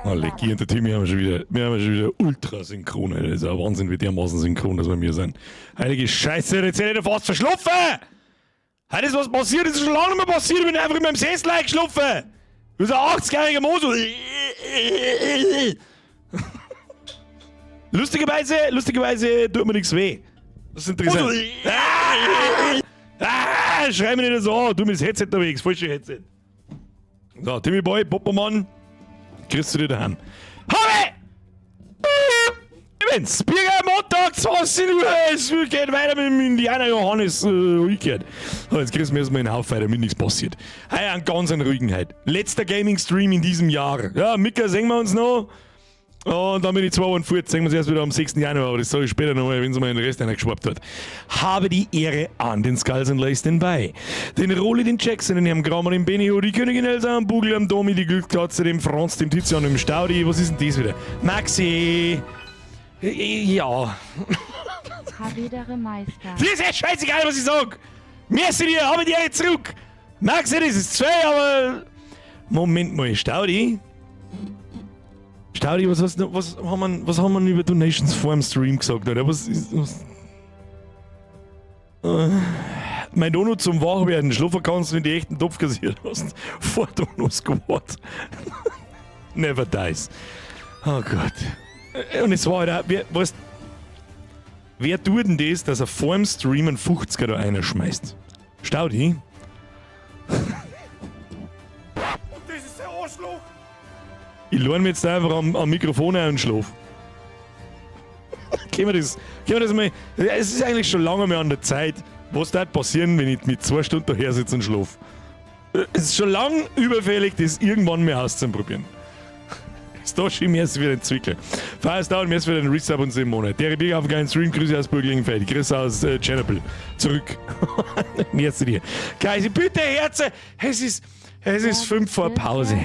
Oh, leck, ich und der Timmy haben schon wieder, wir haben schon wieder ultra synchron. Das ist ja Wahnsinn, wie dermaßen synchron, dass wir mir sind. Heilige Scheiße, jetzt hätte ich fast verschlafen! Heute ist was passiert, das ist schon lange nicht mehr passiert, ich bin einfach in meinem Sessel eingeschlafen! Du bist ein 80-jähriger Mann, so. Lustigerweise, lustigerweise tut mir nichts weh. Das ist interessant. Ah, ah, schrei mich nicht so an, du mit das Headset unterwegs, falsche Headset. So, Timmy Boy, Poppermann, kriegst du dir daheim. Habe! Übrigens, Birger Montag, 20 Uhr, es geht weiter mit dem Indianer Johannes Rückert. So, jetzt kriegst du mir erstmal einen Haufen, damit nichts passiert. Hey, einen ganz einen ruhigen heute. Letzter Gaming-Stream in diesem Jahr. Ja, Mika, sehen wir uns noch. Und dann bin ich 2 Wochen fort, sehen wir uns erst wieder am 6. Januar, aber das sage ich später nochmal, wenn es mal den Rest einer geschwappt hat. Habe die Ehre an den Skulls and Lace den bei. Den Roli, den Jackson, den Herrn Kramer, den Benny, die Königin Elsa, am Bugel, am Domi, die Glückskatze, dem Franz, dem Tizian, dem Staudi. Was ist denn das wieder? Maxi! Ja. Havedere Meister. Dir ist echt scheißegal, was ich sag! Merci dir, habe die Ehre zurück! Maxi, das ist zwei, aber. Moment mal, Staudi. Staudi, was, was, was, haben wir, was haben wir über Donations vor dem Stream gesagt? Oder? Was ist. Was? Mein Donut zum Wachwerden. Schlafen kannst du, wenn du echt einen Topf kassiert hast. Vor Dono Squad. Never dies. Oh Gott. Und es war halt auch, wer, weißt, wer tut denn das, dass er vor dem Stream einen 50er da einer schmeißt? Staudi? Und das ist der Arschloch! Ich lerne mir jetzt einfach am Mikrofon ein und schlaf. Können wir das mal. Es ist eigentlich schon lange mehr an der Zeit. Was da passieren, wenn ich mit 2 Stunden daher sitze und schlaf? Es ist schon lang überfällig, das irgendwann mal auszuprobieren. Ist da schon mehr wieder ein Zwickel. Falls dauert mir wieder ein Resub und 7 Monate. Der Big auf einen Stream, Grüße aus Burglengenfeld. Grüße aus Tschernobyl. Zurück. Merci dir. Geisi, bitte Herze. Es ist 5 vor Pause.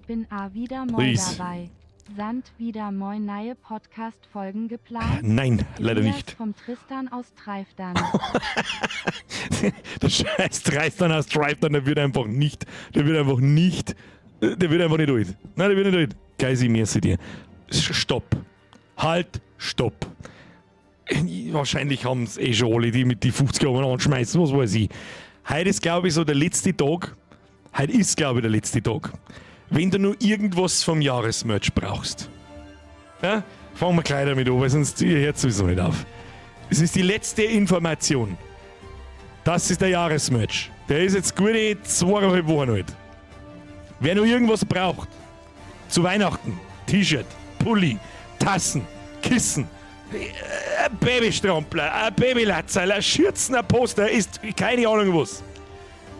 Bin a wieder moi Please. dabei. Sand wieder moi neue Podcast-Folgen geplant? Nein, leider Elias nicht. Vom Tristan aus Treifdern. Der scheiß Tristan aus Treifdern, der wird einfach nicht, der wird einfach nicht, der wird einfach nicht alt. Nein, der wird nicht alt. Geisi, merci dir. Stopp. Halt, stopp. Wahrscheinlich haben es eh schon alle, die mit die 50 Euro anschmeißen, was weiß ich. Heute ist, glaube ich, so der letzte Tag. Heute ist, glaube ich, der letzte Tag. Wenn du nur irgendwas vom Jahresmerch brauchst. Ja? Fangen wir gleich damit an, weil sonst ihr hört sowieso nicht auf. Es ist die letzte Information. Das ist der Jahresmerch. Der ist jetzt gute 2,5 Wochen alt. Wer nur irgendwas braucht, zu Weihnachten, T-Shirt, Pulli, Tassen, Kissen, ein Babystrampler, ein Babylatzerl, ein Schürzen, ein Poster, ist keine Ahnung was.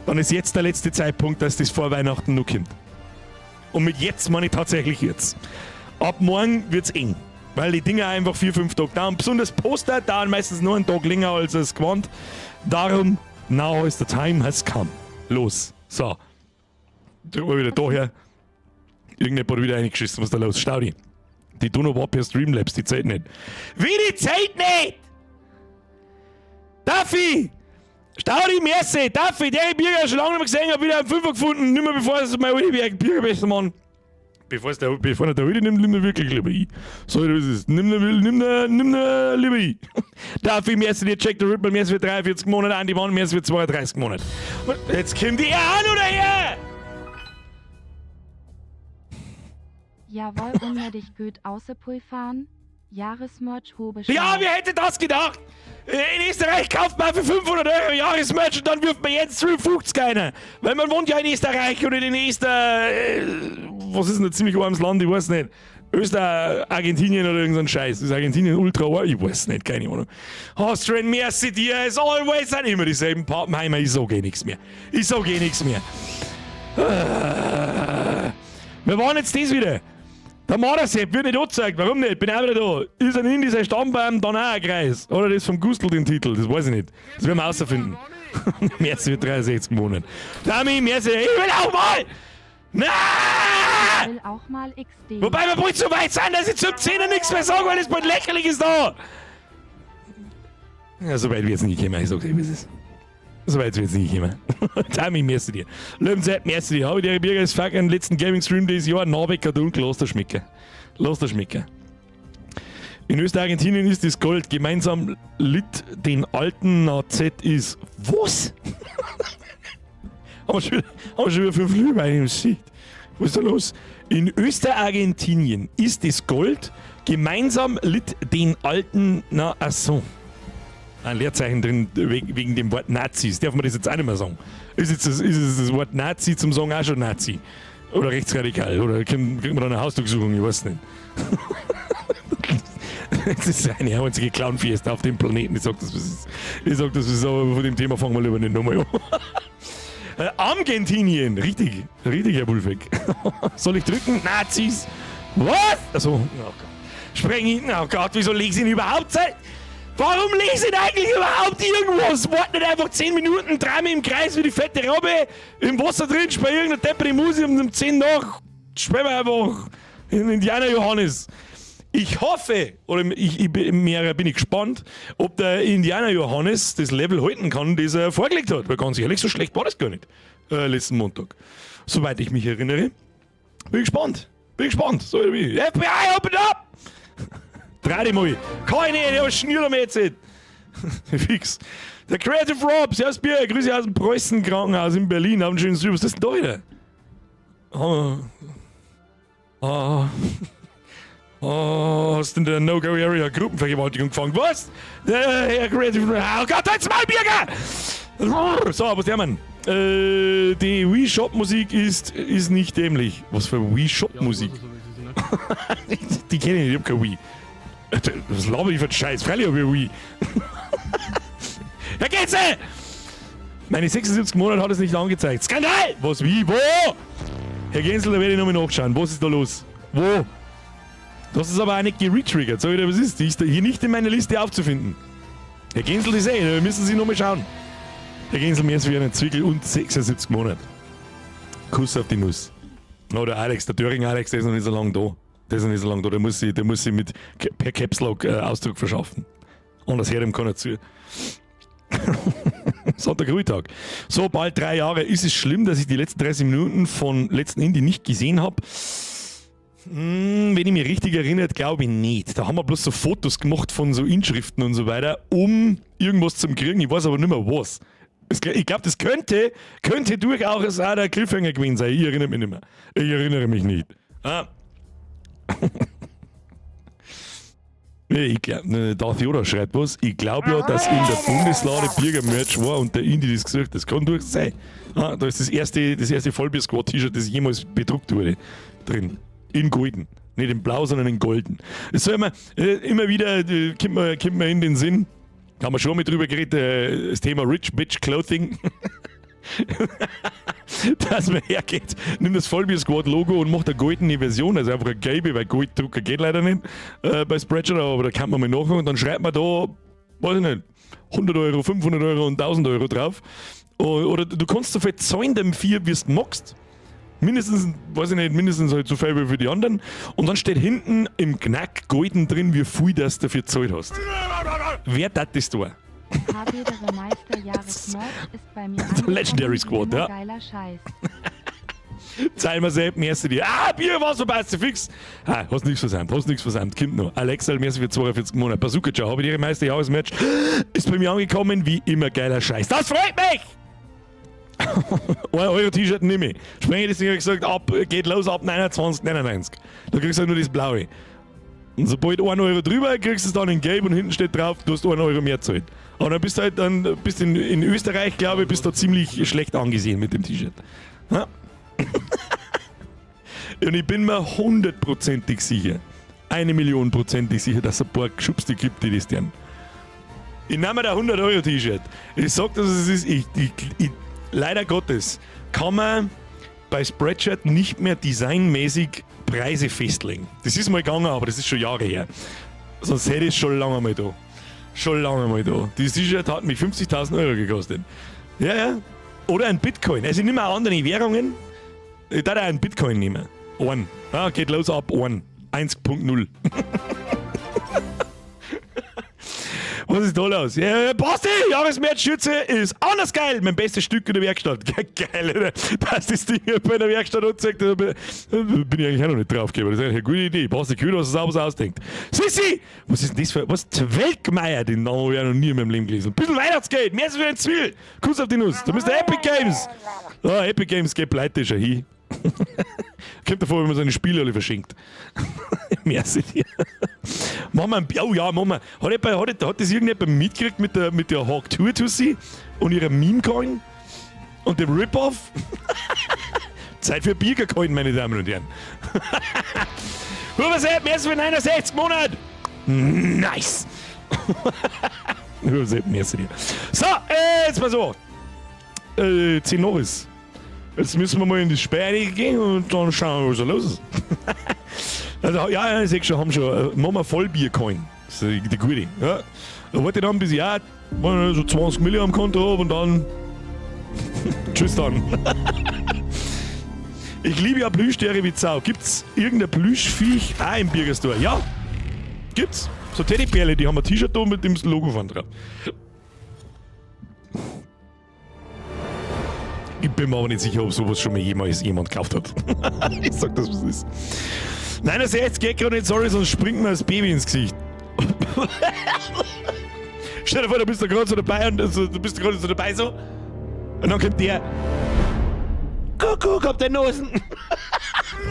Dann ist jetzt der letzte Zeitpunkt, dass das vor Weihnachten noch kommt. Und mit jetzt meine ich tatsächlich jetzt. Ab morgen wird's eng. Weil die Dinger einfach 4, 5 Tage dauern. Besonders Poster dauern meistens nur einen Tag länger als das Gewand. Darum, now is the time has come. Los. So. Drücken wir wieder daher. Irgendjemand hat wieder reingeschissen, was ist da los? Staudi. Die Dono war per Streamlabs, die Zeit nicht. Wie die Zeit nicht? Duffy! Staudi, merci! Duffy, der ich Bürger schon lange nicht mehr gesehen habe, wieder einen Fünfer gefunden. Nicht mehr bevor es mein Alte Bürgermeister, Mann. Bevor es der, bevor der Alte nimmt, nimmt er wirklich lieber ich. So, das ist es. Nimm, nimm, nimm, nimm, lieber ich. Duffy, merci dir, Jack the Ripper, merci für 43 Monate, Andy Mann, merci für 32 Monate. Jetzt kommt die an oder her? Jawohl, unnötig gut außerpulfern. Jahresmerch hobe Ja, wer hätte das gedacht? In Österreich kauft man für 500 € Jahresmerch und dann wirft man jetzt 2,50 einer. Weil man wohnt ja in Österreich oder in Öster. Was ist denn ein ziemlich armes Land? Ich weiß nicht. Öster, Argentinien oder irgend so ein Scheiß. Ist Argentinien ultra arm? Ich weiß nicht, keine Ahnung. Austrian, merci dir, as always, sind immer dieselben Pappenheimer. Ich sag eh nichts mehr. Ich sag eh nichts mehr. Wir waren jetzt das wieder. Der Mardersepp wird nicht angezeigt. Warum nicht? Bin auch wieder da. Ist ein Indie sein Stammbaum dann auch ein Kreis? Oder das vom Gustl den Titel? Das weiß ich nicht. Das werden wir rausfinden. Merci für 63 Monate. Dami, merci. Ich will auch mal! Nein! Ich will auch mal XD. Wobei wir bald so weit sind, dass ich zum 10 nichts mehr sage, weil es bald lächerlich ist da. Ja, so weit wird es nicht kommen. Ich sag's dir, wie es ist. So weit wird's nicht kommen. Tami, merci dir. Löwenzeit, merci dir. Habe ich dir Birger ist fuck den letzten Gaming Stream dieses Jahr. Nabecker dunkel, lass dir schmecken. Lass dir schmecken. In Österreich-Argentinien ist das Gold gemeinsam lit den alten NAZ ist. Was? Haben wir schon, haben wir schon wieder fünf Glühwein im Gesicht. Was ist da los? In Österargentinien ist das Gold gemeinsam lit den alten. Na, ach so. Ein Leerzeichen drin wegen dem Wort Nazis. Darf man das jetzt auch nicht mehr sagen? Ist jetzt das Wort Nazi zum Sagen auch schon Nazi? Oder rechtsradikal? Oder kriegt man da eine Hausdurchsuchung? Ich weiß nicht. Es ist eine einzige Clown-Fiesta auf dem Planeten. Ich sag das, was ist. Ich sag das, ist, aber von dem Thema fangen wir lieber nicht nochmal an. Argentinien, richtig, richtig, Herr Wulfeck. Soll ich drücken? Nazis! Was? Also, oh Gott. Spreng ihn, oh Gott, wieso lese ich ihn überhaupt? Warum lese ich eigentlich überhaupt irgendwas? Wart nicht einfach 10 Minuten, dreimal im Kreis wie die fette Robbe, im Wasser drin, spiel irgendeine depperte Musik um 10 nach, spielen wir einfach in Indiana Johannes. Ich hoffe, oder ich bin, mehr bin ich gespannt, ob der Indiana Johannes das Level halten kann, das er vorgelegt hat. Weil ganz ehrlich, so schlecht war das gar nicht. Letzten Montag. Soweit ich mich erinnere. Bin gespannt. Bin gespannt. So wie. FBI, open up! Dreh dich mal. Kann ich nicht, ich hab Schnür am jetzt. Fix. Der Creative Rob, Servus Bier, Grüße aus dem Preußen Krankenhaus in Berlin. Haben einen schönen Stream. Was ist denn da wieder? Oh. Oh. Oh, hast du in der No-Go-Area Gruppenvergewaltigung gefangen? Was? Der Herr Creative Rob. Oh Gott, jetzt mal, Birger! So, was der Mann? Die Wii Shop Musik ist nicht dämlich. Was für Wii Shop Musik? Die kenne ich nicht, ich hab kein Wii. Was laber ich für einen Scheiß? Freilich hab ich Wii. Herr Getze! Meine 76 Monate hat es nicht angezeigt. Skandal! Was, wie, wo? Herr Gensel, da werde ich nochmal nachschauen. Was ist da los? Wo? Das ist aber auch nicht geretriggert. Sag ich dir, was ist? Die ist da hier nicht in meiner Liste aufzufinden. Herr Gensel, das eh, da müssen Sie nochmal schauen. Herr Gensel, mehr als wie einen Zwickel und 76 Monate. Kuss auf die Nuss. Oh, der Alex, der Thüringer Alex, der ist noch nicht so lange da. Der ist noch nicht so lange da. Der muss sich per Caps Lock Ausdruck verschaffen. Anders hört ihm keiner zu. Sonntag Ruhetag. So, bald 3 Jahre. Ist es schlimm, dass ich die letzten 30 Minuten von letzten Indie nicht gesehen habe? Wenn ich mich richtig erinnere, glaube ich nicht. Da haben wir bloß so Fotos gemacht von so Inschriften und so weiter, um irgendwas zu kriegen. Ich weiß aber nicht mehr, was. Ich glaube, das könnte durchaus auch der Cliffhanger gewesen sein. Ich erinnere mich nicht mehr. Ich erinnere mich nicht. Ah. Nee, ich glaub, ne, Darth Yoda schreibt was. Ich glaube ja, dass in der Bundeslade Birger-Merch war und der Indy das gesucht. Das kann durchaus sein. Ah, da ist das erste Vollbier-Squad-T-Shirt, das jemals bedruckt wurde, drin. In golden. Nicht in blau, sondern in golden. Das soll immer wieder, kommt mir in den Sinn, haben wir schon mal drüber geredet, das Thema Rich Bitch Clothing. Dass man hergeht, nimmt das Vollbier Squad Logo und macht eine goldene Version, also einfach eine gelbe, weil Golddrucker geht leider nicht bei Spreadshirt, aber da kann man mal nachgucken und dann schreibt man da, weiß ich nicht, 100 Euro, 500 Euro und 1000 Euro drauf. Oder du kannst so viel zahlen dafür, wie du magst. Mindestens, weiß ich nicht, mindestens halt so viel wie für die anderen. Und dann steht hinten im Knack golden drin, wie viel das dafür gezahlt hast. Wer tat das da? Habedere Meister Jahresmerch ist bei mir Der Legendary Squad, immer ja. geiler Scheiß. Zahl mir selbst, merci dir. Ah, Bier war so passt fix. Ah, hast nichts versäumt, hast nichts versäumt. Kommt noch. Alexa, merci für 42 Monate. Bazooka Joe, habe ich ihre Meister Jahresmerch. Ist bei mir angekommen, wie immer geiler Scheiß. Das freut mich! 1 Euro T-Shirt nehme ich. Sprenge das Ding, hab ich gesagt, ab, geht los ab 29,99. Da kriegst du halt nur das Blaue. Und sobald 1 Euro drüber, kriegst du es dann in Gelb und hinten steht drauf, du hast 1 Euro mehr gezahlt. Aber dann bist du halt dann, bist in Österreich, glaube ich, bist du ziemlich schlecht angesehen mit dem T-Shirt. Ja? Und ich bin mir hundertprozentig sicher, 1 Million prozentig sicher, dass es ein paar Geschubste gibt, die das tun. Ich nehme da 100 Euro T-Shirt. Ich sag das, es ist, ich, leider Gottes, kann man bei Spreadshirt nicht mehr designmäßig Preise festlegen. Das ist mal gegangen, aber das ist schon Jahre her. Sonst hätte ich es schon lange mal da. Schon lange mal da. Dieses T-Shirt hat mich 50.000 Euro gekostet. Ja. Oder ein Bitcoin. Also ich nehme auch andere Währungen. Ich darf auch einen Bitcoin nehmen. Einen. Ja, geht los ab einen. 1.0. Was Was ist da los? Ja, Basti, Jahresmärzschürze ist anders geil. Mein bestes Stück in der Werkstatt. Geil, oder? Dass das Ding bei der Werkstatt anzeigt, da bin ich eigentlich auch noch nicht drauf gekommen. Das ist eigentlich eine gute Idee. Basti Kühler, was er sauber ausdenkt. Sissi! Was ist denn das für. Was? Zwelkmeier, den Namen habe ich auch noch nie in meinem Leben gelesen. Ein bisschen Weihnachtsgeld, mehr als für ein Zwiebel. Kuss auf die Nuss. Da müsst ihr Epic Games. Ah, Epic Games geht pleite schon hin. Kommt davor, wenn man seine Spiele alle verschenkt. Merci dir. Machen wir ein, oh ja, machen wir. Hat das irgendjemand mitgekriegt mit der Hawk Tuah und ihrer Meme-Coin? Und dem Rip-Off? Zeit für Biercoin, meine Damen und Herren. Hubersepp, merci für 69 Monate. Nice. Hubersepp, merci dir. So, jetzt mal so. 10 Norris. Jetzt müssen wir mal in die Sperre gehen und dann schauen wir, was da los ist. Also, ja, ich seh schon, haben schon. Machen wir Vollbier-Coin. Das ist die gute. Ja. Da warte ich dann, bis ich auch so 20 Millionen am Konto hab und dann. Tschüss dann. Ich liebe ja Plüschtiere wie Sau. Gibt's irgendein Plüschviech auch im Birger Store? Ja, gibt's. So Teddybärle, die haben ein T-Shirt da mit dem Logo von drauf. Ich bin mir aber nicht sicher, ob sowas schon mal jemals jemand gekauft hat. Ich sag das, was es ist. Nein, das jetzt geht gerade nicht, sorry, sonst springt mir das Baby ins Gesicht. Stell dir vor, du bist da gerade so dabei und also, du bist gerade so dabei so. Und dann kommt der. Kuckuck, hab deine Nosen.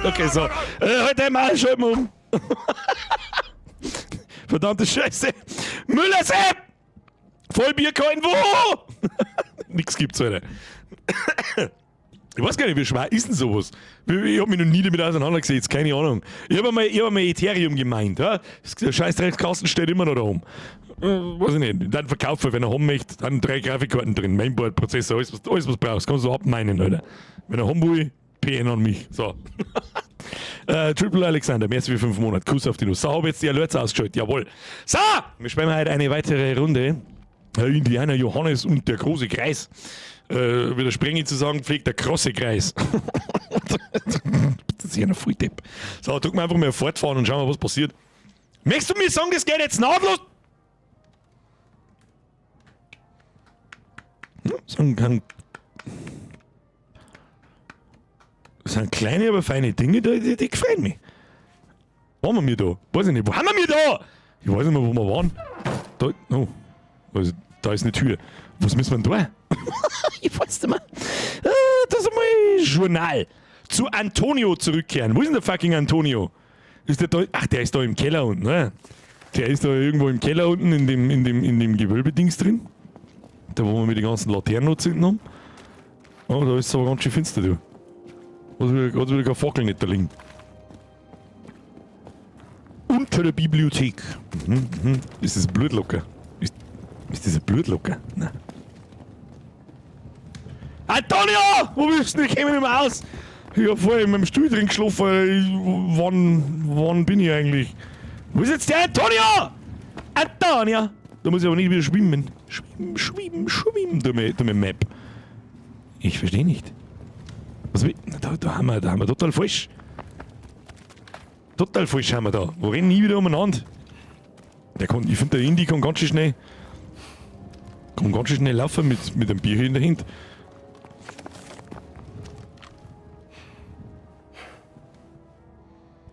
Okay, so. Halt einmal, schalt mal um. Verdammte Scheiße. Müller-Sepp! Vollbiercoin, wo? Nix gibt's heute. Ich weiß gar nicht, wie schwer ist denn sowas? Ich hab mich noch nie damit auseinandergesetzt, keine Ahnung. Ich hab einmal Ethereum gemeint. Ja? Der scheiß Dreckskasten steht immer noch da oben. Weiß ich nicht. Dann verkaufe, wenn er haben möchte, dann 3 Grafikkarten drin, Mainboard, Prozessor, alles was du brauchst. Kannst du abmeinen, Alter. Wenn er haben will, PN an mich. So. Triple Alexander, mehr als wie 5 Monate. Kuss auf die Nuss. So, hab jetzt die Alerts ausgeschaltet. Jawohl. So, wir spielen heute eine weitere Runde. Indiana Johannes und der große Kreis. Wie der Sprengi zu sagen pflegt, der krosse Kreis. Das ist ja noch voll Depp. So, drücken wir einfach mal fortfahren und schauen wir, was passiert. Möchtest du mir sagen, das geht jetzt nahtlos? Hm, das sind kleine, aber feine Dinge, die gefallen mir. Wo haben wir da? Weiß ich nicht. Wo haben wir da? Ich weiß nicht mehr, wo wir waren. Da, oh. Also, da ist eine Tür. Was müssen wir denn da? Ich weiß nicht mehr. Das ist einmal Journal. Zu Antonio zurückkehren. Wo ist denn der fucking Antonio? Ist der da? Ach, der ist da im Keller unten, ne? Der ist da irgendwo im Keller unten in dem Gewölbedings drin. Da, wo wir mit den ganzen Laternen anzünden haben. Oh, da ist es aber ganz schön finster, du. Hat wieder keine Fackel nicht da liegen. Unter der Bibliothek. Mhm. Ist das ein Blutlocker? Ist das ein Blutlocker? Nein. Antonio! Wo bist du? Ich komm nicht mehr aus! Ich hab vorher in meinem Stuhl drin geschlafen. Wann bin ich eigentlich? Wo ist jetzt der Antonio? Antonio! Da muss ich aber nicht wieder schwimmen. Schwimmen, schwimmen, schwimmen. Dumme Map. Ich verstehe nicht. Was will, da haben wir total falsch. Total falsch haben wir da. Wo rennen nie wieder umeinander? Der kann, ich finde, der Indy kann ganz schön schnell. Kann ganz schön schnell laufen mit dem Bier in der Hand.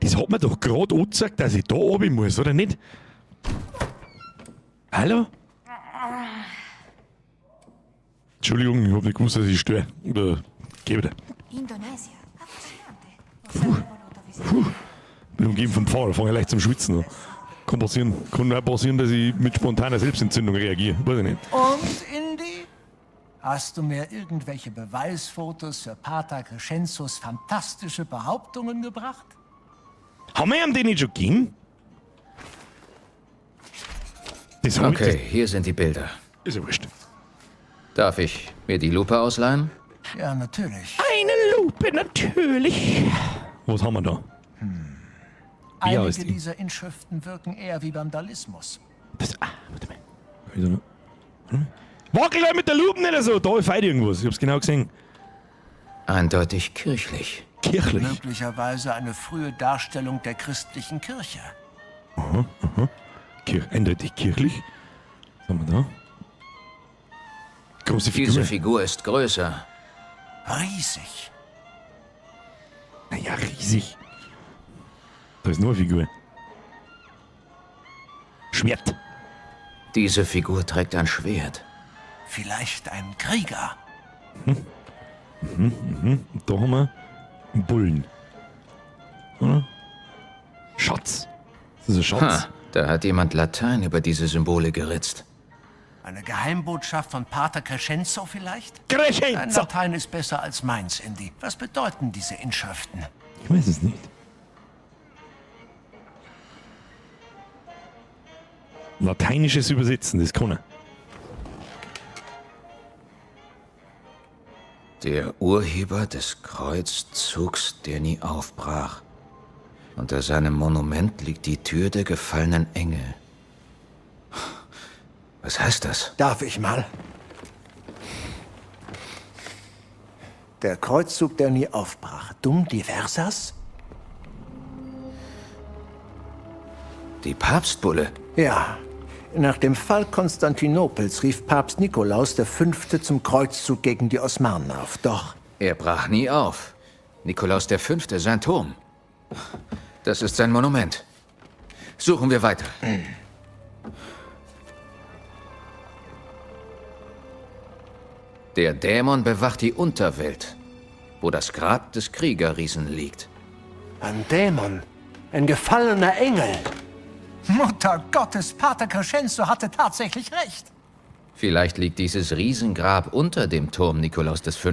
Das hat mir doch gerade angezeigt, dass ich da runter muss, oder nicht? Hallo? Entschuldigung, ich hab nicht gewusst, dass ich störe. Oder geh wieder. Indonesia. Puh. Puh. Bin umgeben vom Pfarrer, fange leicht zum Schwitzen an. Kann passieren. Kann auch passieren, dass ich mit spontaner Selbstentzündung reagiere. Weiß ich nicht. Und, Indy? Hast du mir irgendwelche Beweisfotos für Pater Crescenzos fantastische Behauptungen gebracht? Haben wir ihm den nicht schon gegeben? Das hab ich Okay, das hier sind die Bilder. Ist ja wurscht. Darf ich mir die Lupe ausleihen? Ja, natürlich. Eine Lupe, natürlich. Was haben wir da? Wie Einige heißt die? dieser Inschriften wirken eher wie Vandalismus. Das, warte mal. Warte mal. Wackel halt mit der Lupe nicht so. Da fehlt irgendwas. Ich hab's genau gesehen. Eindeutig kirchlich. Kirchlich? Möglicherweise eine frühe Darstellung der christlichen Kirche. Aha, aha. Eindeutig kirchlich. Was haben wir da? Große Figur. Diese Figur ist größer. Riesig. Naja, riesig. Da ist nur eine Figur. Schwert. Diese Figur trägt ein Schwert. Vielleicht ein Krieger. Und da haben wir einen Bullen. Oder? Schatz. Das ist ein Schatz. Ha, da hat jemand Latein über diese Symbole geritzt. Eine Geheimbotschaft von Pater Crescenzo vielleicht? Dein Crescenzo! Latein ist besser als meins, Indy. Was bedeuten diese Inschriften? Ich weiß es nicht. Lateinisches Übersetzen, das kann er. Der Urheber des Kreuzzugs, der nie aufbrach. Unter seinem Monument liegt die Tür der gefallenen Engel. Was heißt das? Darf ich mal? Der Kreuzzug, der nie aufbrach. Dum diversas? Die Papstbulle. Ja. Nach dem Fall Konstantinopels rief Papst Nikolaus V. zum Kreuzzug gegen die Osmanen auf. Doch Er brach nie auf. Nikolaus V., sein Turm. Das ist sein Monument. Suchen wir weiter. Der Dämon bewacht die Unterwelt, wo das Grab des Kriegerriesen liegt. ein Dämon, ein gefallener Engel. Mutter Gottes, Pater Crescenzo hatte tatsächlich recht. Vielleicht liegt dieses Riesengrab unter dem Turm Nikolaus V.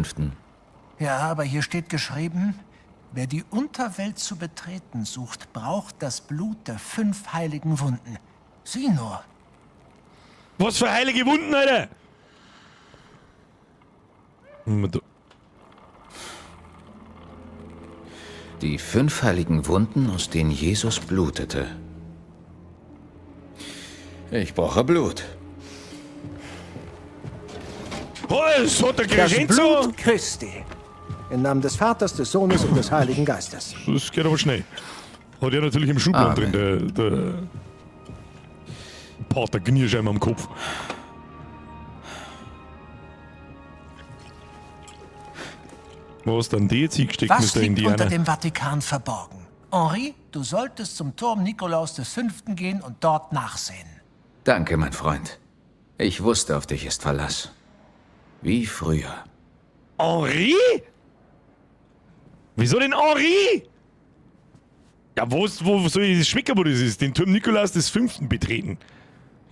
Ja, aber hier steht geschrieben, wer die Unterwelt zu betreten sucht, braucht das Blut der 5 heiligen Wunden. Sieh nur. Was für heilige Wunden, Alter! Die 5 heiligen Wunden, aus denen Jesus blutete. Ich brauche Blut. Oh, es hat der Das Crescenzo! Blut Christi. Im Namen des Vaters, des Sohnes und des Heiligen Geistes. Das geht aber schnell. Hat er natürlich im Schubladen Amen. drin, der Pater Gnierscheimer am Kopf. Wo ist denn die jetzt hingesteckt, Was Mr. liegt Indianer? unter dem Vatikan verborgen? Henri, du solltest zum Turm Nikolaus V. gehen und dort nachsehen. Danke, mein Freund. Ich wusste, auf dich ist Verlass. Wie früher. Henri? Wieso denn Henri? Ja, wo soll ich das schmecken, wo das ist? Den Turm Nikolaus des V. betreten.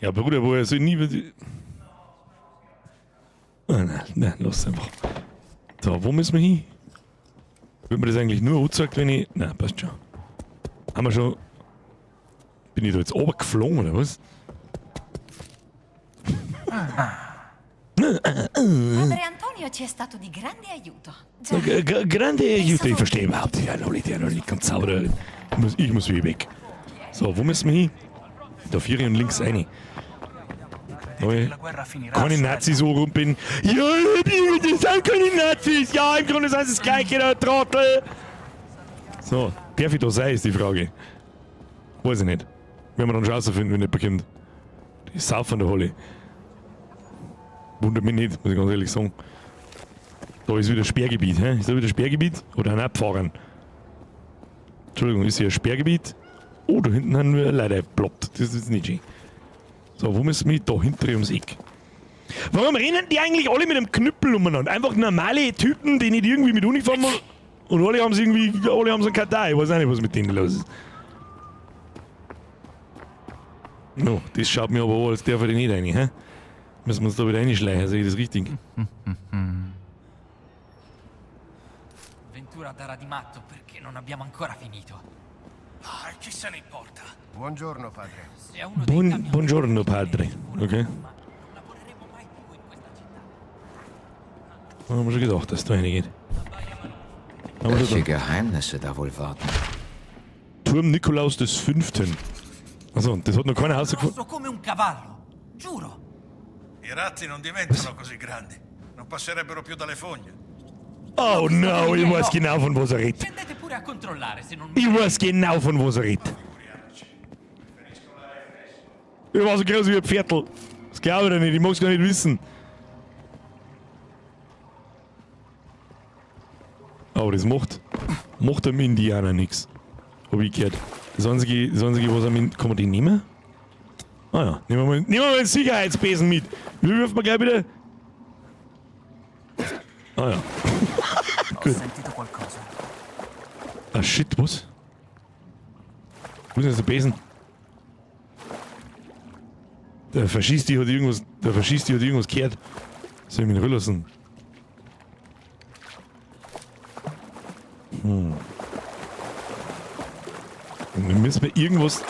Ja, Bruder, woher soll ich nie... Ah, nein, nein, lass einfach. So, wo müssen wir hin? Wird mir das eigentlich nur angezeigt, wenn ich... Nein, passt schon. Haben wir schon... Bin ich da jetzt runtergeflogen, oder was? Padre Antonio ci è stato di grande aiuto. Già. Grande aiuto, ich verstehe überhaupt nicht. Ja, Leute, ja, ganz sauber. Ich muss wieder weg. So, wo müssen wir hin? Da 4 und links rein. Keine Nazis so rum bin. Ja, das sind keine Nazis. Ja, im Grunde sind es das gleiche, der Trottel. So, darf ich da sein, ist die Frage. Weiß ich nicht. Werden wir dann schon rausfinden, wenn jemand kommt. Die saufen der Holle. Wundert mich nicht, muss ich ganz ehrlich sagen. Da ist wieder Sperrgebiet, hä? Ist da wieder Sperrgebiet? Oder ein Abfahren? Entschuldigung, ist hier ein Sperrgebiet? Oh, da hinten haben wir leider geploppt. Das ist nicht schön. So, wo müssen wir? Da hinten ums Eck. Warum rennen die eigentlich alle mit einem Knüppel umeinander? Einfach normale Typen, die nicht irgendwie mit Uniform und alle haben sie irgendwie, alle haben so einen Katar. Ich weiß auch nicht, was mit denen los ist. No, das schaut mir aber an, als darf ich nicht rein, hä? Müssen wir uns da wieder reinschleichen, sehe ich das richtig? Ventura darà di matto perché non abbiamo ancora finito. Ah, chi se ne importa? Buongiorno, padre. Se a uno dei camion Buongiorno, padre. Okay. non lavoreremo mai più in questa città. Haben wir schon gedacht, dass da reingeht. Haben wir schon Welche gedacht. Geheimnisse da wohl warten? Turm Nikolaus des Fünften. Also, das hat noch keiner herausgefunden. Grosso come un cavallo, giuro. I ratti non diventano così grandi. Non passerebbero più dalle fogne. Oh no, ich weiß genau, von was er redet. Scendete pure a controllare se non mi Ich weiß genau, von was er redet. Ich war so groß wie ein Pferdl. Das glaube ich doch nicht, ich mag's gar nicht wissen. Aber das macht dem Indianer nix. Hab ich gehört. Das Einzige, was am kann man den nehmen? Ah ja, nehmen wir mal den Sicherheitsbesen mit. Wie wirft man gleich wieder? Ah ja. Gut. Ah shit, was? Wo ist denn der Besen? Der Faschisti hat irgendwas, der Faschisti hat irgendwas gehört. Soll ich mich in Ruhe lassen? Dann müssen wir irgendwas...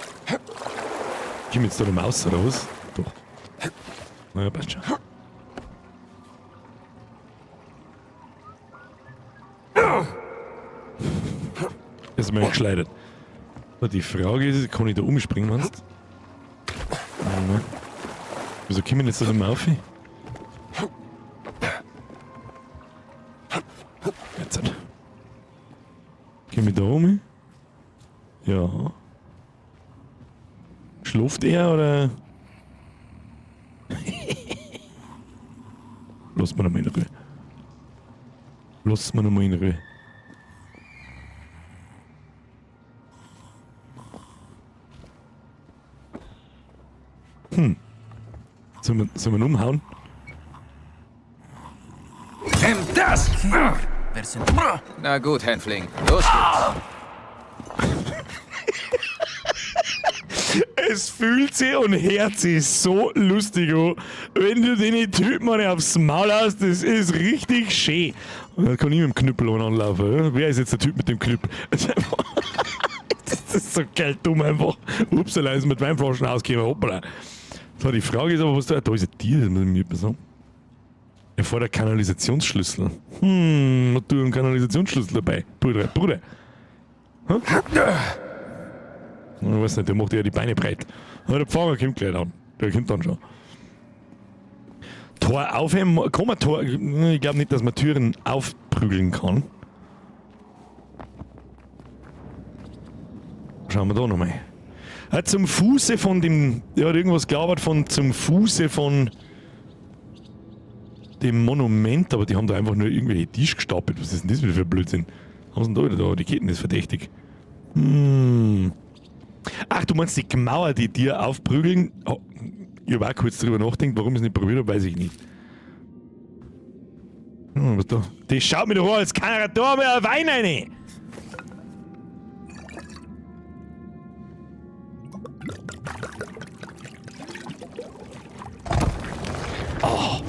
Komm jetzt da noch raus, oder was? Doch. Naja, passt schon. Ist mir geschleudert. So, die Frage ist, kann ich da umspringen, meinst du? Nein. Wieso kommen wir jetzt da nicht mehr auf? Jetzt halt. Komm ich da um? Ja. Schläft er oder? Lass mal noch mal in Ruhe. Lass mal noch mal in Ruhe. Sollen wir ihn umhauen? Nimm das! Na gut, Hänfling, los geht's. Es fühlt sich und hört sich so lustig an, wenn du den Typen mal aufs Maul hast, das ist richtig schön. Und dann kann ich mit dem Knüppel anlaufen. Oder? Wer ist jetzt der Typ mit dem Knüppel? Das ist so geil dumm einfach. Upsala, ist mit Weinflaschen ausgekommen. Hoppala. So, die Frage ist aber, was da. Da ist ein Tier, das muss ich mir sagen. Er fordert Kanalisationsschlüssel. Was tut ein Kanalisationsschlüssel dabei? Bruder, Bruder. Hm? Ich weiß nicht, der macht ja die Beine breit. Aber der Pfarrer kommt gleich an. Der kommt dann schon. Tor aufheben, kann man Tor. Ich glaube nicht, dass man Türen aufprügeln kann. Schauen wir da nochmal. Ja, zum Fuße von dem. Er hat irgendwas gelabert von zum Fuße von dem Monument, aber die haben da einfach nur irgendwelche Tisch gestapelt. Was ist denn das wieder für Blödsinn? Haben sie denn da wieder da? Die Ketten ist verdächtig. Ach, du meinst die Mauer, die dir aufprügeln? Oh, ich hab auch kurz drüber nachgedacht, warum ich es nicht probiert habe, weiß ich nicht. Was da? Die schaut mir doch an, als kann er da mehr Wein rein. Oh.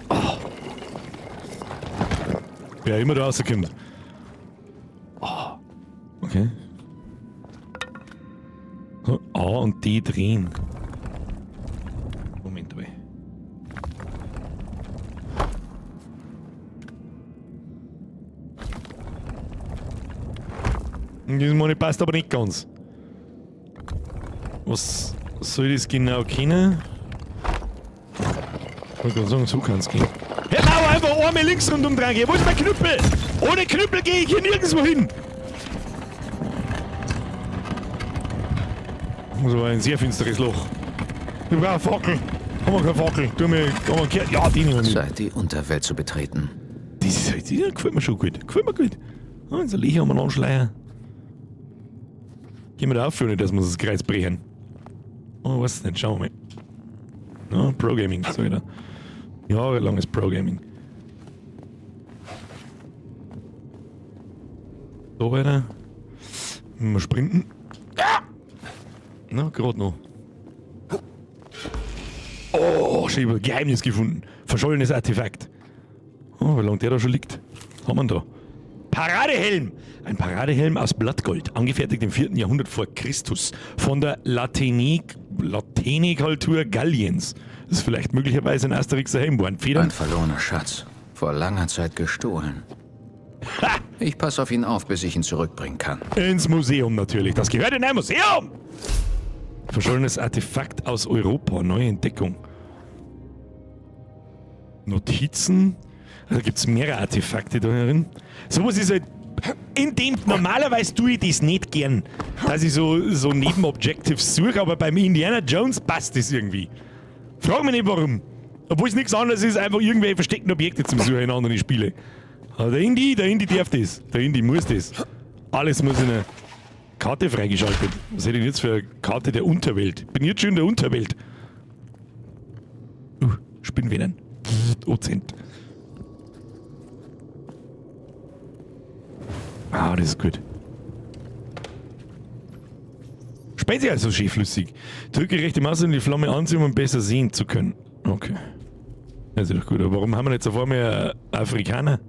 Oh. Wer immer da rauskommt. Oh. Okay. So, A und D drehen. Moment mal. Dieses Mal passt aber nicht ganz. Was soll das genau können? Ich wollte gerade sagen, so kann's gehen. Hör auf, einfach einmal links rundum dran gehen. Wo ist mein Knüppel? Ohne Knüppel gehe ich hier nirgendwo hin. Das war ein sehr finsteres Loch. Ich brauche eine Fackel. Haben wir keine Fackel? Tu mir, haben wir ja, die nehmen wir mit. Zeit, die Unterwelt zu betreten. Das ist halt, das gefällt mir schon gut. Gefällt mir gut. Ah, unser Licht haben wir anschleiern. Gehen wir da auf, ohne dass wir uns das Kreuz brechen. Oh, weiß nicht, schauen wir mal. No, Pro Gaming, sag ich da. Jahrelanges Pro Gaming. So weiter. Mal sprinten. Ah! Na, grad noch. Oh, schon ein Geheimnis gefunden. Verschollenes Artefakt. Oh, wie lange der da schon liegt. Was haben wir denn da? Paradehelm! Ein Paradehelm aus Blattgold, angefertigt im 4. Jahrhundert vor Christus von der Latène-Kultur Galliens. Das ist vielleicht möglicherweise ein Asterixer Helm, wo ein Federn. Ein verlorener Schatz. Vor langer Zeit gestohlen. Ha! Ich passe auf ihn auf, bis ich ihn zurückbringen kann. Ins Museum natürlich. Das gehört in ein Museum! Verschollenes Artefakt aus Europa. Neue Entdeckung. Notizen. Also gibt's mehrere Artefakte da drin. Sowas ist halt. In dem, normalerweise tue ich das nicht gern, dass ich so Nebenobjectives suche, aber beim Indiana Jones passt das irgendwie. Frag mich nicht warum. Obwohl es nichts anderes ist, einfach irgendwelche versteckten Objekte zum Suchen in anderen Spiele. Aber der Indy darf das. Der Indy muss das. Alles muss in einer Karte freigeschaltet. Was hätte ich denn jetzt für eine Karte der Unterwelt? Bin jetzt schon in der Unterwelt. Spinnweben. Ozent. Ah, das ist gut. Spät sich also schön flüssig. Drücke rechte Maus, um die Flamme anziehen, um besser sehen zu können. Okay. Das ist doch gut. Aber warum haben wir jetzt auf einmal Afrikaner?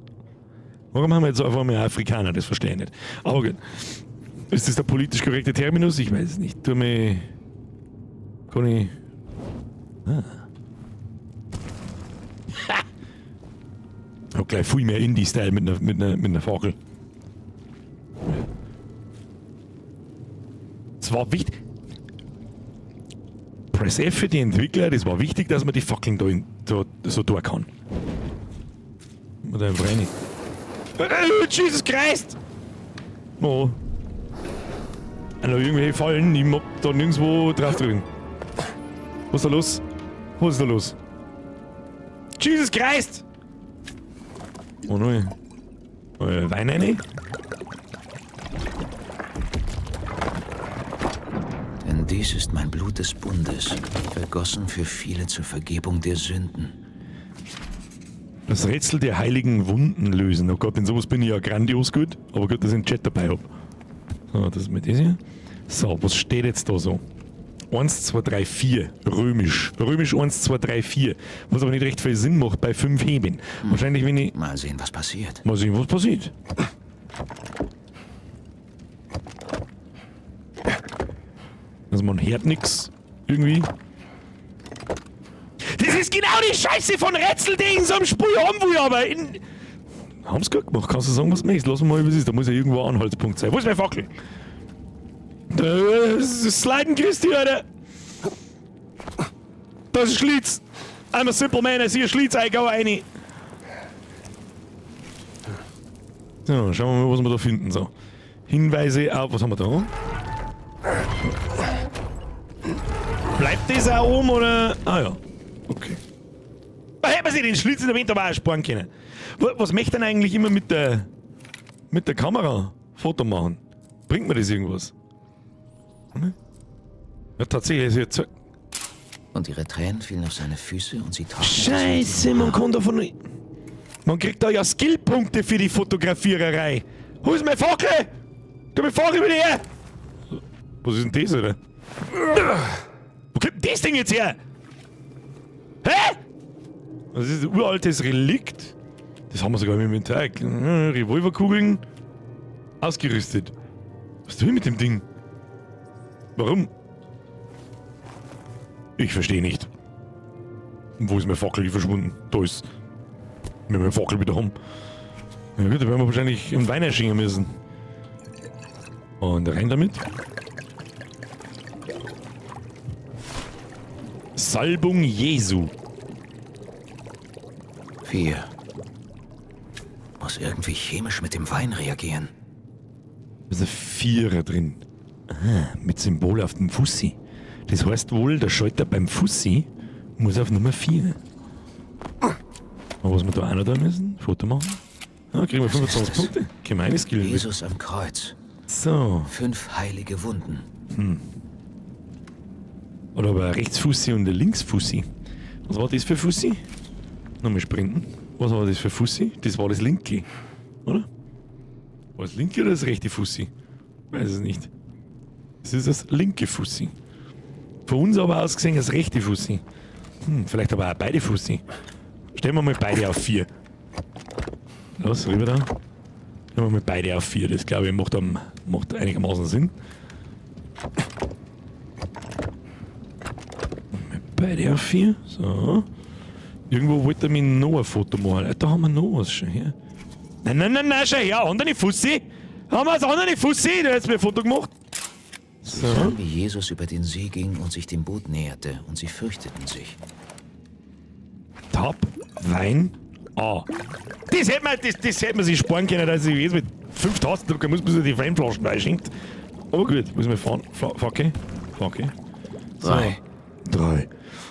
Warum haben wir jetzt auf einmal Afrikaner? Das verstehe ich nicht. Aber gut. Ist das der politisch korrekte Terminus? Ich weiß es nicht. Tu mir. Kann ich. Ah. Ha! Hab gleich viel mehr Indie-Style mit einer Fackel. Es war wichtig. Press F für die Entwickler, das war wichtig, dass man die Fackeln da so tun kann. Oder einfach rein. Jesus Christ! Oh. Also irgendwelche Fallen, ich mag da nirgendwo drauf drücken. Was ist da los? Was ist da los? Jesus Christ! Oh nein. Wein rein? Denn dies ist mein Blut des Bundes, vergossen für viele zur Vergebung der Sünden. Das Rätsel der heiligen Wunden lösen. Oh Gott, in sowas bin ich ja grandios gut. Aber gut, dass ich einen Chat dabei hab. So, das ist mit das hier. So, was steht jetzt da so? 1, 2, 3, 4. Römisch. Römisch 1, 2, 3, 4. Was aber nicht recht viel Sinn macht bei 5 Heben. Wahrscheinlich, wenn ich... Mal sehen, was passiert. Mal sehen, was passiert. Also man hört nix. Irgendwie. Das ist genau die Scheiße von Rätselding, so einem Spiel haben wir aber in... Haben's gut gemacht, kannst du sagen, was du möchtest. Lass mal, was ist. Da muss ja irgendwo ein Anhaltspunkt sein. Wo ist meine Fackel? Das ist Sliden Christi, Alter! Das ist Schlitz! I'm a simple man, I see a Schlitz, I go rein. So, schauen wir mal, was wir da finden. So. Hinweise auf, was haben wir da? Bleibt das auch oben oder? Ah ja. Okay. Da hätte man sich den Schlitz in der Winter auch sparen können. Was möchte denn eigentlich immer mit der Kamera Foto machen? Bringt mir das irgendwas? Hm? Ja, tatsächlich ist jetzt. Und ihre Tränen fielen auf seine Füße und sie trockneten. Scheiße, man kann davon. Man kriegt da ja Skillpunkte für die Fotografiererei. Wo ist meine Fackel? Du meine Fackel wieder her! Was ist denn das, Alter? Wo kommt denn das Ding jetzt her? Hä? Das ist ein uraltes Relikt. Das haben wir sogar im Inventar. Revolverkugeln. Ausgerüstet. Was tue ich mit dem Ding? Warum? Ich verstehe nicht. Und wo ist meine Fackel verschwunden? Da ist. Wenn wir meine Fackel wieder haben. Na gut, da werden wir wahrscheinlich im Wein erschingen müssen. Und rein damit. Salbung Jesu. 4. Muss irgendwie chemisch mit dem Wein reagieren. Da ist ein Vierer drin. Ah, mit Symbol auf dem Fussi. Das heißt wohl, der Schalter beim Fussi muss auf Nummer 4. Aber was wir da auch noch da müssen? Foto machen? Ah, kriegen wir 25 Punkte. Können wir eine Skill. Jesus am Kreuz. So. 5 heilige Wunden. Hm. Oder aber ein Rechtsfussi und ein Linksfussi. Was war das für Fussi? Nochmal sprinten. Was war das für Fussi? Das war das linke. Oder? War das linke oder das rechte Fussi? Weiß es nicht. Das ist das linke Fussi. Von uns aber aus gesehen das rechte Fussi. Hm, vielleicht aber auch beide Fussi. Stellen wir mal beide auf 4. Los, rüber da. Stellen wir mal beide auf 4. Das glaube ich macht einigermaßen Sinn. Beide auf 4. So. Irgendwo wollte er mir noch ein Foto machen. Da haben wir noch was schon her. Nein, nein, nein, nein, schau her, andere Fussi. Haben wir das andere Fussi? Da hat's mir ein Foto gemacht. Sie sahen, wie Jesus über den See ging und sich dem Boot näherte, und sie fürchteten sich. Tab, Wein, A. Das hätte man, das hätte man sich sparen können, dass ich jetzt mit 5 Tasten drücken muss, bis er die Weinflaschen reinschenkt. Aber gut, muss man fahren. Facke. Facke. So. 3. 3.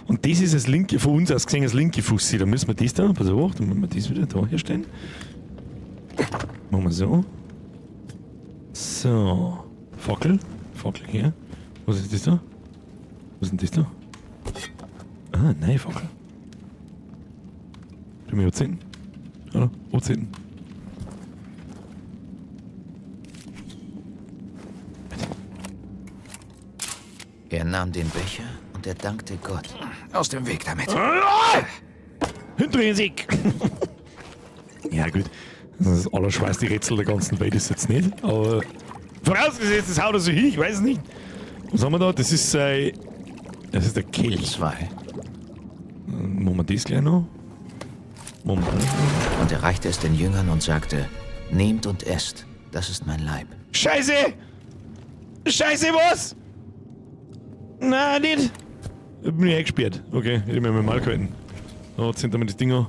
Und das ist das linke, von uns aus gesehen, das linke Fuß. Da müssen wir das da, pass auf, dann müssen wir das wieder da herstellen. Machen wir so. So. Fackel. Fackel hier. Was ist das da? Was ist denn das da? Ah, nein, Fackel. Tu mir anzünden. Hallo, anzünden. Er nahm den Becher und er dankte Gott. Aus dem Weg damit. Hinter den Sieg! Ja, gut. Das ist das allerschwerste Rätsel der ganzen Welt ist jetzt nicht. Aber vorausgesetzt, das haut er so hin, ich weiß es nicht. Was haben wir da? Das ist das ist der Kelch. 2. Machen wir das gleich noch? Machen wir das noch? Und er reichte es den Jüngern und sagte, nehmt und esst, das ist mein Leib. Scheiße! Scheiße, was? Nein, nicht! Ich bin ich eingesperrt. Okay, hätte ich mir mal gehalten. So, zünden wir das Ding an.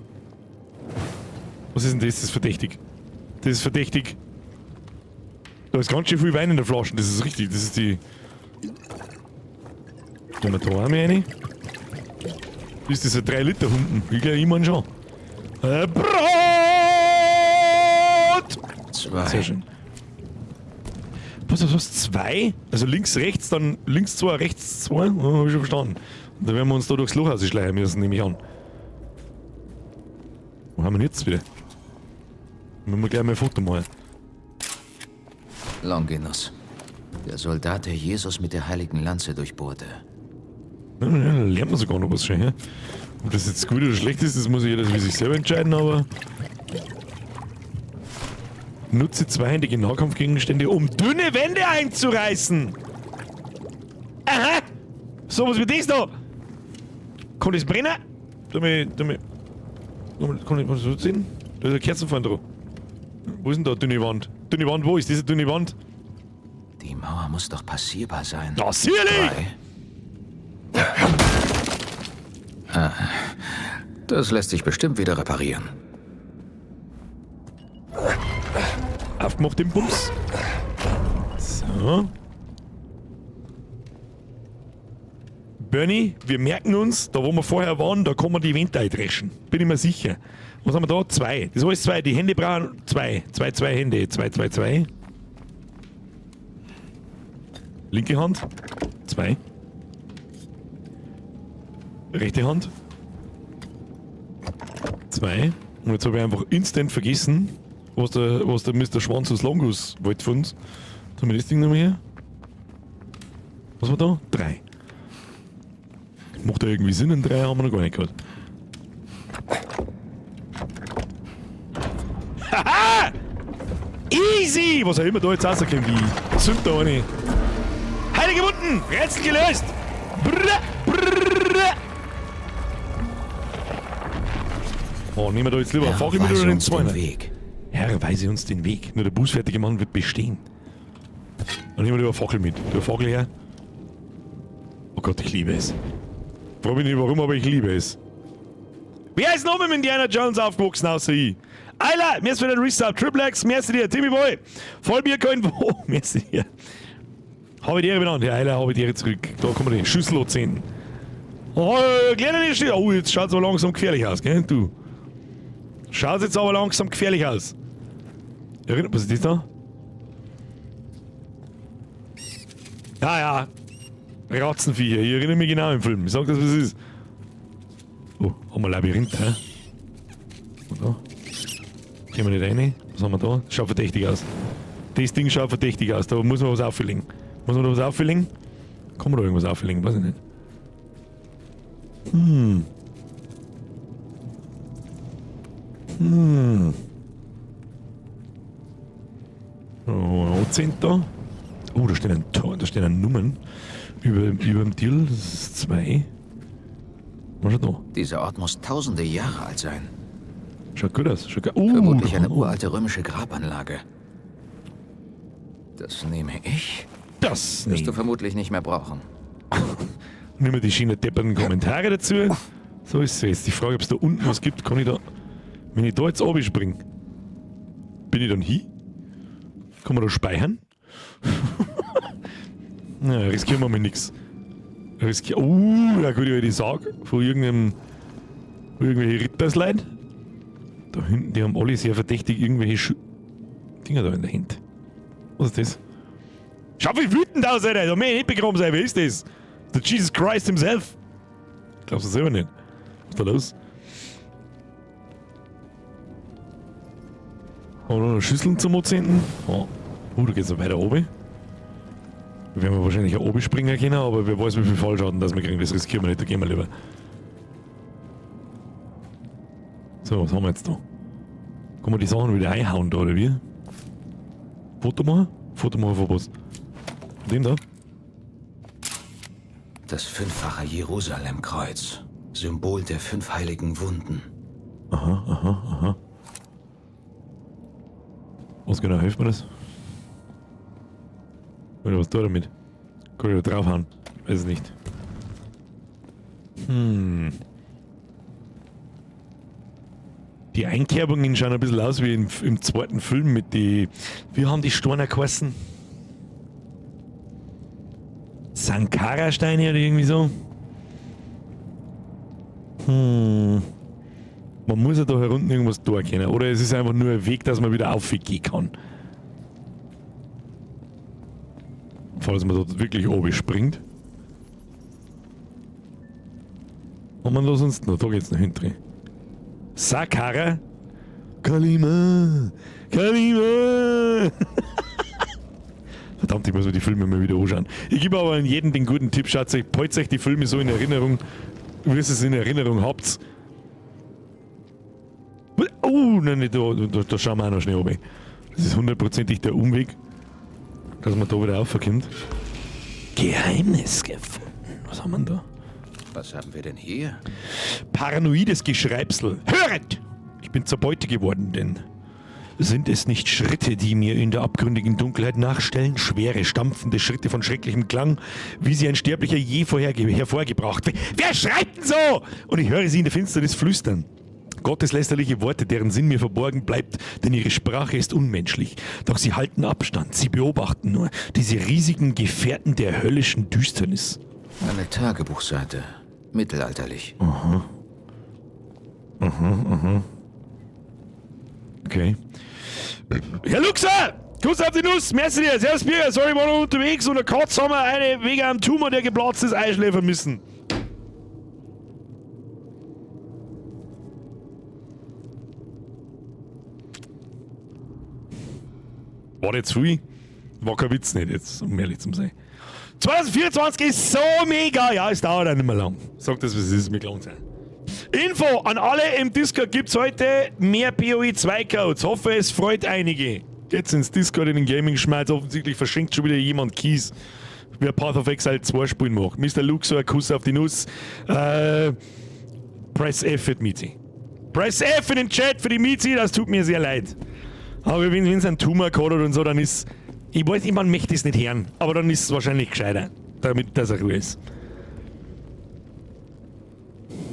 Was ist denn das? Das ist verdächtig. Das ist verdächtig. Da ist ganz schön viel Wein in der Flasche. Das ist richtig. Das ist die. Tun wir da auch mal rein. Das ist dieser 3-Liter-Humpen. Ich glaube, ich meine schon. Brot! 2. Sehr schön. Was, was, was? 2? Also links, rechts, dann links 2, rechts 2? Oh, hab ich schon verstanden. Und dann werden wir uns da durchs Loch rausschleichen müssen, nehme ich an. Wo haben wir denn jetzt wieder? Müssen wir gleich mal ein Foto machen. Longinus. Der Soldat, der Jesus mit der heiligen Lanze durchbohrte. Ja, ja, da lernt man sogar noch was schon, ja? Ob das jetzt gut oder schlecht ist, das muss jeder für sich selber entscheiden, aber... Nutze zweihändige Nahkampfgegenstände, um dünne Wände einzureißen! Aha! So, was wird das da? Kann das brennen? Kann ich was so sehen? Da ist eine Kerze vorne dran. Wo ist denn da eine dünne Wand? Dünne Wand, wo ist diese dünne Wand? Die Mauer muss doch passierbar sein. Na, sicherlich! 3. Ah, das lässt sich bestimmt wieder reparieren. Aufgemacht den Bums. So. Bernie, wir merken uns, da wo wir vorher waren, da kann man die Wände eindreschen. Bin ich mir sicher. Was haben wir da? 2. Das ist alles 2. Die Hände brauchen 2. 2, 2 Hände. 2, 2, 2. Linke Hand. 2. Rechte Hand. 2. Und jetzt habe ich einfach instant vergessen, was der Mister Schwanzus Longus wollte von uns. Jetzt haben wir das Ding nochmal hier. Was war da? 3. Macht da irgendwie Sinn, ein 3 haben wir noch gar nicht gehabt. Haha! Easy! Was auch immer da jetzt rauskommt, die zünd da eine. Heilige Wunden! Rätsel gelöst! Brrr, brrr. Oh, nehmen wir da jetzt lieber Herr, Fackel mit oder weise den uns den Zwanner? Weg. Herr, weise uns den Weg. Nur der bußfertige Mann wird bestehen. Dann nehmen wir lieber Fackel mit. Der Fackel her. Oh Gott, ich liebe es. Frag mich nicht warum, aber ich liebe es. Wer ist noch mit Indiana Jones aufgewachsen außer ich? Ayla, mir ist für den Restart. Triple X, merci dir. Timmy Boy. Vollbier kein Wo. Merci dir. Habe ich die Ehre benannt. Ja, Ayla, habe ich die Ehre zurück. Da kommen wir die Schüssel 10. Oh, kleiner nicht. Oh, jetzt schaut's aber langsam gefährlich aus, gell? Du. Schaut jetzt aber langsam gefährlich aus. Erinnert, was ist das da? Ja, ja. Ratzenviecher. Ich erinnere mich genau im Film. Ich sag das, was es ist. Oh, haben wir ein Labyrinth, hä? Und da? Gehen wir nicht rein. Was haben wir da? Das schaut verdächtig aus. Das Ding schaut verdächtig aus. Da muss man was auffüllen. Muss man da was auffüllen? Kann man da irgendwas auffüllen? Weiß ich nicht. Oh, 10 da. Oh, da stehen ein Tor, da stehen ein Nummern über dem Deal. Das ist 2. Was ist da? Dieser Ort muss tausende Jahre alt sein. Schaut gut aus. Schaut Vermutlich eine uralte römische Grabanlage. Das nehme ich. Das Wirst du nehme vermutlich nicht mehr brauchen. Nimm mir die schönen depperten Kommentare dazu. So ist es jetzt. Die Frage, ob es da unten was gibt, kann ich da... Wenn ich da jetzt runterspringe, bin ich dann hin? Kann man da speichern? Na, riskieren wir mal nix. Riskier. Ja gut, ich sag. Von irgendeinem. Von irgendwelche Rittersleid. Da hinten, die haben alle sehr verdächtig irgendwelche Dinger da in der Hand. Was ist das? Schau, wie wütend aus, Alter! Da möchte ich nicht begraben sein. Wer ist das? Der Jesus Christ himself. Glaubst du selber nicht? Was ist da los? Haben wir noch Schüsseln zum Anzünden? Oh. Da geht's noch weiter oben. Wir werden wahrscheinlich auch oben springen können, aber wer weiß, wie viel Fallschaden das wir kriegen. Das riskieren wir nicht, da gehen wir lieber. So, was haben wir jetzt da? Kann man die Sachen wieder einhauen da, oder wie? Foto machen? Foto machen von was? Von dem da? Das fünffache Jerusalemkreuz. Symbol der 5 heiligen Wunden. Aha, aha, aha. Was genau hilft mir das? Oder was tut er damit? Kann ich da draufhauen? Weiß es nicht. Die Einkerbungen schauen ein bisschen aus wie im zweiten Film mit die... Wie haben die Steine geheißen? Sankara-Steine oder irgendwie so? Man muss ja da herunten irgendwas tun können. Oder es ist einfach nur ein Weg, dass man wieder aufgehen kann. Falls man dort wirklich oben springt. Und man los uns noch, da geht's noch hinten. Saqqara? Kalima! Kalima! Verdammt, ich muss mir die Filme mal wieder anschauen. Ich gebe aber an jeden den guten Tipp, schaut euch, behaltet euch die Filme so in Erinnerung, wie ihr es in Erinnerung habt. Oh, nein, nein, da schauen wir auch noch schnell runter. Das ist hundertprozentig der Umweg, dass man da wieder raufkommt. Geheimnis gefunden. Was haben wir denn da? Was haben wir denn hier? Paranoides Geschreibsel. Höret! Ich bin zur Beute geworden, denn sind es nicht Schritte, die mir in der abgründigen Dunkelheit nachstellen? Schwere, stampfende Schritte von schrecklichem Klang, wie sie ein Sterblicher je hervorgebracht. Wer schreibt denn so? Und ich höre sie in der Finsternis flüstern. Gotteslästerliche Worte, deren Sinn mir verborgen bleibt, denn ihre Sprache ist unmenschlich. Doch sie halten Abstand, sie beobachten nur diese riesigen Gefährten der höllischen Düsternis. Eine Tagebuchseite. Mittelalterlich. Aha. Aha, aha. Okay. Herr Luxer! Kuss auf die Nuss! Merci dir! Servus, Birger! Sorry, war noch unterwegs und der Katz haben wir eine wegen einem Tumor, der geplatzt ist, einschläfern müssen. War jetzt viel? War kein Witz nicht jetzt, um ehrlich zu sein. 2024 ist so mega! Ja, es dauert auch nicht mehr lang. Sag das, was es ist, mir gelangt sein. Info an alle im Discord gibt's heute mehr PoE 2 Codes. Hoffe, es freut einige. Geht's ins Discord in den Gaming-Schmerz. Offensichtlich verschenkt schon wieder jemand Keys. Wer Path of Exile 2 spielen mag. Mister Luxor, Kuss auf die Nuss. Press F für die Mizi. Press F in den Chat für die Mizi, das tut mir sehr leid. Aber wenn's einen Tumor hat und so, dann ist... Ich weiß nicht, man möchte es nicht hören, aber dann ist es wahrscheinlich gescheiter, damit das eine Ruhe ist.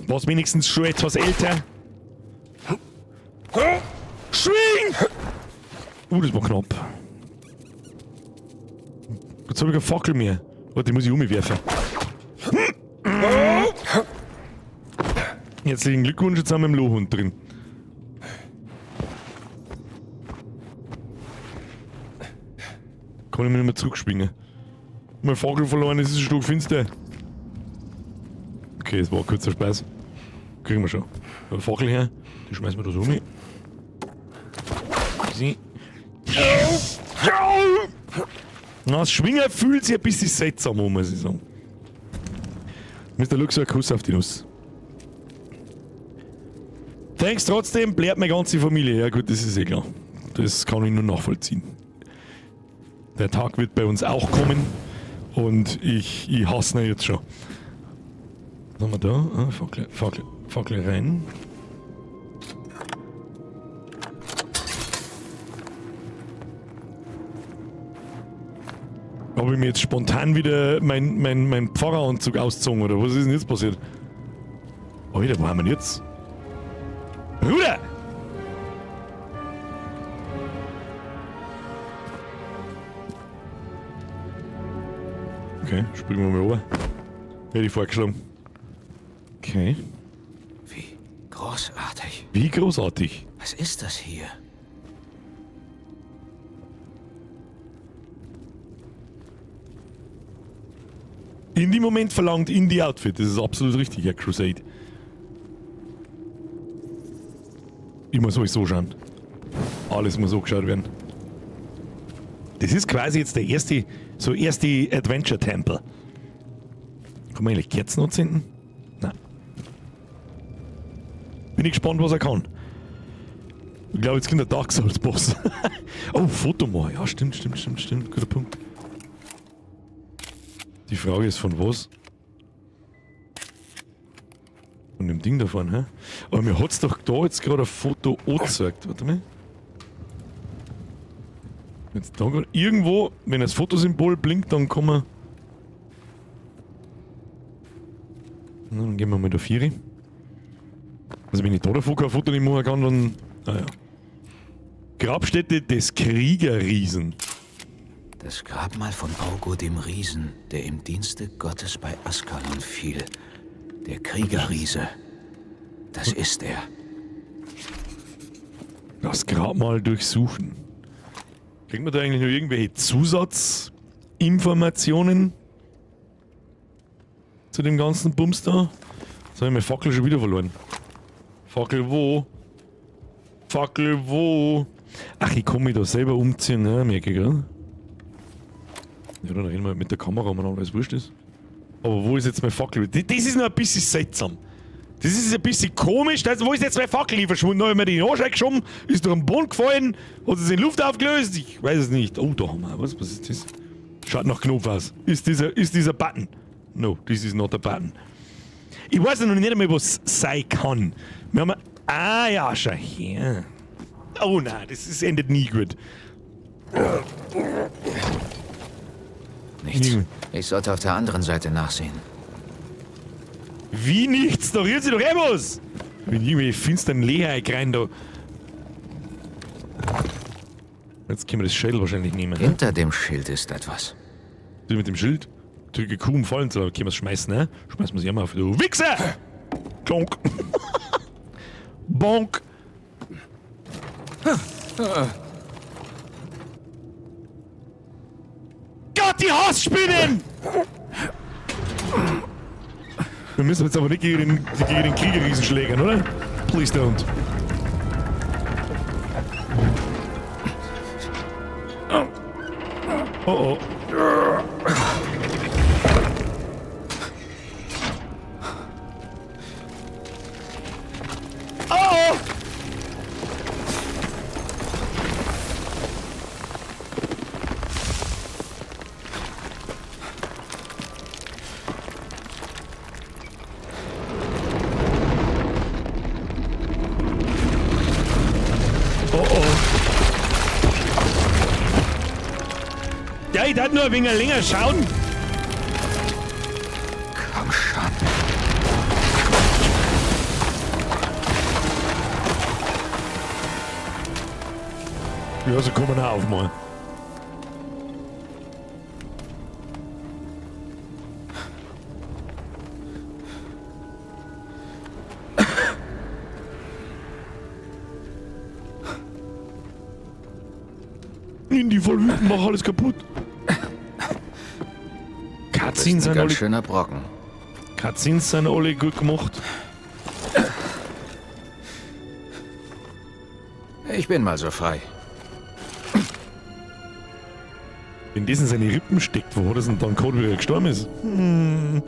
War's wenigstens schon etwas älter. Schwing! Das war knapp. Jetzt hab ich keine Fackel mehr. Warte, die muss ich umwerfen. Herzlichen Glückwunsch, jetzt haben wir im Lohhund drin. Kann ich mich nicht mehr zurückschwingen. Mein Fackel verloren, es ist ein Stück finster. Okay, es war ein kurzer Spaß. Kriegen wir schon. Eine Fackel her, die schmeißen wir da so um. Easy. Na, das Schwinger fühlt sich ein bisschen seltsam an, muss ich sagen. Mister Luxor, Kuss auf die Nuss. Thanks trotzdem, blärt meine ganze Familie. Ja gut, das ist eh klar. Das kann ich nur nachvollziehen. Der Tag wird bei uns auch kommen und ich hasse ihn jetzt schon. Was haben wir da? Ah, Fackel, Fackel, Fackel rein. Hab ich mir jetzt spontan wieder mein Pfarreranzug ausgezogen, oder was ist denn jetzt passiert? Alter, wo haben wir denn jetzt? Bruder! Okay, springen wir mal runter. Hätte ich vorgeschlagen. Okay. Wie großartig. Wie großartig. Was ist das hier? In dem Moment verlangt Indie-Outfit. Das ist absolut richtig, Herr Crusade. Ich muss sowieso schauen. Alles muss angeschaut werden. Das ist quasi jetzt der erste, so erste Adventure-Tempel. Kann man eigentlich Kerzen anzünden? Nein. Bin ich gespannt, was er kann. Ich glaube, jetzt kommt der Dark Souls Boss. Oh, Foto mal. Ja, stimmt, stimmt, stimmt, stimmt. Guter Punkt. Die Frage ist von was? Von dem Ding da vorne, hä? Aber mir hat's doch da jetzt gerade ein Foto angezeigt. Warte mal. Jetzt da grad irgendwo, wenn das Fotosymbol blinkt, dann kann man. Na, dann gehen wir mal da vier. Also wenn ich da davon kein Foto nicht machen kann, dann. Naja. Grabstätte des Kriegerriesen. Das Grabmal von Augo dem Riesen, der im Dienste Gottes bei Askalon fiel. Der Kriegerriese. Das ist er. Das Grabmal durchsuchen. Kriegt man da eigentlich noch irgendwelche Zusatzinformationen zu dem ganzen Bums da? Jetzt habe ich meine Fackel schon wieder verloren. Fackel wo? Fackel wo? Ach, ich kann mich da selber umziehen, ne? Merke ich gerade. Ja, dann reden wir halt mit der Kamera, wenn alles wurscht ist. Aber wo ist jetzt meine Fackel? Das ist noch ein bisschen seltsam. Das ist ein bisschen komisch. Das, wo ist jetzt meine Fackel verschwunden? Da habe ich mir die in den Arsch geschoben, ist durch den Boden gefallen, hat es in Luft aufgelöst? Ich weiß es nicht. Oh, da haben wir was. Was ist das? Schaut nach Knopf aus. Ist dieser Button? No, this is not a button. Ich weiß noch nicht einmal, was sein kann. Wir haben. Ah ja, schau her. Oh nein, das ist, endet nie gut. Nichts. Hm. Ich sollte auf der anderen Seite nachsehen. Wie nichts? Da rührt sich doch eh was! Wenn irgendwie finsteren Leer rein da. Jetzt können wir das Schädel wahrscheinlich nehmen. Ne? Hinter dem Schild ist etwas. Du mit dem Schild? Drücke Q, um fallen zu lassen. Können wir es schmeißen, ne? Schmeißen wir es immer auf. Du Wichser! Klonk! Bonk! Gott, die Hassspinnen! Wir müssen jetzt aber nicht gegen den Kriegerriesen schlägern, oder? Please don't. Oh oh. Oh oh! Oh oh. Ja, ich darf nur ein wenig länger schauen. Komm schon. Ja, so kommen wir auf mal. Indy voll wütend, mach alles kaputt. Cutscenes Ein sind ganz alle, schöner Brocken. Cutscenes sind alle gut gemacht. Ich bin mal so frei. Wenn das in seine Rippen steckt, wo hat er denn dann gehabt, wie er gestorben ist? Hm.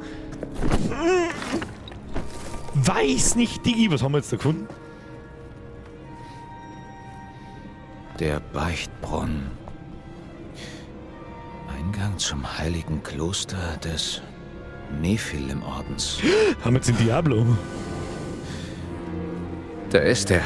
Weiß nicht, Digi. Was haben wir jetzt da gefunden? Der Beichtbrunnen. Eingang zum heiligen Kloster des Nephilim-Ordens. Haben wir jetzt den Diablo? Da ist er.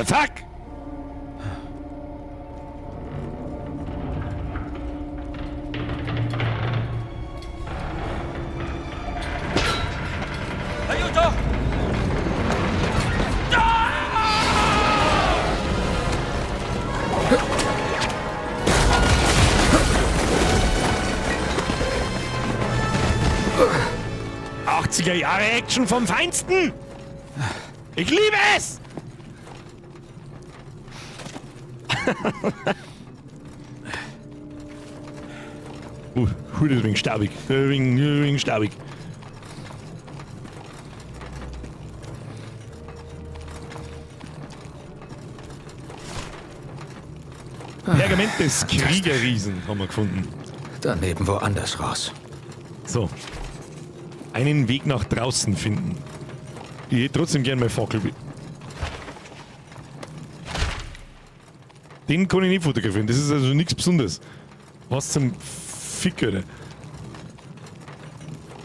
The fuck? Aiuto! Achtziger Jahre Action vom Feinsten! Ich liebe es! Hui, das ist wegen staubig. Das ist wegen staubig. Pergament des Kriegerriesen haben wir gefunden. Daneben woanders raus. So. Einen Weg nach draußen finden. Ich hätte trotzdem gern meine Fackel. Den kann ich nicht fotografieren. Das ist also nichts Besonderes. Was zum Fick, Alter.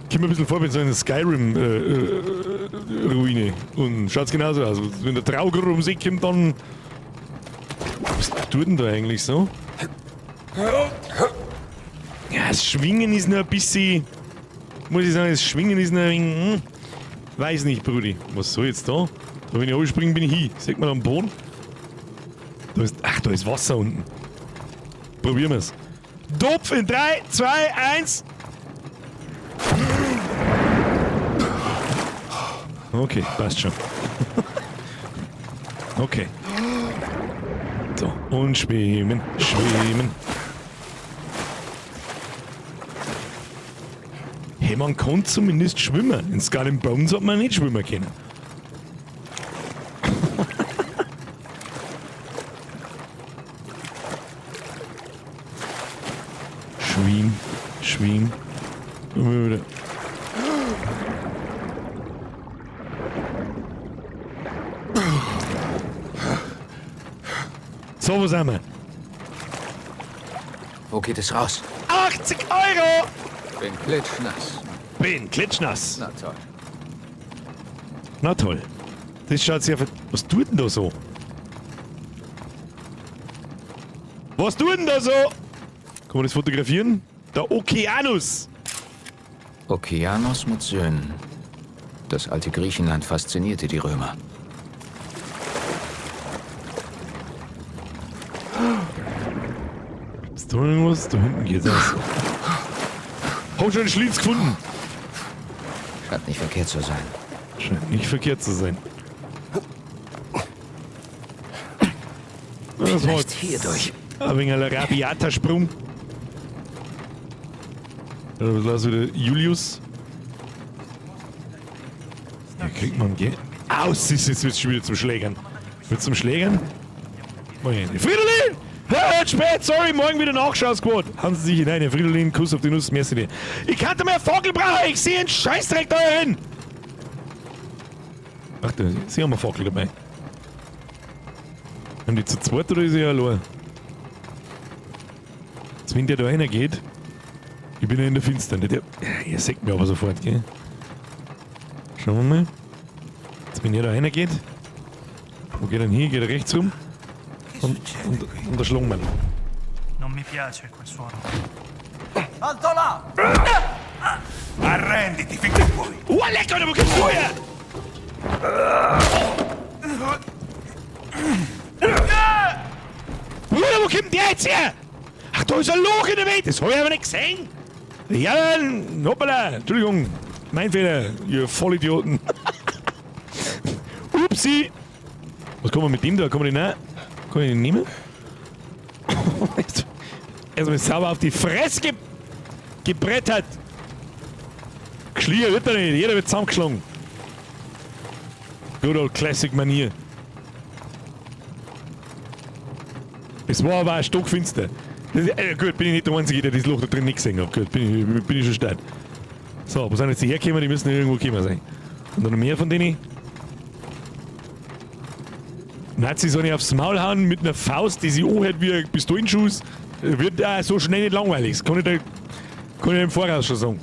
Kommt mir ein bisschen vor wie so eine Skyrim-Ruine. Und schaut's genauso aus. Wenn der Trauger ums Eck kommt, dann... Was tut denn da eigentlich so? Ja, das Schwingen ist noch ein bisschen... Muss ich sagen, das Schwingen ist noch ein wenig, weiß nicht, Brudi. Was soll jetzt da? Da, wenn ich runterspringe, bin ich hin. Sieht man am Boden? Da ist, ach, da ist Wasser unten. Probieren wir's. Dopf in 3, 2, 1. Okay, passt schon. Okay. So, und schwimmen, schwimmen. Hey, man kann zumindest schwimmen. In Skull and Bones hat man nicht schwimmen können. Schwimm, schwimm. Und wieder. So, wo sind wir? Wo geht es raus? 80 Euro! Bin klitschnass. Bin klitschnass. Na toll. Na toll. Das schaut sehr ver-, Was tut denn da so? Was tut denn da so? Kann man das fotografieren? Der Okeanos. Okeanos mit Söhnen. Das alte Griechenland faszinierte die Römer. Ist da irgendwas? Da hinten geht's aus. Hab schon einen Schlitz gefunden. Scheint nicht verkehrt zu sein. Scheint nicht verkehrt zu sein. Das war Vielleicht hier durch. Ein wenig ein rabiater Sprung. Ja, was lass wieder Julius. Ja, kriegt man Geld. Aus ist jetzt wird's schon wieder zum Schlägern. Wird's zum Schlägern? Moin. Fridolin! Hört spät, sorry, morgen wieder Nachschau-Squad. Haben Sie sich hinein, Herr Fridolin, Kuss auf die Nuss, merci dir. Ich kannte mehr Fackel brauchen, ich sehe einen Scheißdreck da herin. Ach, da, Sie haben eine Fackel dabei. Haben die zu zweit oder ist er allein? Jetzt, wenn der da einer geht, ich bin ja in der Finsternis. Der, ihr seht mich aber sofort, gell? Schauen wir mal. Jetzt, wenn der da einer geht, wo geht er denn hin? Geht er rechts rum? Und der Schlungmann. Non mi piace quel suono. Alto là! Arrenditi finché puoi. Oh, lecker, Alter, wo kommst du her? Bruder, wo kommt der jetzt her? Ach, da ist ein Loch in der Welt. Das hab ich aber nicht gesehen. Ja, hoppala. Entschuldigung. Mein Fehler, ihr Vollidioten. Upsi. Was kann man mit dem da? Kann man den auch? Kann ich den nehmen? Erstmal sauber auf die Fresse gebrettert. Geschlier wird er nicht. Jeder wird zusammengeschlagen. Good old Classic Manier. Es war aber auch stockfinster. Gut, bin ich nicht der Einzige, der das Loch da drin nicht gesehen hat. Gut, bin ich schon stark. So, wo sind jetzt die hergekommen? Die müssen ja irgendwo gekommen sein. Und dann noch mehr von denen. Nazis soll ich aufs Maul hauen mit einer Faust, die sie anhält wie ein Pistolenschuss. Wird auch so schnell nicht langweilig. Das kann ich im Voraus schon sagen.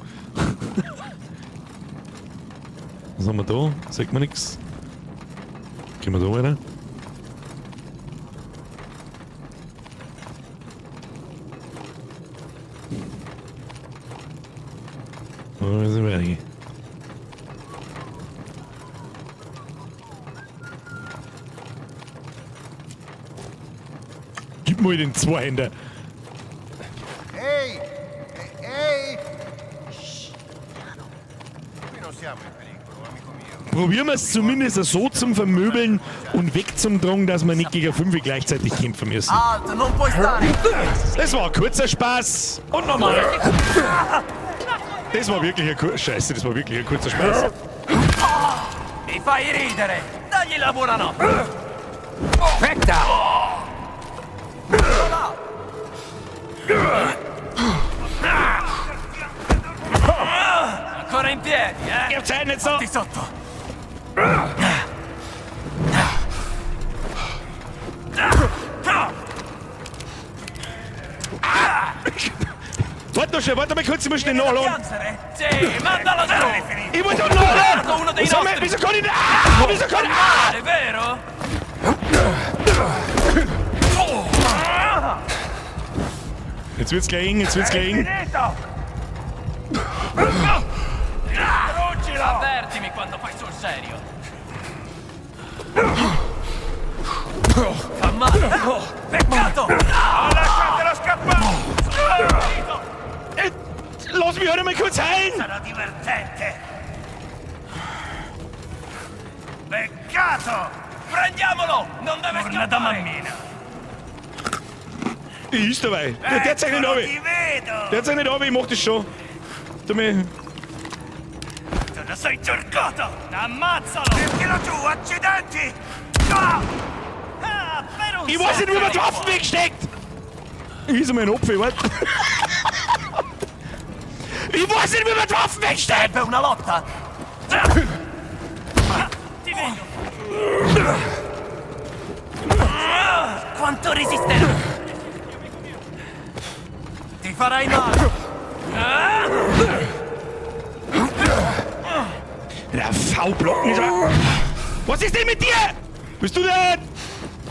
Was haben wir da? Sagt man nix. Gehen wir da weiter. Wir müssen weitergehen. Gib mir den Zweihänder. Ehi! Ehi! Qui non siamo in pericolo, amico mio. Probieren wir es zumindest so zum Vermöbeln und wegzumdrungen, dass wir nicht gegen 5 gleichzeitig kämpfen müssen. Alt, non puoi stare! Das war ein kurzer Spaß. Und nochmal. Das war wirklich ein kurzer Scheiße, das war wirklich ein kurzer Spaß. Mi fai ridere! Dagli la buonanotte! Weg da! Ancora in piedi, eh? Ihr Zeit nicht so. Di sotto! Warte noch schnell, warte mal kurz, ich muss schnell Viene da nachladen. piangere? Sì, mandalo giù! Ich muss doch nachladen! Uno dei Sag mal, nostri! wieso kann ich nicht... Ah, wieso kann ich... Ah! È vero? Jetzt wird's gleich eng, jetzt wird's gleich eng. Finito! Avvertimi quando fai sul serio! Fa male! Peccato! Lasciatelo scappare! Lass mich halt mal kurz heilen! Sarà divertente! Peccato! Prendiamolo! Non deve Torna da mammina! Ich ist dabei. Der zeigt nicht Eccolo, runter. ti vedo! Der zeigt nicht runter, ich mach das schon. Tu mir... Te lo sei cercato! Ammazzalo! Mettilo giù, accidenti! Ah! Ah, per un Ich weiß nicht, wie man die secolo. Waffen wegsteckt! Ich ist mein Opfer, warte. Ich weiß nicht, wie man die Waffen wegsteckt! Per una lotta? Ti vedo. Quanto resisterà? Ti farai male! Der V-Block ist er. Was ist denn mit dir? Bist du der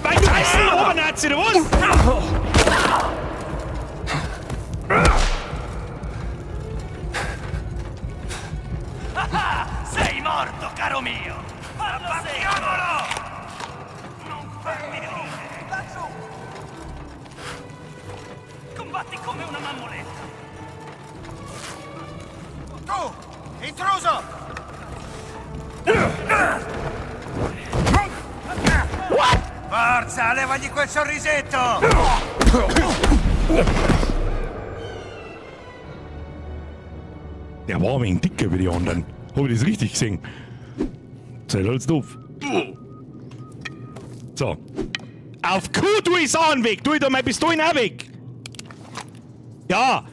Mike Tyson Obernazi oder was? Sei morto, caro mio. Fallo Abbattiamolo! Non farmi ridere! Laggiù! Combatti come una mammoletta. Tu! Intruso! What? Forza, levagli quel sorrisetto! Der war ein wenig dicker wie die anderen. Hab ich das richtig gesehen? Seid als doof. So. Auf Q tue ich Sachen weg. Tu ich da meine Pistolen auch weg. Ja.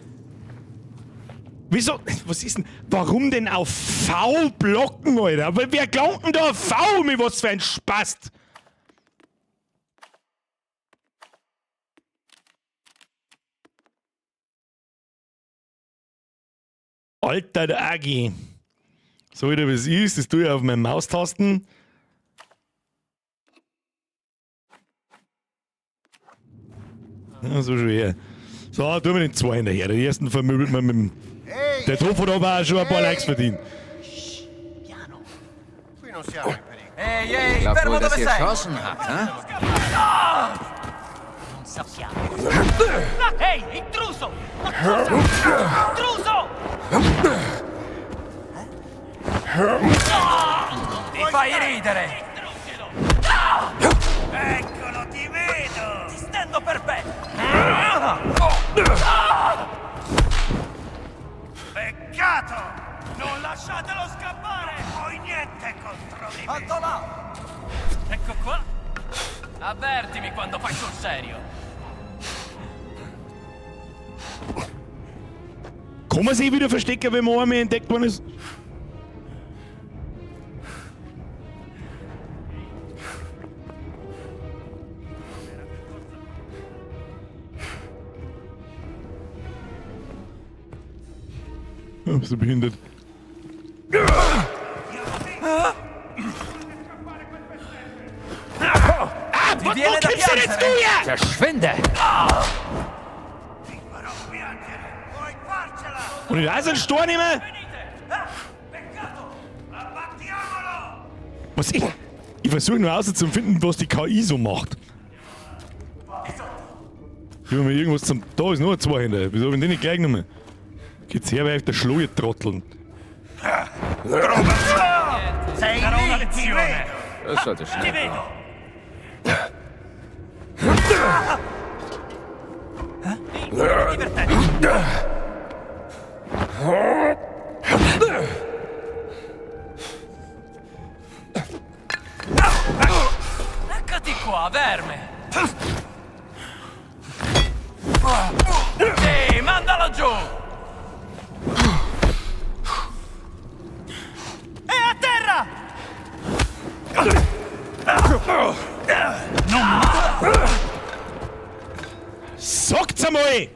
Wieso? Was ist denn? Warum denn auf V blocken, Alter? Aber wer glaubt denn da auf V? Mir was für ein Spast? Alter, der Agi. So wieder wie es ist, das tue ich auf meinen Maustasten. Ja, so schwer. So, tun wir den zwei hinterher. Den ersten vermöbelt man mit dem. Der Topf hat aber auch schon ein paar Likes verdient. Piano. Qui non siamo in pericolo. Ehi, ehi, Glaubt fermo wohl, dass dove ihr sei! Chancen habt, hä? Non sappiamo. Ehi, intruso! Ma cosa? Intruso! Ti fai ridere! Eccolo, ti vedo! Ti stendo per bene! Peccato! Non lasciatelo scappare! Puoi niente contro di me! Alto là! Ecco qua. Avvertimi quando fai sul serio! Kann man sich wieder verstecken, wenn man einmal entdeckt worden ist? Oh, bist du behindert? Ah, Ti wo, viene wo da kommst denn jetzt du piangere? her? Verschwinde! Ti farò piangere! Puoi farcela! Und ich weiß einen Stor nehmen? Was ich? Ich versuche nur herauszufinden, was die KI so macht. Ich will mir irgendwas zum. Da ist noch ein Zweihänder. Wieso hab ich den nicht gleich genommen? Geht's her, weil ich der Schlohe trotteln. Sei Darò una lì, ti lezione! vedo! Das sollte Ti schnell gehen. vedo! È divertente! Eccoti qua, verme! Sì, mandalo giù! È a terra! Sagt's einmal!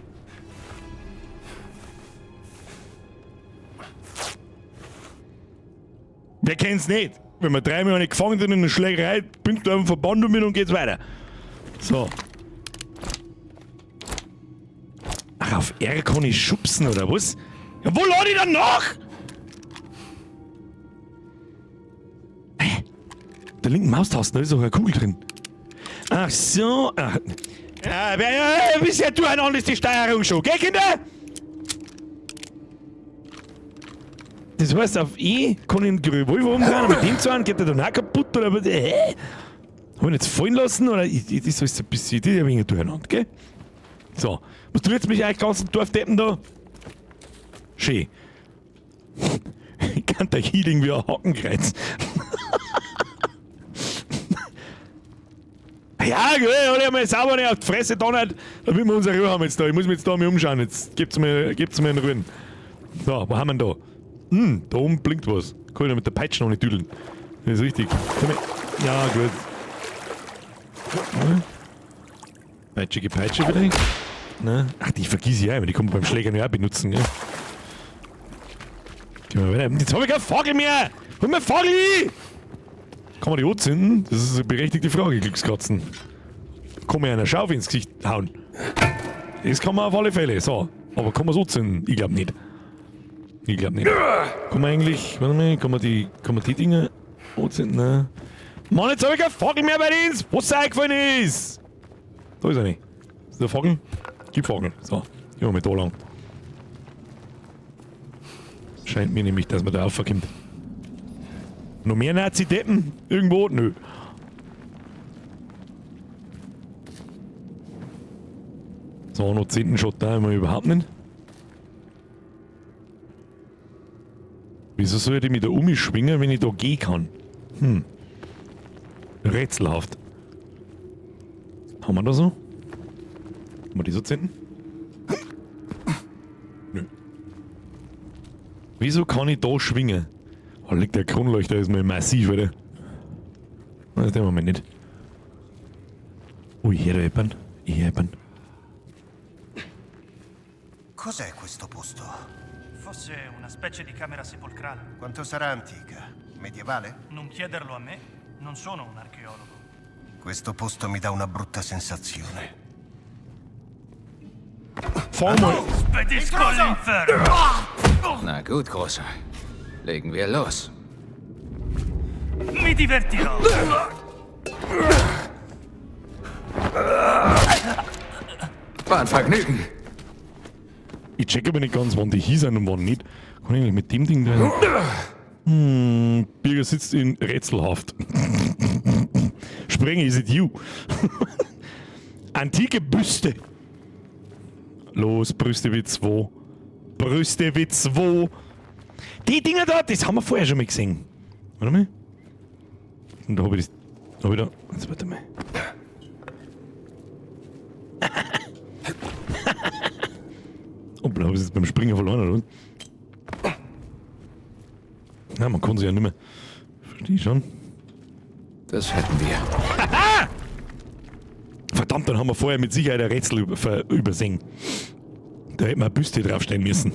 Wer kennt's nicht? Wenn man dreimal eine gefangen sind in einer Schlägerei, bindet du einen Verband mit und geht's weiter. So. Ach, auf R kann ich schubsen, oder was? Ja, wo lade ich dann nach? Hä? Der linken Maustaste, da ist doch eine Kugel drin. Ach so. Ach. Ja, wer, bisher durcheinander ist die Steuerung schon, gell, Kinder? Das heißt, auf E kann ich den Revolver umdrehen, und mit dem zu einem geht der dann auch kaputt, oder was? Hä? Hab ich ihn jetzt fallen lassen, oder? Ich, das ist ein bisschen, das ist ein wenig durcheinander, gell? So, was du jetzt mich eigentlich ganzen Dorfdeppen da? Schön. Ich kann der Healing wie ein Hakenkreuz. Ja, gut, alle einmal sauber nicht auf die Fresse donnert, damit wir unsere Ruhe haben jetzt da. Ich muss mich jetzt da mal umschauen. Jetzt gebt's mir in Ruhe. So, wo haben wir denn da? Hm, da oben blinkt was. Kann ich da mit der Peitsche noch nicht düdeln. Das ist richtig. Komm her. Ja, gut. Hm. Peitschige Peitsche vielleicht? Ne? Ach, die vergiss ich auch immer. Die kann man beim Schläger nicht auch benutzen, gell? Gehen wir weiter. Jetzt hab ich keinen Fackel mehr! Hol mir Fackel! Kann man die anzünden? Das ist eine berechtigte Frage, Glückskatzen. Kann man einer Schaufel ins Gesicht hauen? Das kann man auf alle Fälle. So, aber kann man es anzünden? Ich glaube nicht. Ich glaube nicht. Kann man eigentlich, warte mal, kann man die Dinger anzünden? Nein. Mann, jetzt hab ich keine Fackel mehr bei ins Wasser eingefallen ist! Da ist er nicht. Ist der Fackel? Gib Fackel. So, gehen wir mal da lang. Scheint mir nämlich, dass man da raufkommt. Noch mehr Nazi-Deppen? Irgendwo? Nö. So, noch 10. Shot da haben wir überhaupt nicht. Wieso soll ich mich da umschwingen, wenn ich da gehen kann? Hm. Rätselhaft. Haben wir da so? Haben wir die so zünden? Nö. Wieso kann ich da schwingen? Oh, liegt der Kronleuchter ist mal massiv, oder? Das den wir nicht. Ui, hier jemand. Hier jemand. Cos'è questo posto? Fosse una specie di camera sepolcrale. Quanto sarà antica? Medievale? Non chiederlo a me, non sono un archeologo. Questo posto mi dà una brutta sensazione. Fahr mal. Spedisco all'inferno! Na gut, Großer. Legen wir los. Mi divertirò! War ein Vergnügen. Ich check aber nicht ganz, wann die hier sind und wann nicht. Kann ich eigentlich mit dem Ding da. Hm, Birger sitzt in Rätselhaft. Sprenge, is it you? Antike Büste. Los, Brüste wie 2. Brüste wie 2. Die Dinger da, das haben wir vorher schon mal gesehen. Warte mal. Und da hab ich das. Da hab ich da. Jetzt warte mal. Hoppla, hab ich jetzt beim Springen verloren, oder? Na, man kann sich ja nicht mehr. Verstehe ich schon. Das hätten wir. Verdammt, dann haben wir vorher mit Sicherheit ein Rätsel übersehen. Da hätten wir eine Büste draufstellen müssen.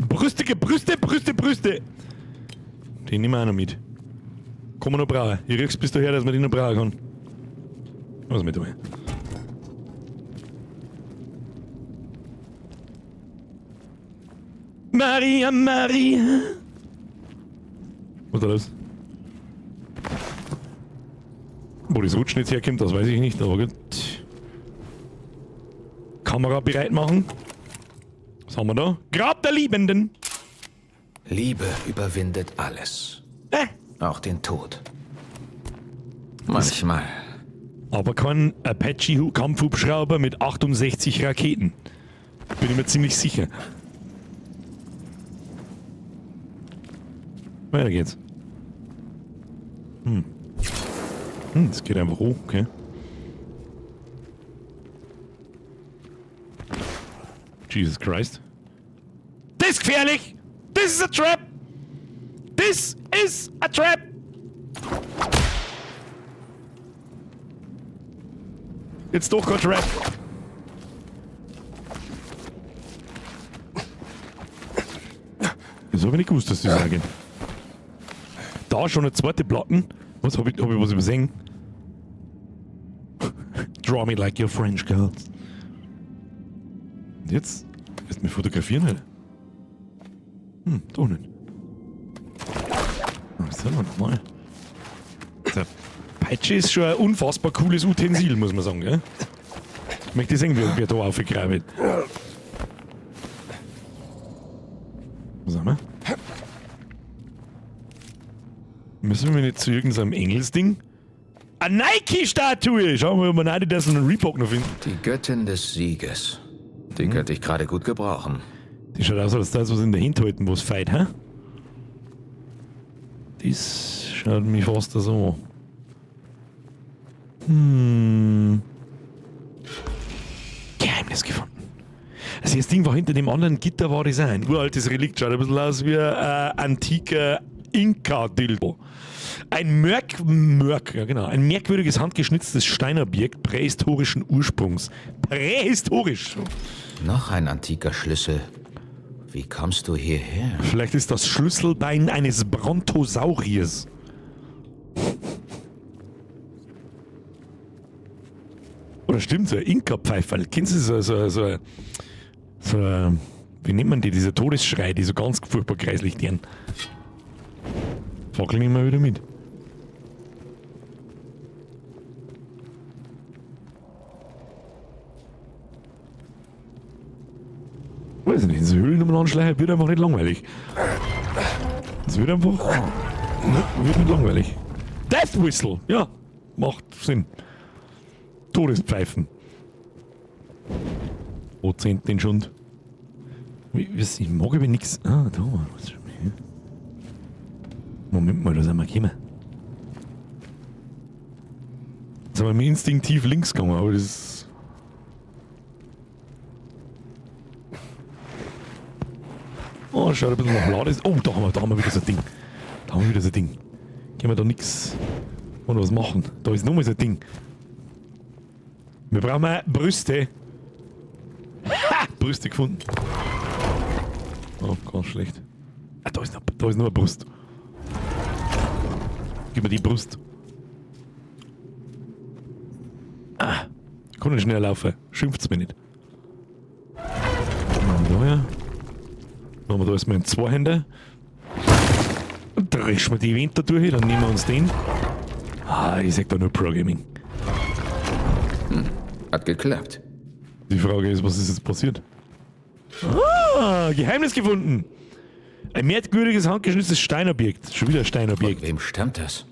Brüstige Brüste, Brüste, Brüste! Die nehmen wir auch noch mit. Kann man noch brauchen. Ich riech's bis daher, dass man die noch brauchen kann. Was mit dabei? Maria, Maria! Was ist da los? Wo das Rutschen jetzt herkommt, das weiß ich nicht, aber gut. Kamera bereit machen. Was haben wir da? Grab der Liebenden. Liebe überwindet alles. Auch den Tod. Manchmal. Aber kein Apache-Kampfhubschrauber mit 68 Raketen. Bin ich mir ziemlich sicher. Weiter geht's. Es geht einfach hoch, okay. Jesus Christ. Das ist gefährlich! This is a trap! This is a trap! Jetzt doch kein Trap. Das hab ich nicht gewusst, dass die sagen. Da schon eine zweite Platten. Was hab ich, hab ich was übersehen? Draw me like your French girls. Und jetzt? Lässt mich fotografieren, Alter. Doch nicht. Was haben wir nochmal? Der Peitsche ist schon ein unfassbar cooles Utensil, muss man sagen, gell? Ich möchte sehen, wer da aufgegraben wird. Was haben wir? Müssen wir nicht zu irgendeinem Engelsding? Eine Nike-Statue! Schauen wir mal, ob wir nicht das einen Reebok noch finden. Die Göttin des Sieges. Die könnte ich gerade gut gebrauchen. Die schaut aus, als das was in der Hand halten, was feit, hä? Das schaut mich fast so an. Geheimnis gefunden. Also das Ding war hinter dem anderen Gitter, war das auch ein uraltes Relikt. Schaut ein bisschen aus wie ein antiker Inka-Dildo. Ein ein merkwürdiges handgeschnitztes Steinobjekt prähistorischen Ursprungs. Prähistorisch! Noch ein antiker Schlüssel. Wie kommst du hierher? Vielleicht ist das Schlüsselbein eines Brontosauriers. Oder stimmt, so ein Inka-Pfeiferl. Kennst du so ein, wie nennt man die, dieser Todesschrei, die so ganz furchtbar kreislich deren. Fackel nehmen wir wieder mit. Weiß ich nicht, in so Höhlen umeinander schleichen wird einfach nicht langweilig. Es wird einfach, ne, wird nicht langweilig. Death Whistle! Ja, macht Sinn. Todespfeifen. Wo zählt den Schund? Ich mag aber nix. Ah, da. Was ist schon hier? Moment mal, da sind wir gekommen. Jetzt sind wir mir instinktiv links gegangen, aber das ist. Oh, schaut ein bisschen nach Lades. Oh, da haben wir wieder so ein Ding. Da haben wir wieder so ein Ding. Können wir da nix und was machen? Da ist nochmal so ein Ding. Wir brauchen Brüste. Ha! Brüste gefunden. Oh, ganz schlecht. Ah, da ist noch eine Brust. Gib mir die Brust. Ah, ich kann nicht schneller laufen. Schimpft's mir nicht. Und daher. Machen wir da erstmal in zwei Hände. Dreschen wir die Event da durch, dann nehmen wir uns den. Ah, ich sag da nur Pro-Gaming. Hat geklappt. Die Frage ist, was ist jetzt passiert? Ah, Geheimnis gefunden! Ein merkwürdiges, handgeschnitztes Steinobjekt. Schon wieder ein Steinobjekt. Von wem stammt das?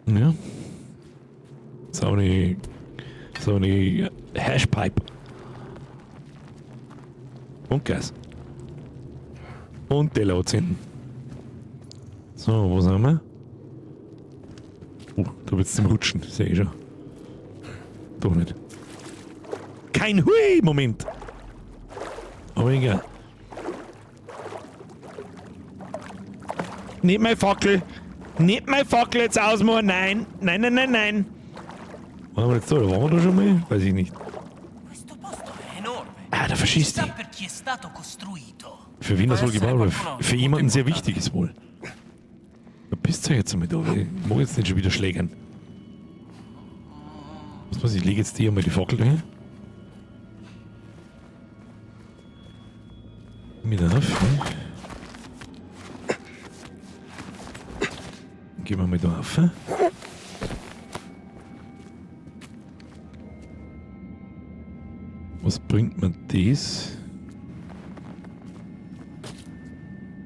Ja. So eine Hashpipe. Und Gas. Und Teller hinten. So, wo sind wir? Oh, da wird's zum Rutschen, sehe ich schon. Doch nicht. Kein Hui-Moment! Aber egal. Nicht meine Fackel! Nicht meine Fackel jetzt ausmachen! Nein! Nein, nein, nein, nein! Waren wir jetzt da? Oder waren wir da schon mal? Weiß ich nicht. Ah, der Faschist. Für wen das wohl gebaut wurde? Für jemanden sehr Wichtiges wohl. Da bist du jetzt damit, aber ich mag jetzt nicht schon wieder schlägern. Was muss ich? Ich lege jetzt hier mal die Fackel dahin. Mit auf. Ne? Gehen wir mal da auf. Bringt mir das?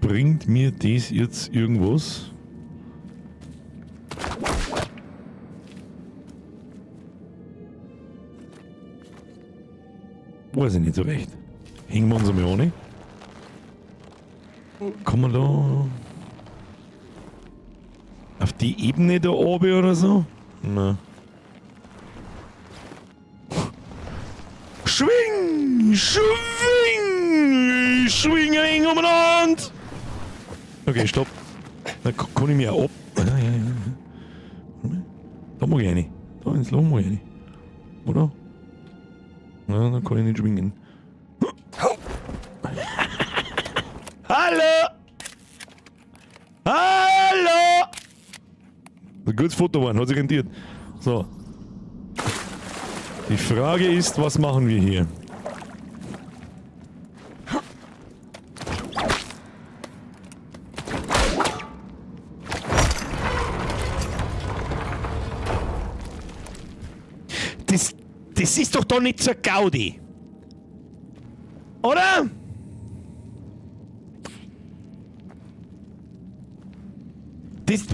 Bringt mir das jetzt irgendwas? Weiß ich nicht so recht. Hängen wir uns einmal an. Kann man da auf die Ebene da oben oder so? Na. Schwing! Schwing! Schwing ein umeinander! Okay, stopp. Da kann ich mich auch ab. Ja, ja, ja. Da mag ich rein. Da ins Loch mag ich rein. Oder? Na, da kann ich nicht schwingen. Hallo! Hallo! Ein gutes Foto geworden, hat sich rentiert. So. Die Frage ist, was machen wir hier? Das ist doch da nicht zur Gaudi. Oder?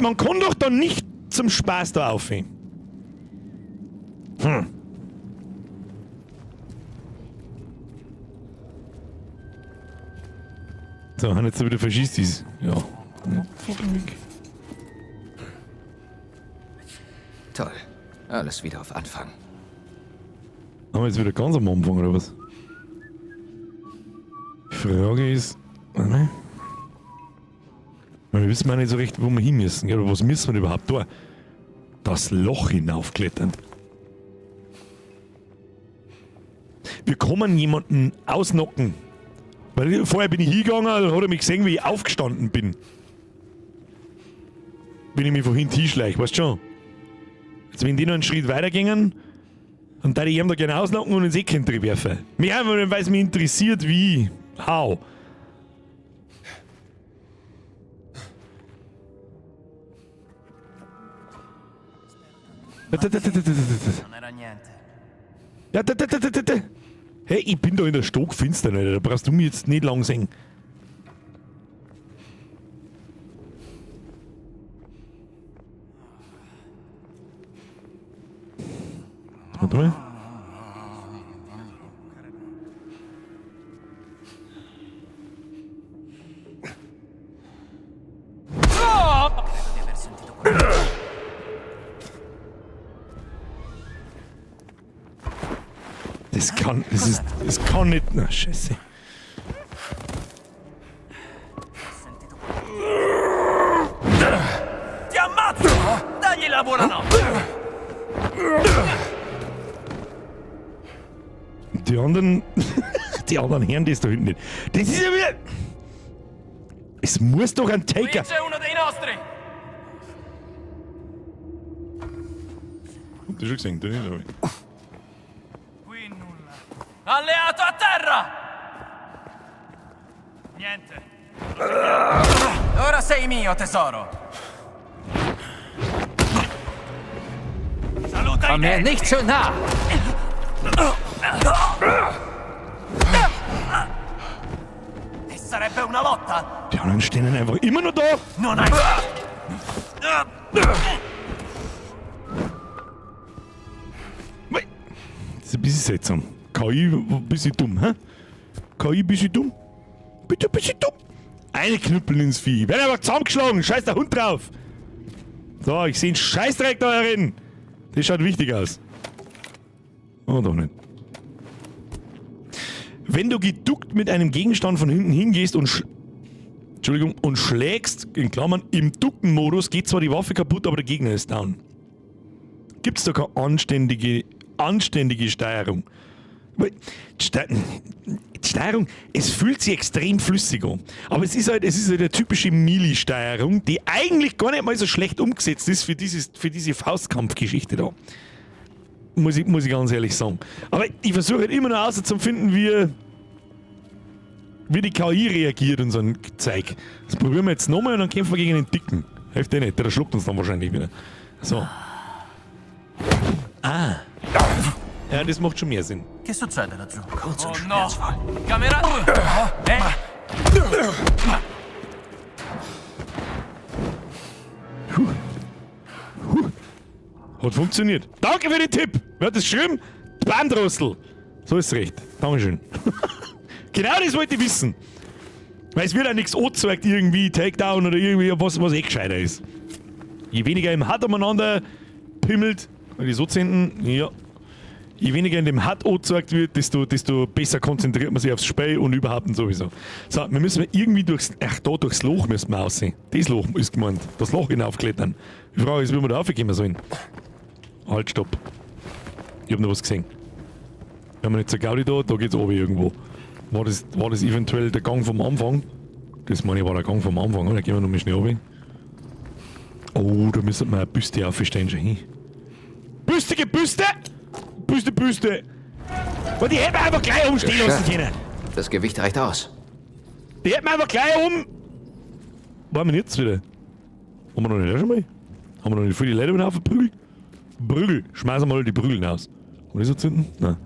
Man kann doch da nicht zum Spaß da aufhören. So, haben jetzt wieder verschießt ist. Ja. Toll. Alles wieder auf Anfang. Haben wir jetzt wieder ganz am Anfang, oder was? Die Frage ist... Warte. Wir wissen ja nicht so recht, wo wir hin müssen. Gell? Was müssen wir überhaupt da? Das Loch hinaufklettern. Wir kommen jemanden ausnocken. Weil vorher bin ich hingegangen, dann hat er mich gesehen, wie ich aufgestanden bin. Wenn ich mich von hinten hinschleiche, weißt du schon? Jetzt, wenn die noch einen Schritt weitergingen, dann würde ich ihm da gerne ausnocken und ins Eck werfen. Mich einfach, weil es mich interessiert, wie. How. Ja, da, da, da, da, da. Hey, ich bin da in der Stockfinstern, Alter. Da brauchst du mich jetzt nicht lang sehen. Warte mal. Das kann, das ist, das kann nicht, na Scheiße. Ti ammazzo! Dagli la buonanotte! Die anderen, die anderen Herren, die ist da hinten nicht. Das ist ja wieder... Es muss doch ein Taker... Qui c'è uno dei nostri! Hab das schon gesehen, da nicht, aber. Qui nulla. Alleato a terra! Niente. Ora sei mio, tesoro! Saluta i Komm mir denti! nicht zu nah! E sarebbe una lotta? Die anderen stehen einfach immer noch da! Non hai... Das ist ein bisschen seltsam. KI ein bisschen dumm, hä? KI ein bisschen dumm? Bitte ein bisschen dumm! Eine Knüppel ins Vieh. Werden einfach zusammengeschlagen. Scheiß der Hund drauf. So, ich sehe einen Scheißdreck da herin. Das schaut wichtig aus. Oh, doch nicht. Wenn du geduckt mit einem Gegenstand von hinten hingehst und Entschuldigung, und schlägst, in Klammern, im Ducken-Modus, geht zwar die Waffe kaputt, aber der Gegner ist down. Gibt's da keine anständige Steuerung? Weil die Steuerung, es fühlt sich extrem flüssig an. Aber es ist halt eine typische Melee-Steuerung, die eigentlich gar nicht mal so schlecht umgesetzt ist für diese Faustkampfgeschichte da. Muss ich ganz ehrlich sagen. Aber ich versuche halt immer noch herauszufinden, wie die KI reagiert und so ein Zeug. Das probieren wir jetzt nochmal und dann kämpfen wir gegen den Dicken. Hilft eh nicht, der schluckt uns dann wahrscheinlich wieder. So. Ah. Ja, das macht schon mehr Sinn. Che succede laggiù? Kurz und Oh no! schmerzvoll. Camera! Hat funktioniert. Danke für den Tipp. Wer hat das geschrieben? Die Bandrossel. So ist recht. Dankeschön. Genau das wollte ich wissen. Weil es wird auch nichts angezeigt, irgendwie Takedown oder irgendwie was, was eh gescheiter ist. Je weniger im HUD umeinander pimmelt, weil die so zünden, ja. Je weniger in dem HUD angezeigt wird, desto besser konzentriert man sich aufs Spiel und überhaupt und sowieso. So, wir müssen irgendwie durchs, ach da, durchs Loch müssen wir aussehen. Das Loch ist gemeint. Das Loch hinaufklettern. Die Frage ist, wie wir da raufkommen sollen. Halt, stopp. Ich hab noch was gesehen. Wir haben nicht zur Gaudi da, da geht's runter irgendwo. War das eventuell der Gang vom Anfang? Das meine ich, war der Gang vom Anfang, oder? Gehen wir nochmal schnell runter. Oh, da müssen wir eine Büste aufstellen schon hin. Büstige Büste! Büste, Büste! Und die hätten wir einfach gleich umstehen lassen können. Das Gewicht reicht aus. Die hätten wir einfach gleich um. Wo haben wir denn jetzt wieder? Haben wir noch nicht auch schon mal? Haben wir noch nicht voll die Leute über den Haufen prügelt? Prügel! Schmeißen wir mal die Prügeln aus. Kann ich so zünden? Nein.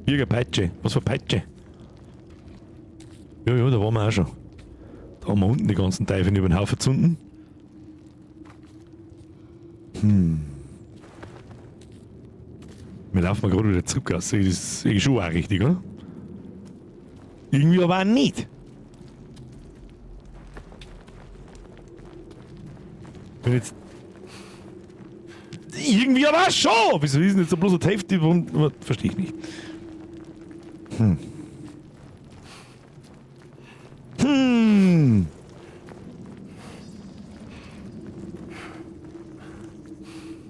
Birger Peitsche. Was für Peitsche? Ja, ja, da waren wir auch schon. Da haben wir unten die ganzen Teufel über den Haufen zünden. Wir laufen mal gerade wieder zurück aus. Das ist irgendwie schon auch richtig, oder? Irgendwie aber auch nicht. Wenn jetzt. Irgendwie aber auch schon! Wieso ist denn jetzt so bloß die Hälfte? Verstehe ich nicht.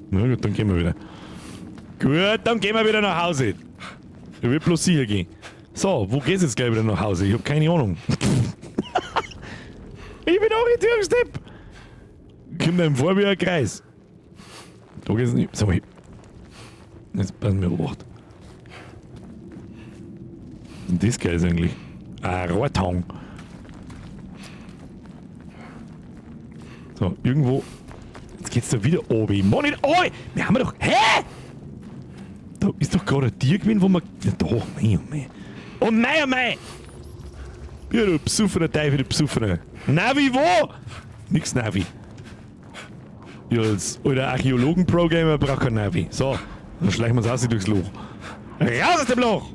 Na gut, dann gehen wir wieder. Gut, dann gehen wir wieder nach Hause. Ich will bloß sicher gehen. So, wo geht's jetzt gleich wieder nach Hause? Ich hab keine Ahnung. Ich bin Orientierungstipp. Kommt einem vor wie ein Kreis. Da geht's nicht. Sag mal, jetzt passen wir Obacht. Und das geil ist eigentlich. Ein Rohrtang. So, irgendwo. Jetzt geht's da wieder oben. Mann, nicht oben! Wir haben doch. Hä? Da ist doch gerade ein Tier gewesen, wo man. Ja, da, mei, oh mei. Oh mei, oh mei! Ja, du besoffener Teufel, du besoffener. Navi, wo? Nix Navi. Ja, als alter Archäologen-Pro-Gamer braucht kein Navi. So, dann schleichen wir uns aus durchs Loch. Raus aus dem Loch!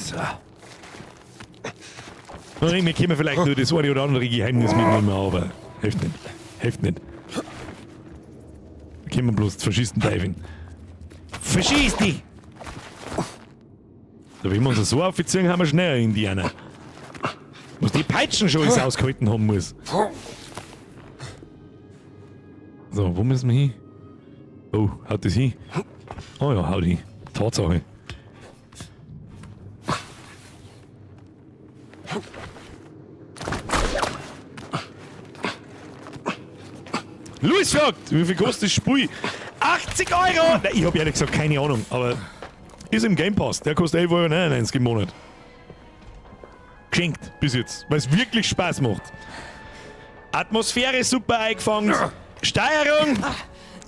So. Wir können vielleicht nur das eine oder andere Geheimnis mitnehmen, aber hilft nicht. Hilft nicht. Da können wir bloß verschießen Teufel. Verschieß dich! Da wenn wir uns so aufziehen, haben wir schneller Indianer. Was die Peitschen schon alles ausgehalten haben muss. So, wo müssen wir hin? Oh, haut das hin? Oh ja, haut hin. Tatsache. Luis fragt, wie viel kostet das Spiel? 80 Euro! Nein, ich hab ehrlich gesagt keine Ahnung, aber ist im Game Pass. Der kostet 11,99 Euro im Monat. Geschenkt bis jetzt, weil es wirklich Spaß macht. Atmosphäre super eingefangen. Steuerung!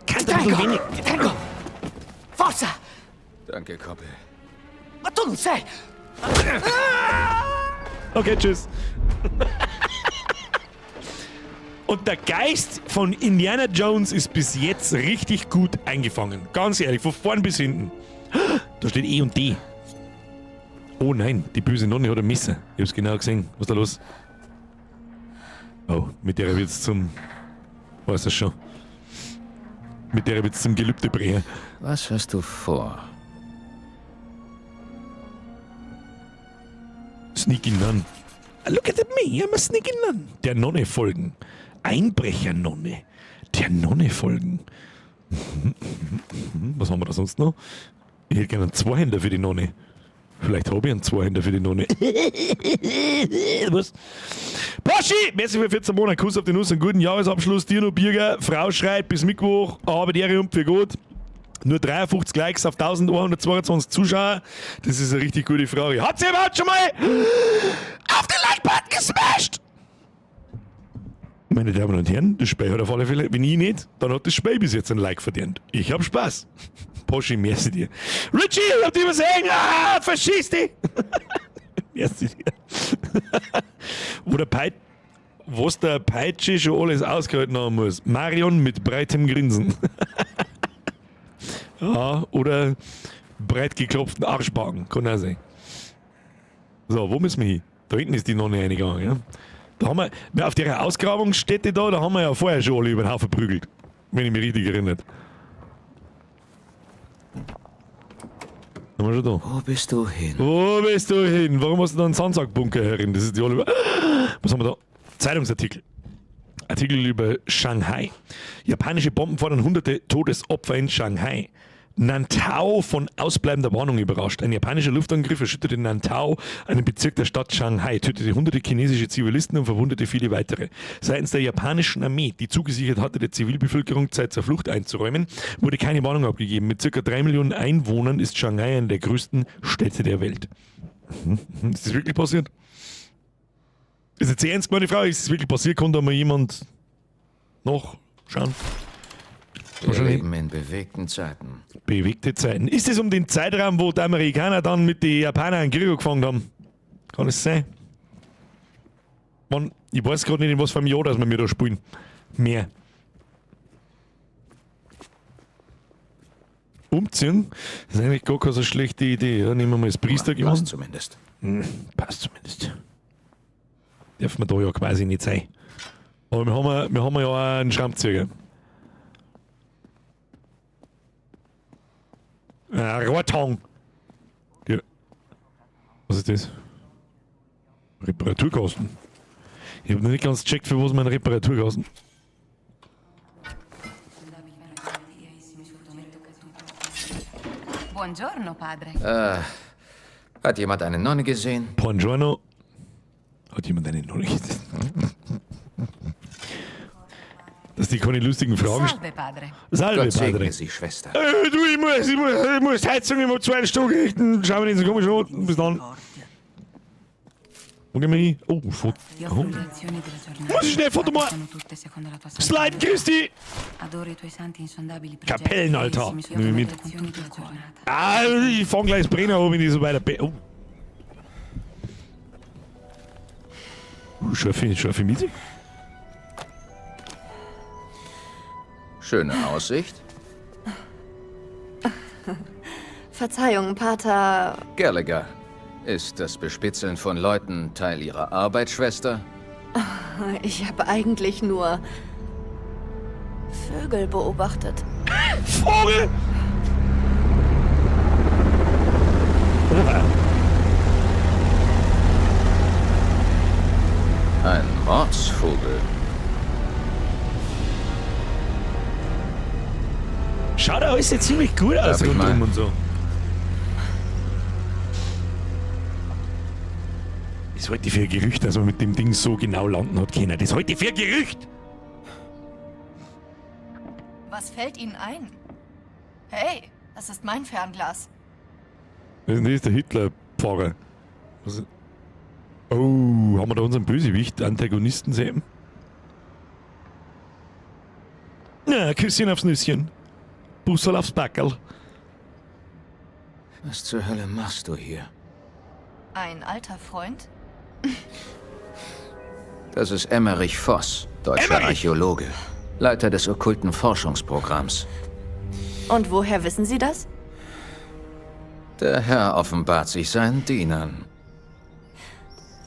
Kann doch ein bisschen wenig. Ti tengo! Forza! Danke, Koppel. Ma tu non sei! Okay, tschüss. Und der Geist von Indiana Jones ist bis jetzt richtig gut eingefangen. Ganz ehrlich, von vorn bis hinten. Da steht E und D. Oh nein, die böse Nonne hat ein Messer. Ich hab's genau gesehen. Was ist da los? Oh, mit der wird's zum... Weiß das schon. Mit der wird's zum Gelübde brechen. Was hast du vor? Sneaky Nun. Look at me, I'm a sneaky nun. Der Nonne folgen. Einbrecher-Nonne. Der Nonne folgen. Was haben wir da sonst noch? Ich hätte gerne einen Zweihänder für die Nonne. Vielleicht habe ich einen Zweihänder für die Nonne. Was? Poschi! Merci für 14 Monate. Kuss auf die Nuss, einen guten Jahresabschluss. Dir noch Birger. Frau schreit bis Mittwoch. Arbeit, Ehre und für gut. Nur 53 Likes auf 1122 Zuschauer. Das ist eine richtig gute Frage. Hat sie überhaupt schon mal auf den Like-Button gesmashed? Meine Damen und Herren, das Spiel hat auf alle Fälle, wenn ich nicht, dann hat das Spiel bis jetzt ein Like verdient. Ich hab Spaß. Poschi, merci dir. Richie, ich hab dich übersehen! Ah, verschieß dich! Merci dir. Wo der Peit, was der Peitsche schon alles ausgehalten haben muss. Marion mit breitem Grinsen. Ja, oder breit geklopften Arschbacken. Kann auch sein. So, wo müssen wir hin? Da hinten ist die Nonne reingegangen. Ja? Da haben wir, auf der Ausgrabungsstätte da, da haben wir ja vorher schon alle über den Haufen prügelt. Wenn ich mich richtig erinnere. Sind wir schon da? Wo bist du hin? Wo bist du hin? Warum hast du da einen Sandsackbunker herin? Das ist die alle. Was haben wir da? Zeitungsartikel. Artikel über Shanghai. Japanische Bomben fordern hunderte Todesopfer in Shanghai. Nantao von ausbleibender Warnung überrascht. Ein japanischer Luftangriff erschütterte Nantao, einen Bezirk der Stadt Shanghai, tötete hunderte chinesische Zivilisten und verwundete viele weitere. Seitens der japanischen Armee, die zugesichert hatte, der Zivilbevölkerung Zeit zur Flucht einzuräumen, wurde keine Warnung abgegeben. Mit ca. 3 Millionen Einwohnern ist Shanghai eine der größten Städte der Welt. Ist das wirklich passiert? Ist jetzt ernst gemeinte Frage, ist das wirklich passiert? Kann da mal jemand noch schauen? Wir leben in bewegten Zeiten. Bewegte Zeiten. Ist es um den Zeitraum, wo die Amerikaner dann mit den Japanern einen Krieg angefangen haben? Kann es sein? Mann, ich weiß gerade nicht, in was für einem Jahr, dass wir mir da spielen. Mehr. Umziehen? Das ist eigentlich gar keine so schlechte Idee. Ja, nehmen wir mal das Priestergewand. Passt zumindest. Passt zumindest. Darf man da ja quasi nicht sein. Aber wir haben ja auch einen Schraubzieher. Rohrtang. Ja. Was ist das? Reparaturkosten. Ich habe noch nicht ganz gecheckt, für was mein Reparaturkosten. Buongiorno, padre. Hat jemand eine Nonne gesehen? Buongiorno. Hat jemand eine Nonne gesehen? Dass die keine lustigen Fragen Salve, padre. Salve, Gott segne Padre. Sie, Schwester. Du, ich muss die Heizung im zweiten Stock richten. Schau mir nicht so komisch an. Bis dann. Wo gehen wir hin? Oh, Foto. Oh. Muss ich schnell Foto machen? Slide, Christi! Kapellenaltar. Nehmen wir mit. Ah, ich fang gleich das Brenner an, wenn ich so weiter bin. Oh. Scharfe Miete? Schöne Aussicht. Verzeihung, Pater. Gallagher. Ist das Bespitzeln von Leuten Teil Ihrer Arbeit, Schwester? Ich habe eigentlich nur Vögel beobachtet. Vogel! Oha. Ein Mordsvogel. Schaut auch alles jetzt ziemlich gut aus Darf ich rundum mal? und so. Das halte ich für ein Gerücht, dass man mit dem Ding so genau landen hat können. Das halte ich für ein Gerücht! Was fällt Ihnen ein? Hey, das ist mein Fernglas. Das ist der Hitler-Pfarrer. Was- Oh, haben wir da unseren Bösewicht, Antagonisten sehen? Na, Küsschen aufs Nüsschen. Busserl aufs Backerl. Was zur Hölle machst du hier? Ein alter Freund? Das ist Emmerich Voss, deutscher Emmerich! Archäologe, Leiter des okkulten Forschungsprogramms. Und woher wissen Sie das? Der Herr offenbart sich seinen Dienern.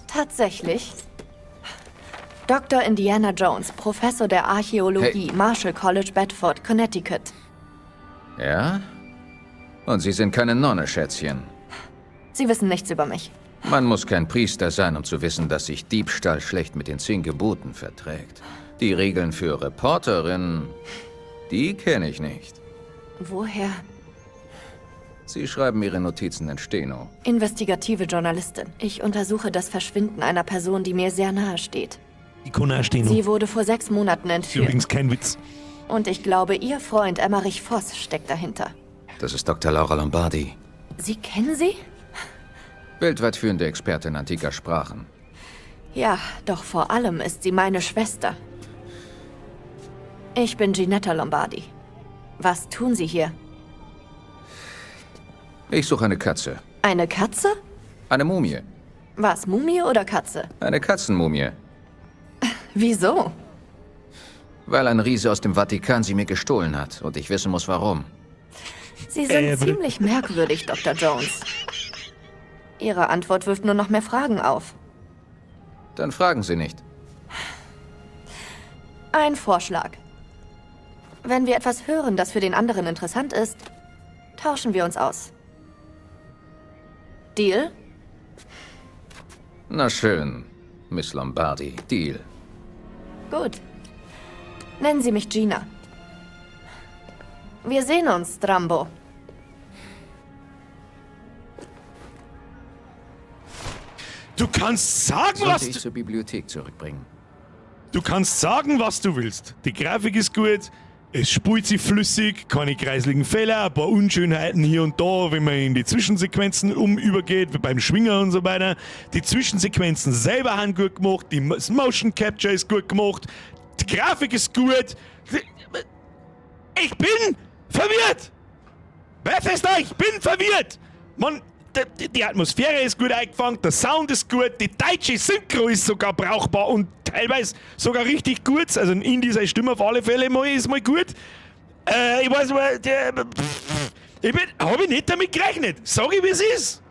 Tatsächlich. Dr. Indiana Jones, Professor der Archäologie, Marshall College, Bedford, Connecticut. Ja? Und Sie sind keine Nonne, Schätzchen. Sie wissen nichts über mich. Man muss kein Priester sein, um zu wissen, dass sich Diebstahl schlecht mit den 10 Geboten verträgt. Die Regeln für Reporterinnen, die kenne ich nicht. Woher? Sie schreiben Ihre Notizen in Steno. Investigative Journalistin. Ich untersuche das Verschwinden einer Person, die mir sehr nahe steht. Ich kann auch stehen. Sie wurde vor 6 Monaten Ist entführt. übrigens kein Witz. Und ich glaube, Ihr Freund Emmerich Voss steckt dahinter. Das ist Dr. Laura Lombardi, Sie kennen sie? weltweit führende Expertin antiker Sprachen. Ja, doch vor allem ist sie meine Schwester. Ich bin Ginetta Lombardi. Was tun Sie hier? Ich suche eine Katze. Eine Katze? Eine Mumie. Was, Mumie oder Katze? Eine Katzenmumie. Wieso? Weil ein Riese aus dem Vatikan sie mir gestohlen hat und ich wissen muss, warum. Sie sind ziemlich merkwürdig, Dr. Jones. Ihre Antwort wirft nur noch mehr Fragen auf. Dann fragen Sie nicht. Ein Vorschlag. Wenn wir etwas hören, das für den anderen interessant ist, tauschen wir uns aus. Deal? Na schön, Miss Lombardi. Deal. Gut. Nennen Sie mich Gina. Wir sehen uns, Drambo. Du kannst sagen, Sollte was ich du... zur Bibliothek zurückbringen. Du kannst sagen, was du willst. Die Grafik ist gut, es spult sich flüssig, keine kreisligen Fehler, ein paar Unschönheiten hier und da, wenn man in die Zwischensequenzen übergeht, wie beim Schwinger und so weiter. Die Zwischensequenzen selber haben gut gemacht, das Motion Capture ist gut gemacht, die Grafik ist gut. Ich bin verwirrt! Bethesda, ich bin verwirrt! Mann, die Atmosphäre ist gut eingefangen, der Sound ist gut, die deutsche Synchro ist sogar brauchbar und teilweise sogar richtig gut. Also in dieser Stimme auf alle Fälle mal, ist mal gut. Ich weiß nicht, ich bin, hab ich nicht damit gerechnet. Sag ich, wie es ist.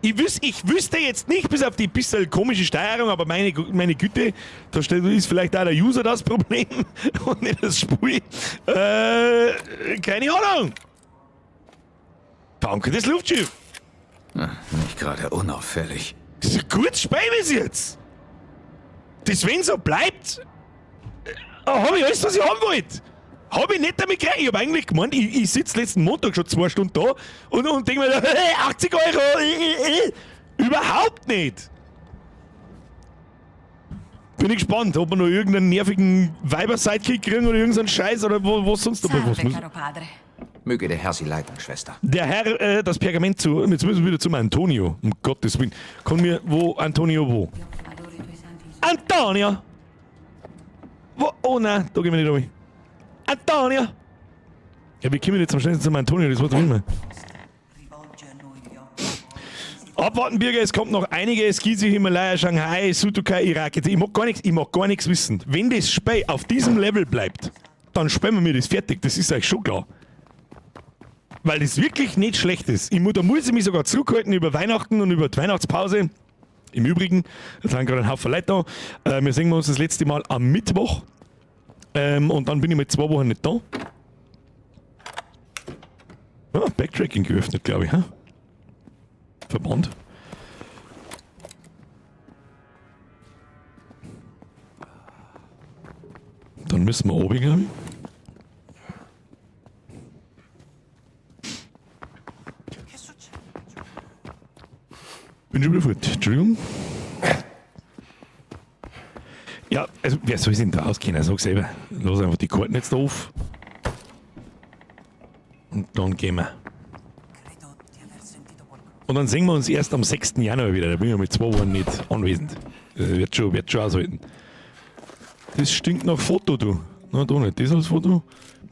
Ich wüsste jetzt nicht, bis auf die bisschen komische Steuerung, aber meine Güte, da steht, ist vielleicht auch der User das Problem und nicht das Spiel. Keine Ahnung. Danke, das Luftschiff. Na, nicht gerade unauffällig. Das ist ein gutes Spiel bis jetzt. Das, wenn so bleibt, hab ich alles, was ich haben wollte. Hab ich nicht damit gerechnet. Ich hab eigentlich gemeint, ich sitz letzten Montag schon 2 Stunden da und denk mir, 80 Euro, überhaupt nicht. Bin ich gespannt, ob wir noch irgendeinen nervigen Weiber-Sidekick kriegen oder irgendeinen Scheiß oder wo sonst dabei was Salve, muss. caro padre. Möge der Herr Sie leiten, Schwester. Der Herr, das Pergament zu. Jetzt müssen wir wieder zum Antonio. Um Gottes Willen. Komm mir, wo, Antonio, wo? Antonio! Wo? Oh nein, da gehen wir nicht rein. Antonio! Ja, wie kommen wir jetzt am schnellsten zum Antonio? Das war doch immer. Abwarten, Birger, es kommt noch einiges. Gizeh, Himalaya, Shanghai, Sutukai, Irak. Ich mag gar nichts, ich mag gar nichts wissen. Wenn das Spiel auf diesem Level bleibt, dann spielen wir das fertig. Das ist euch schon klar. Weil das wirklich nicht schlecht ist. Da muss ich mich sogar zurückhalten über Weihnachten und über die Weihnachtspause. Im Übrigen, da sind gerade ein Haufen Leute da. Wir sehen uns das letzte Mal am Mittwoch. Und dann bin ich mit 2 Wochen nicht da. Ah, Backtracking geöffnet, glaube ich. Hä? Verband. Dann müssen wir oben, glaube ich. Bin schon wieder fort. Entschuldigung. Ja, also wer soll sich denn da auskennen? Sag selber. Lass einfach die Karten jetzt da auf. Und dann gehen wir. Und dann sehen wir uns erst am 6. Januar wieder. Da bin ich ja mit 2 Wochen nicht anwesend. Das wird schon aushalten. Das stinkt nach Foto, du. Na, da nicht. Das als Foto.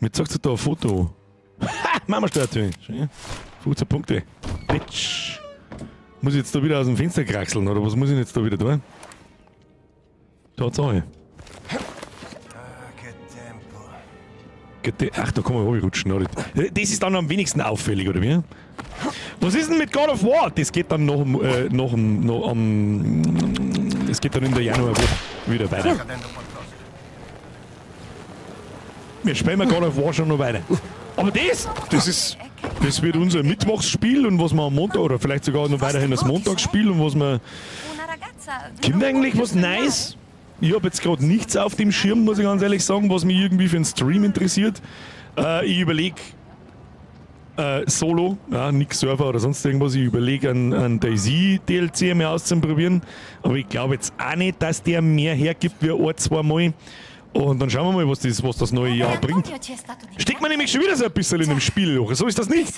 Mir zeigt sich da ein Foto. Ha! Mama Statue. Schön. 15 Punkte. Bitch. Muss ich jetzt da wieder aus dem Fenster kraxeln, oder was muss ich denn jetzt da wieder tun? Tatsache. Ach, da kann man runterrutschen. Oder? Das ist dann am wenigsten auffällig, oder wie? Was ist denn mit God of War? Das geht dann noch, noch, noch am, das geht dann in der Januarwoche wieder weiter. Wir spielen mal God of War schon noch weiter. Aber das wird unser Mittwochsspiel und was wir am Montag, oder vielleicht sogar noch weiterhin das Montagsspiel und was wir... Kommt eigentlich was Neues? Ich hab jetzt grad nichts auf dem Schirm, muss ich ganz ehrlich sagen, was mich irgendwie für einen Stream interessiert. Ich überleg Solo, ja, nix Server oder sonst irgendwas. Ich überleg, einen DayZ DLC mal auszuprobieren. Aber ich glaub jetzt auch nicht, dass der mehr hergibt wie ein, zwei Mal. Und dann schauen wir mal, was das neue Jahr bringt. Steckt man nämlich schon wieder so ein bisschen in dem Spiel hoch. So ist das nicht.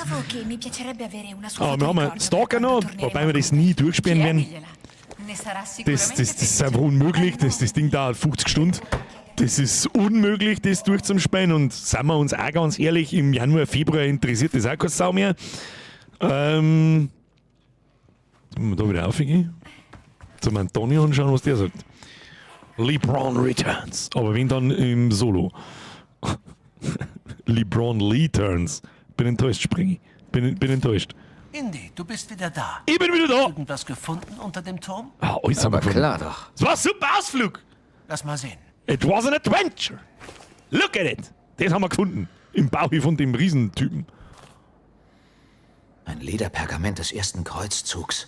Aber wir haben einen Stalker noch, wobei wir das nie durchspielen werden. Das ist einfach unmöglich. Das Ding dauert 50 Stunden. Das ist unmöglich, das durchzuspielen. Und sind wir uns auch ganz ehrlich, im Januar, Februar interessiert das auch keine Sau mehr. Sollen wir da wieder raufgehen? Zum Antonio und schauen, was der sagt. LeBron Returns. Aber wenn dann im Solo. LeBron Lee Turns. Bin enttäuscht, Springi. Bin enttäuscht. Indy, du bist wieder da. Ich bin wieder da. Irgendwas gefunden unter dem Turm? Ah, alles haben Aber wir gefunden. klar doch. Es war ein super Ausflug. Lass mal sehen. It was an adventure. Look at it. Das haben wir gefunden. Im Bauch von dem Riesentypen. Ein Lederpergament des ersten Kreuzzugs.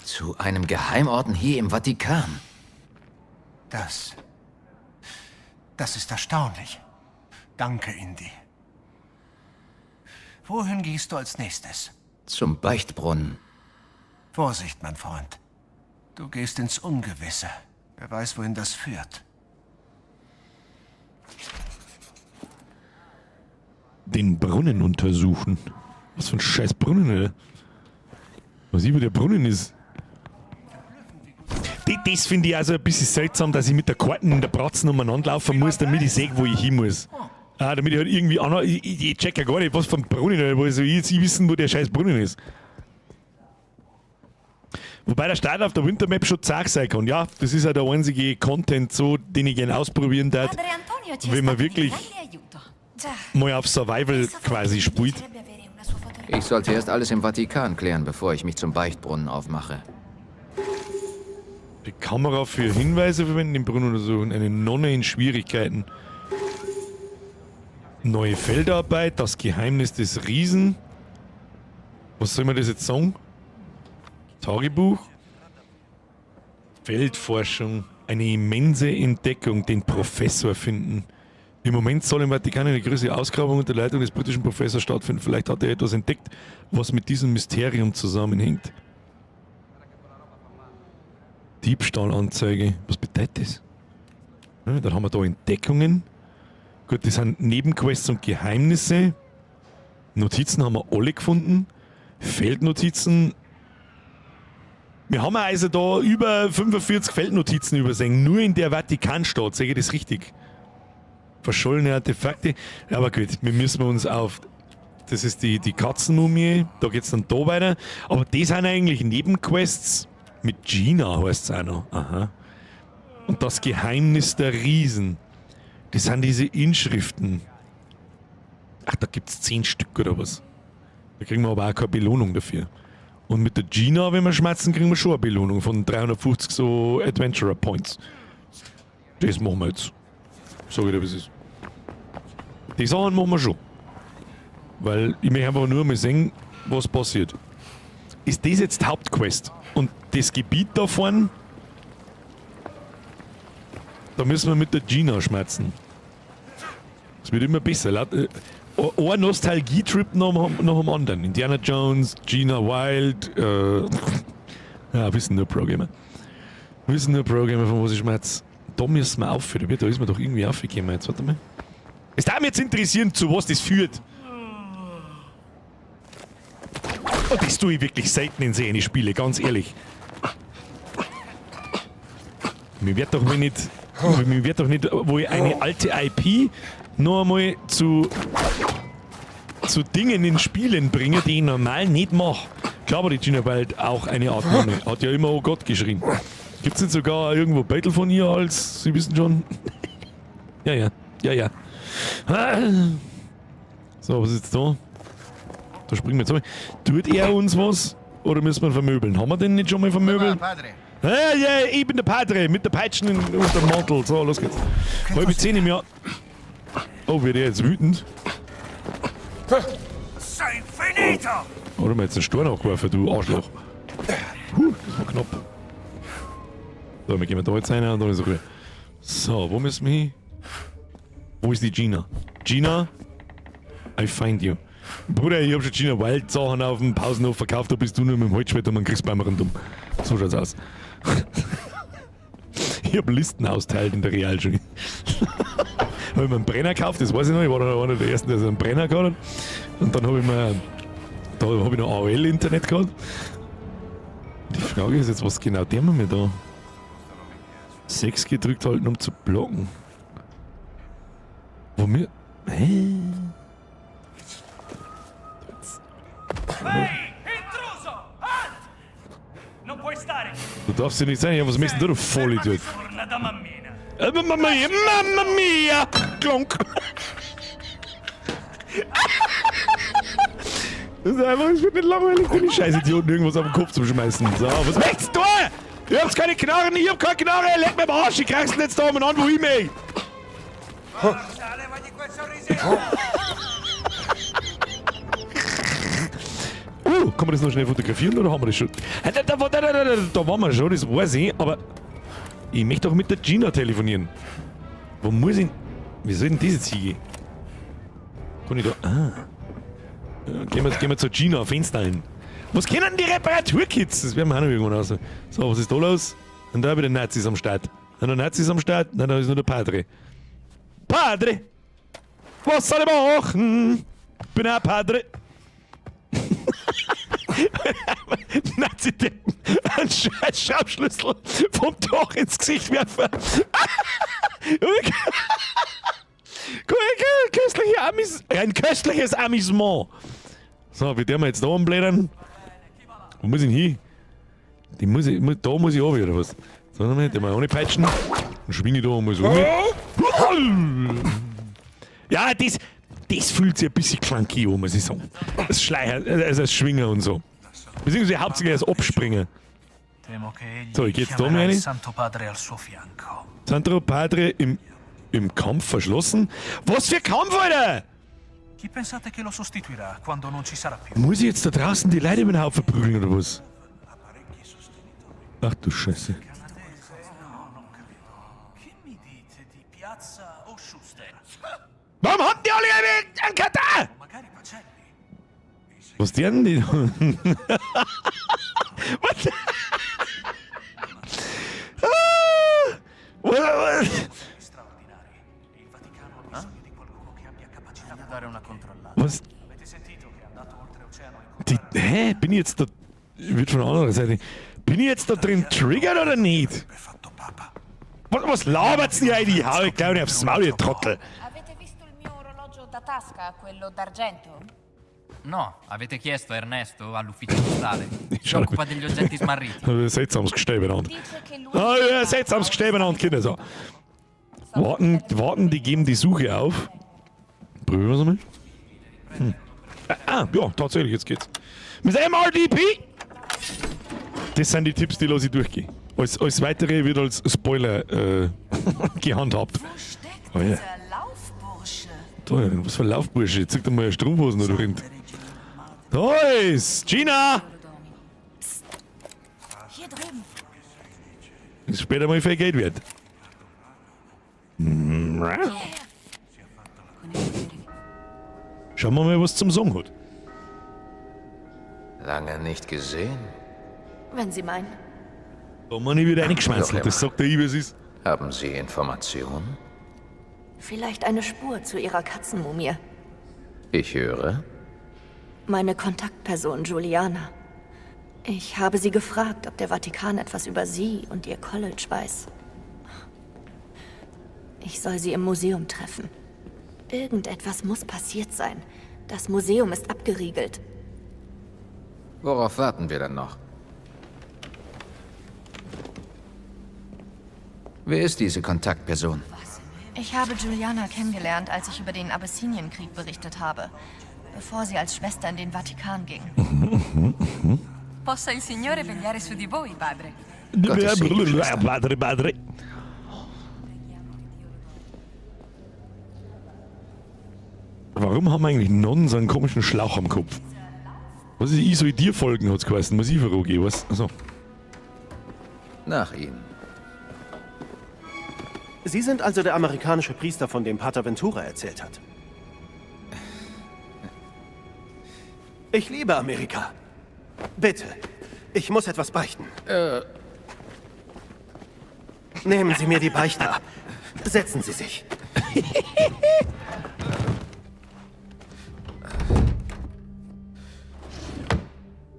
Zu einem Geheimorden hier im Vatikan. Das ist erstaunlich. Danke, Indy. Wohin gehst du als nächstes? Zum Beichtbrunnen. Vorsicht, mein Freund. Du gehst ins Ungewisse. Wer weiß, wohin das führt. Den Brunnen untersuchen. Was für ein scheiß Brunnen, Alter. Was über der Brunnen ist. Das finde ich also ein bisschen seltsam, dass ich mit der Karten in der Bratzen umeinander laufen muss, damit ich sehe, wo ich hin muss. Ah, damit ich halt irgendwie auch noch, ich check ja gar nicht, was für ein Brunnen, Alter, wo soll ich jetzt wissen, wo der scheiß Brunnen ist. Wobei der Start auf der Wintermap schon zach sein kann. Ja, das ist ja der einzige Content, so, den ich gerne ausprobieren darf, Padre Antonio ci è wenn man stato di wirklich grande aiuto. Già. mal auf Survival Penso quasi che spielt. piacerebbe avere una sua fotografia. Ich sollte erst alles im Vatikan klären, bevor ich mich zum Beichtbrunnen aufmache. Die Kamera für Hinweise verwenden, den Brunnen untersuchen. Eine Nonne in Schwierigkeiten. Neue Feldarbeit, das Geheimnis des Riesen. Was soll man das jetzt sagen? Tagebuch. Feldforschung. Eine immense Entdeckung, den Professor finden. Im Moment soll im Vatikan eine größere Ausgrabung unter Leitung des britischen Professors stattfinden. Vielleicht hat er etwas entdeckt, was mit diesem Mysterium zusammenhängt. Diebstahlanzeige. Was bedeutet das? Ja, dann haben wir da Entdeckungen. Gut, das sind Nebenquests und Geheimnisse. Notizen haben wir alle gefunden. Feldnotizen. Wir haben also da über 45 Feldnotizen übersehen. Nur in der Vatikanstadt. Sehe ich das richtig? Verschollene Artefakte. Aber gut, wir müssen uns auf... Das ist die Katzenmumie. Da geht's dann da weiter. Aber das sind eigentlich Nebenquests. Mit Gina heißt's auch noch. Aha. Und das Geheimnis der Riesen. Das sind diese Inschriften. Ach, da gibt's 10 Stück oder was. Da kriegen wir aber auch keine Belohnung dafür. Und mit der Gina, wenn wir schmerzen, kriegen wir schon eine Belohnung von 350 so Adventurer Points. Das machen wir jetzt. Sag ich dir, was ist. Die Sachen machen wir schon. Weil ich möchte einfach nur mal sehen, was passiert. Ist das jetzt die Hauptquest? Und das Gebiet da vorne, da müssen wir mit der Gina schmerzen. Es wird immer besser. Ein Nostalgie-Trip nach dem anderen. Indiana Jones, Gina Wild, ja, wissen nur Programmer. Wissen nur Programmer, von was ich schmerz. Da müssen wir aufhören. Da ist man doch irgendwie aufgekommen. Jetzt warte mal. Es darf mich jetzt interessieren, zu was das führt. Und das tue ich wirklich selten in so eine Spiele, ganz ehrlich. Mir wird doch wohl nicht, mir wird doch nicht, wo ich eine alte IP noch einmal zu Dingen in Spielen bringe, die ich normal nicht mache. Klar war die Gina Wild auch eine Art Nonne. Hat ja immer Oh Gott geschrien. Gibt's denn sogar irgendwo Battle von ihr als, Sie wissen schon? Ja, ja, ja, ja. So, was ist jetzt da? Da springen wir jetzt rein. Tut er uns was? Oder müssen wir ihn vermöbeln? Haben wir den nicht schon mal vermöbelt? Ja, ja, ich bin der Padre mit der Peitschen und dem Mantel. So, los geht's. 9:30 im Jahr. Oh, wird er jetzt wütend? Sei finito! Oder mir jetzt einen Stein nachgeworfen, du Arschloch. Huh, das war knapp. So, wir gehen da jetzt rein und dann ist okay. So, wo müssen wir hin? Wo ist die Gina? Gina? I find you. Bruder, ich hab schon Gina Wild Sachen auf dem Pausenhof verkauft, da bist du nur mit dem Holzschwert und man kriegst beim Rundum. So schaut's aus. Ich hab Listen austeilt in der Realschule. Hab ich mir einen Brenner gekauft, das weiß ich noch, ich war dann einer der ersten, der so einen Brenner gehabt hat. Und dann hab ich mir, da hab ich noch A O L-Internet gehabt. Die Frage ist jetzt, was genau tun wir da? 6 gedrückt halten, um zu blocken. Wo mir. Hä? Ehi, intruso! Halt! Non puoi stare qui! Du darfst ja nicht sein. Ja, was möchtest du, du Vollidiot? Torna da mammina! Mamma mia, Mamma mia! Klonk! Das ist einfach, es wird nicht langweilig, wenn die scheiß Idioten irgendwas auf den Kopf zu schmeißen. So, was möchtest du? Ihr habt keine Knarren, ich hab keine Knarre, leck mir am Arsch, ich krieg's jetzt da umeinander, wo ich mich. Kann man das noch schnell fotografieren oder haben wir das schon? Da waren wir schon, das weiß ich, aber ich möchte doch mit der Gina telefonieren. Wo muss ich. Wie soll denn diese Ziege? Kann ich da. Ah. Ja, gehen wir zur Gina, Fenster ein. Was können denn die Reparaturkits? Das werden wir auch noch irgendwann raus. So, was ist da los? Und da wieder Nazis am Start. Sind da Nazis am Start? Nein, da ist nur der Padre. Padre! Was soll ich machen? Bin auch Padre. Nazi-Deppen einen scheiß Schraubschlüssel vom Dach ins Gesicht werfen. Ein köstliches Amüsement. So, wie der wir jetzt da umblättern? Wo muss ich denn hin? Die muss ich, da muss ich runter, oder was? So, nochmal, den mal ohne peitschen. Dann schwinge ich da einmal so um. Ja, das fühlt sich ein bisschen clunky an, muss ich sagen. Das Schleicher, also das Schwingen und so. Beziehungsweise hauptsächlich das Abspringen. So, ich geh jetzt da mal rein. Santo Padre al suo fianco. Santro Padre im Kampf verschlossen. Was für Kampf, Alter! Chi pensate che lo sostituirà quando non ci sarà più? Muss ich jetzt da draußen die Leute über den Haufen prügeln oder was? Ach du Scheiße. Che mi dite di Piazza o Schuster? Warum haben die alle einen Katar? Magari Pacelli. Was die denn die? Was? Ah! Was? Straordinari. Il Vaticano ha bisogno di qualcuno che abbia capacità di dare una controllata. Was? Avete sentito che è andato oltreoceano a Die, hä? Bin ich jetzt da. Wird von der anderen Seite. Bin ich jetzt da drin triggert oder nicht? Was labert's denn hier? Ich hau ich gleich aufs Maul, ihr Trottel. Avete visto il mio orologio da tasca, quello d'argento? No, avete chiesto a Ernesto all'ufficio postale. Si occupa degli oggetti smarriti. Seltsames Gestell benannt. Dice che lui Ah, ja, seltsames Gestell benannt, Kinder. So. Warten, warten, die geben die Suche auf. Probieren wir's mal. Hm. Ah, ja, tatsächlich, jetzt geht's. Mit MRDP! Das sind die Tipps, die lasse ich durchgehen. Alles Weitere wird als Spoiler gehandhabt. Wo steckt Oh ja. dieser Laufbursche? Da, was für ein Laufbursche. Zeig dir mal eine Strumpfhosen da drin. Da ist Gina! Hier drüben. Ist später mal viel Geld wert. Schauen wir mal, was zum Song hat. Lange nicht gesehen. Wenn Sie meinen. Da man ich wieder reingeschmeißelt. Das sagt der ich, wie es ist. Haben Sie Informationen? Vielleicht eine Spur zu Ihrer Katzenmumie. Ich höre. Meine Kontaktperson Juliana. Ich habe sie gefragt, ob der Vatikan etwas über sie und ihr College weiß. Ich soll sie im Museum treffen. Irgendetwas muss passiert sein. Das Museum ist abgeriegelt. Worauf warten wir dann noch? Wer ist diese Kontaktperson? Ich habe Juliana kennengelernt, als ich über den Abessinienkrieg berichtet habe, bevor sie als Schwester in den Vatikan ging. Possa il Signore vegliare su di voi, padre. Gottes Segen, Schwester. Padre, Padre. Warum haben eigentlich Nonnen so einen komischen Schlauch am Kopf? Was ist, ich soll dir folgen, hat's geheißen. Muss ich vorgehen, was? Also. Nach Ihnen. Sie sind also der amerikanische Priester, von dem Pater Ventura erzählt hat. Ich liebe Amerika. Bitte, ich muss etwas beichten. Nehmen Sie mir die Beichte ab. Setzen Sie sich.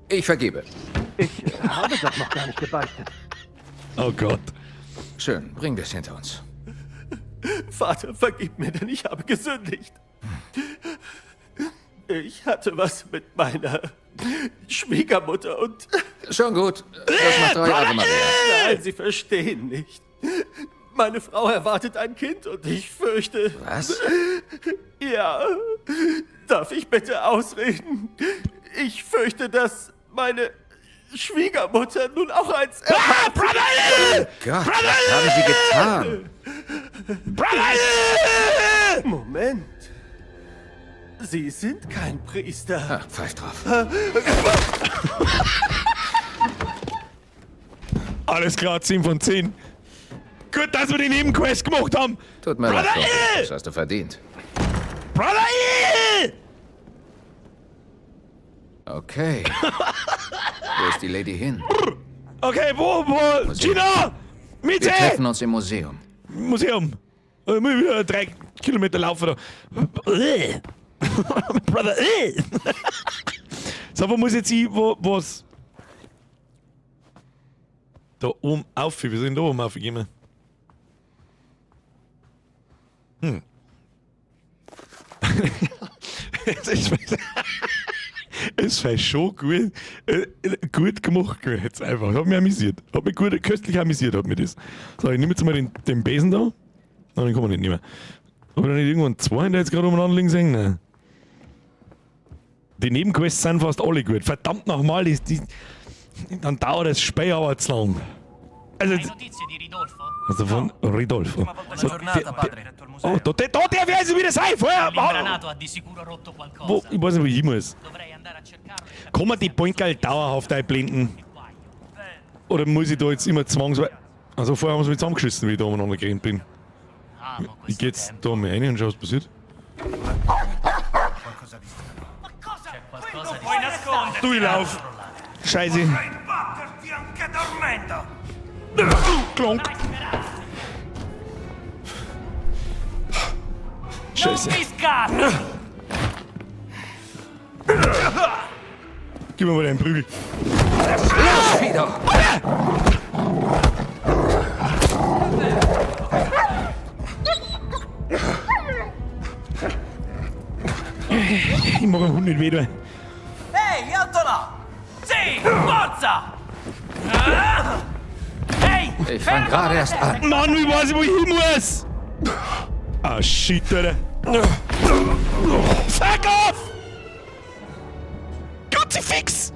Ich vergebe. Ich habe doch noch gar nicht gebeichtet. Oh Gott. Schön, bringen wir es hinter uns. Vater, vergib mir, denn ich habe gesündigt. Ich hatte was mit meiner Schwiegermutter und... Schon gut. Das macht 3 Ave Maria. Nein, Sie verstehen nicht. Meine Frau erwartet ein Kind und ich fürchte... Was? Ja. Darf ich bitte ausreden? Ich fürchte, dass meine Schwiegermutter nun auch eins erwartet. Brother! Gott, was haben Sie getan? Brother! Moment. Sie sind kein Priester. Ach, pfeif drauf. Alles klar, 10 von 10. Gut, dass wir die Nebenquest gemacht haben. Tut mir leid, Brother! Kumpel. Das hast du verdient. Brother! Okay. Wo ist die Lady hin? Okay, wo? Gina! Mitte! Wir treffen uns im Museum. Museum. Ich muss wieder 3 Kilometer laufen da. Brother. So, wo muss jetzt ich, wo, was? Da oben auf, wir sind da oben aufgegangen. Hm. Es war schon gut, gut gemacht jetzt einfach. Hat mich amüsiert. Hat mich gut, köstlich amüsiert, hat mich das. So, ich nehme jetzt mal den Besen da. Nein, den kann man nicht nehmen. Hab ich da nicht irgendwo einen Zweihänder jetzt gerade umeinander liegen sehen? Nein. Die Nebenquests sind fast alle gut. Verdammt nochmal, dann dauert das Spiel aber zu lang. Also, also von Ridolfo. So, oh, da darf ich also wieder sein. Vorher, wo, ich weiß nicht, wo ich hin muss. Kann man die Pointgeil dauerhaft einblenden? Oder muss ich da jetzt immer zwangsweise... Also vorher haben sie mich zusammengeschissen, wie ich da umeinander gerannt bin. Ich geh jetzt da mal rein und schau, was passiert. Du, ich lauf! Scheiße! Klonk! Scheiße! Gib mir mal deinen Prügel. Los, Fido! Ich mag dem Hund nicht weh tun. Ehi, alto là! Sì, forza! Ehi! Ich fang gerade erst an. Mann, ich weiß nicht, wo ich hin muss! Ah, shit, Alter. Fuck off! Kruzifix!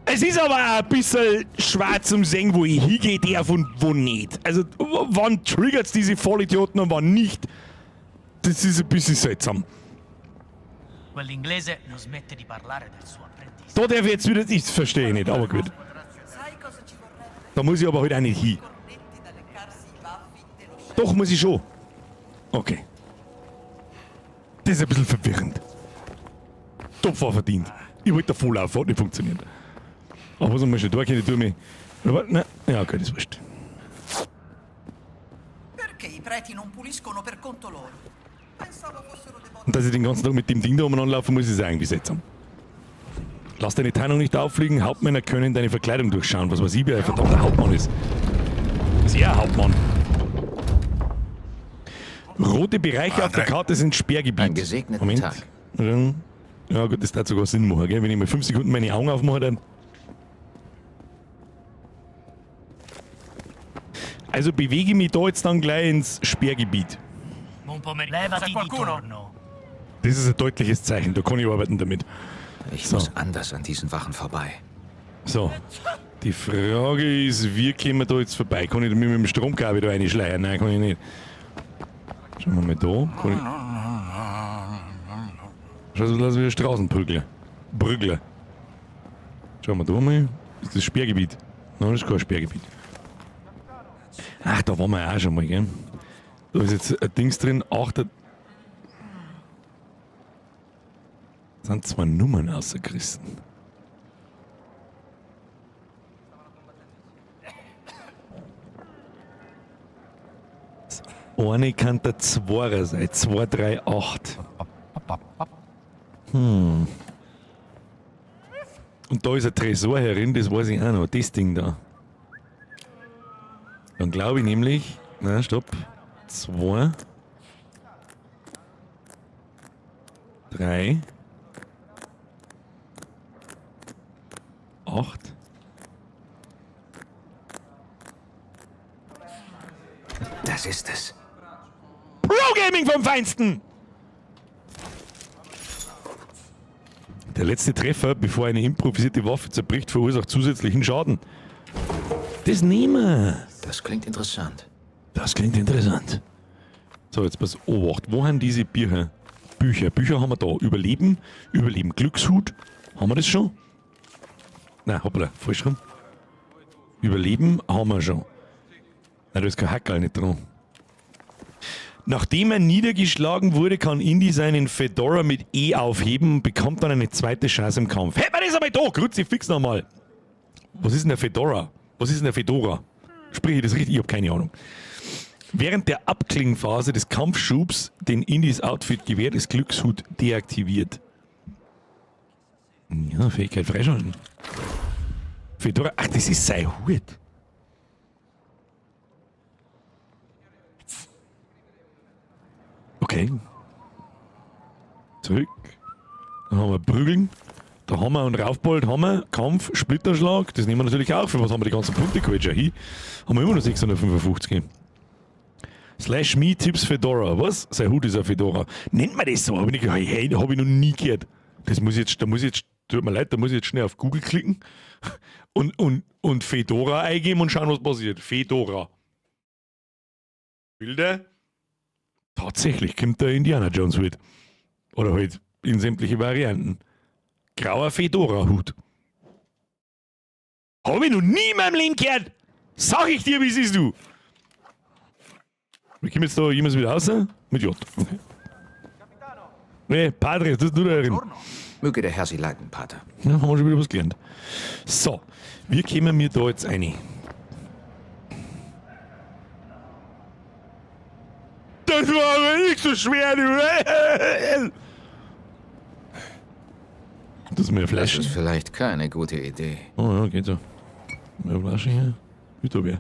Es ist aber auch ein bisschen schwer zum sehen, wo ich hingehe darf und wo nicht. Also, wann triggert's diese Vollidioten und wann nicht? Das ist ein bisschen seltsam. Da darf ich jetzt wieder... Ich verstehe nicht, aber gut. Da muss ich aber halt auch nicht hin. Doch, muss ich schon. Okay. Das ist ein bisschen verwirrend. Topf war verdient. Ich wollte da voll laufen, hat nicht funktioniert. Aber was haben wir schon da? Kann ich mich. Aber, nein. Ja, okay, das ist wurscht. Und dass ich den ganzen Tag mit dem Ding da umeinander laufen muss, ist eigentlich seltsam. Lass deine Tarnung nicht auffliegen, Hauptmänner können deine Verkleidung durchschauen. Was weiß ich, wer ein verdammter Hauptmann ist. Ist er ein Hauptmann. Rote Bereiche auf der Karte sind Sperrgebiet. Einen gesegneten Moment. Tag. Ja gut, das darf sogar Sinn machen, gell? Wenn ich mal 5 Sekunden meine Augen aufmache, dann... Also bewege ich mich da jetzt dann gleich ins Sperrgebiet. Das ist ein deutliches Zeichen, da kann ich arbeiten damit. Ich So. muss anders an diesen Wachen vorbei. So, die Frage ist, wie kommen wir da jetzt vorbei? Kann ich da mit dem Stromkabel da reinschleiern? Nein, kann ich nicht. Schauen wir mal da. Kann ich... Schau, so lass wieder Straßenprügler. Brügler. Schauen wir da mal. Ist das Sperrgebiet? Nein, das ist kein Sperrgebiet. Ach, da waren wir ja auch schon mal, gell? Da ist jetzt ein Dings drin, 8. Das sind 2 Nummern ausgerissen. Das eine kann der Zweier sein. 2, 3, 8. Hm. Und da ist ein Tresor herin, das weiß ich auch noch. Das Ding da. Dann glaube ich nämlich. Na, stopp. 2. 3. 8. Das ist es. Pro Gaming vom Feinsten! Der letzte Treffer, bevor eine improvisierte Waffe zerbricht, verursacht zusätzlichen Schaden. Das nehmen wir. Das klingt interessant. Das klingt interessant. So, jetzt pass Obacht. Wo haben diese Bücher? Bücher. Bücher haben wir da. Überleben. Überleben. Glückshut. Haben wir das schon? Nein, hoppla, falsch rum. Überleben haben wir schon. Nein, da ist kein Hackerl nicht dran. Nachdem er niedergeschlagen wurde, kann Indy seinen Fedora mit E aufheben und bekommt dann eine zweite Chance im Kampf. Hey, man ist aber da! Kruzifix nochmal! Was ist denn der Fedora? Was ist denn der Fedora? Spreche ich das richtig? Ich habe keine Ahnung. Während der Abklingphase des Kampfschubs, den Indys Outfit gewährt, ist Glückshut deaktiviert. Ja, Fähigkeit freischalten. Fedora, ach, das ist sein Hut. Okay. Zurück. Dann haben wir Prügeln. Da haben wir einen Raufbold, haben wir Kampf, Splitterschlag. Das nehmen wir natürlich auch. Für was haben wir die ganzen Punkte geholt? Schon hin. Haben wir immer noch 655. Slash me Tipps Fedora. Was? Sein Hut ist ein Fedora. Nennt man das so? Hab ich, nicht, hey, hab ich noch nie gehört. Das muss ich jetzt, da muss ich jetzt, tut mir leid, da muss ich jetzt schnell auf Google klicken und Fedora eingeben und schauen, was passiert. Fedora. Bilder. Tatsächlich kommt der Indiana Jones Hut. Oder halt in sämtliche Varianten. Grauer Fedora-Hut. Hab ich noch nie in meinem Leben gehört! Sag ich dir, wie siehst du? Wir kommen jetzt da jemals wieder raus? Mit J. Okay. Nee, Padre, das ist nur der drin. Möge der Herr Sie leiten, Pater. Ja, haben wir schon wieder was gelernt. So, wie kommen wir da jetzt rein? Das war aber nicht so schwer, du. Das ist mir Flasche. Das ist vielleicht keine gute Idee. Oh ja, geht so. Mehr Flasche hier. Ist da wer?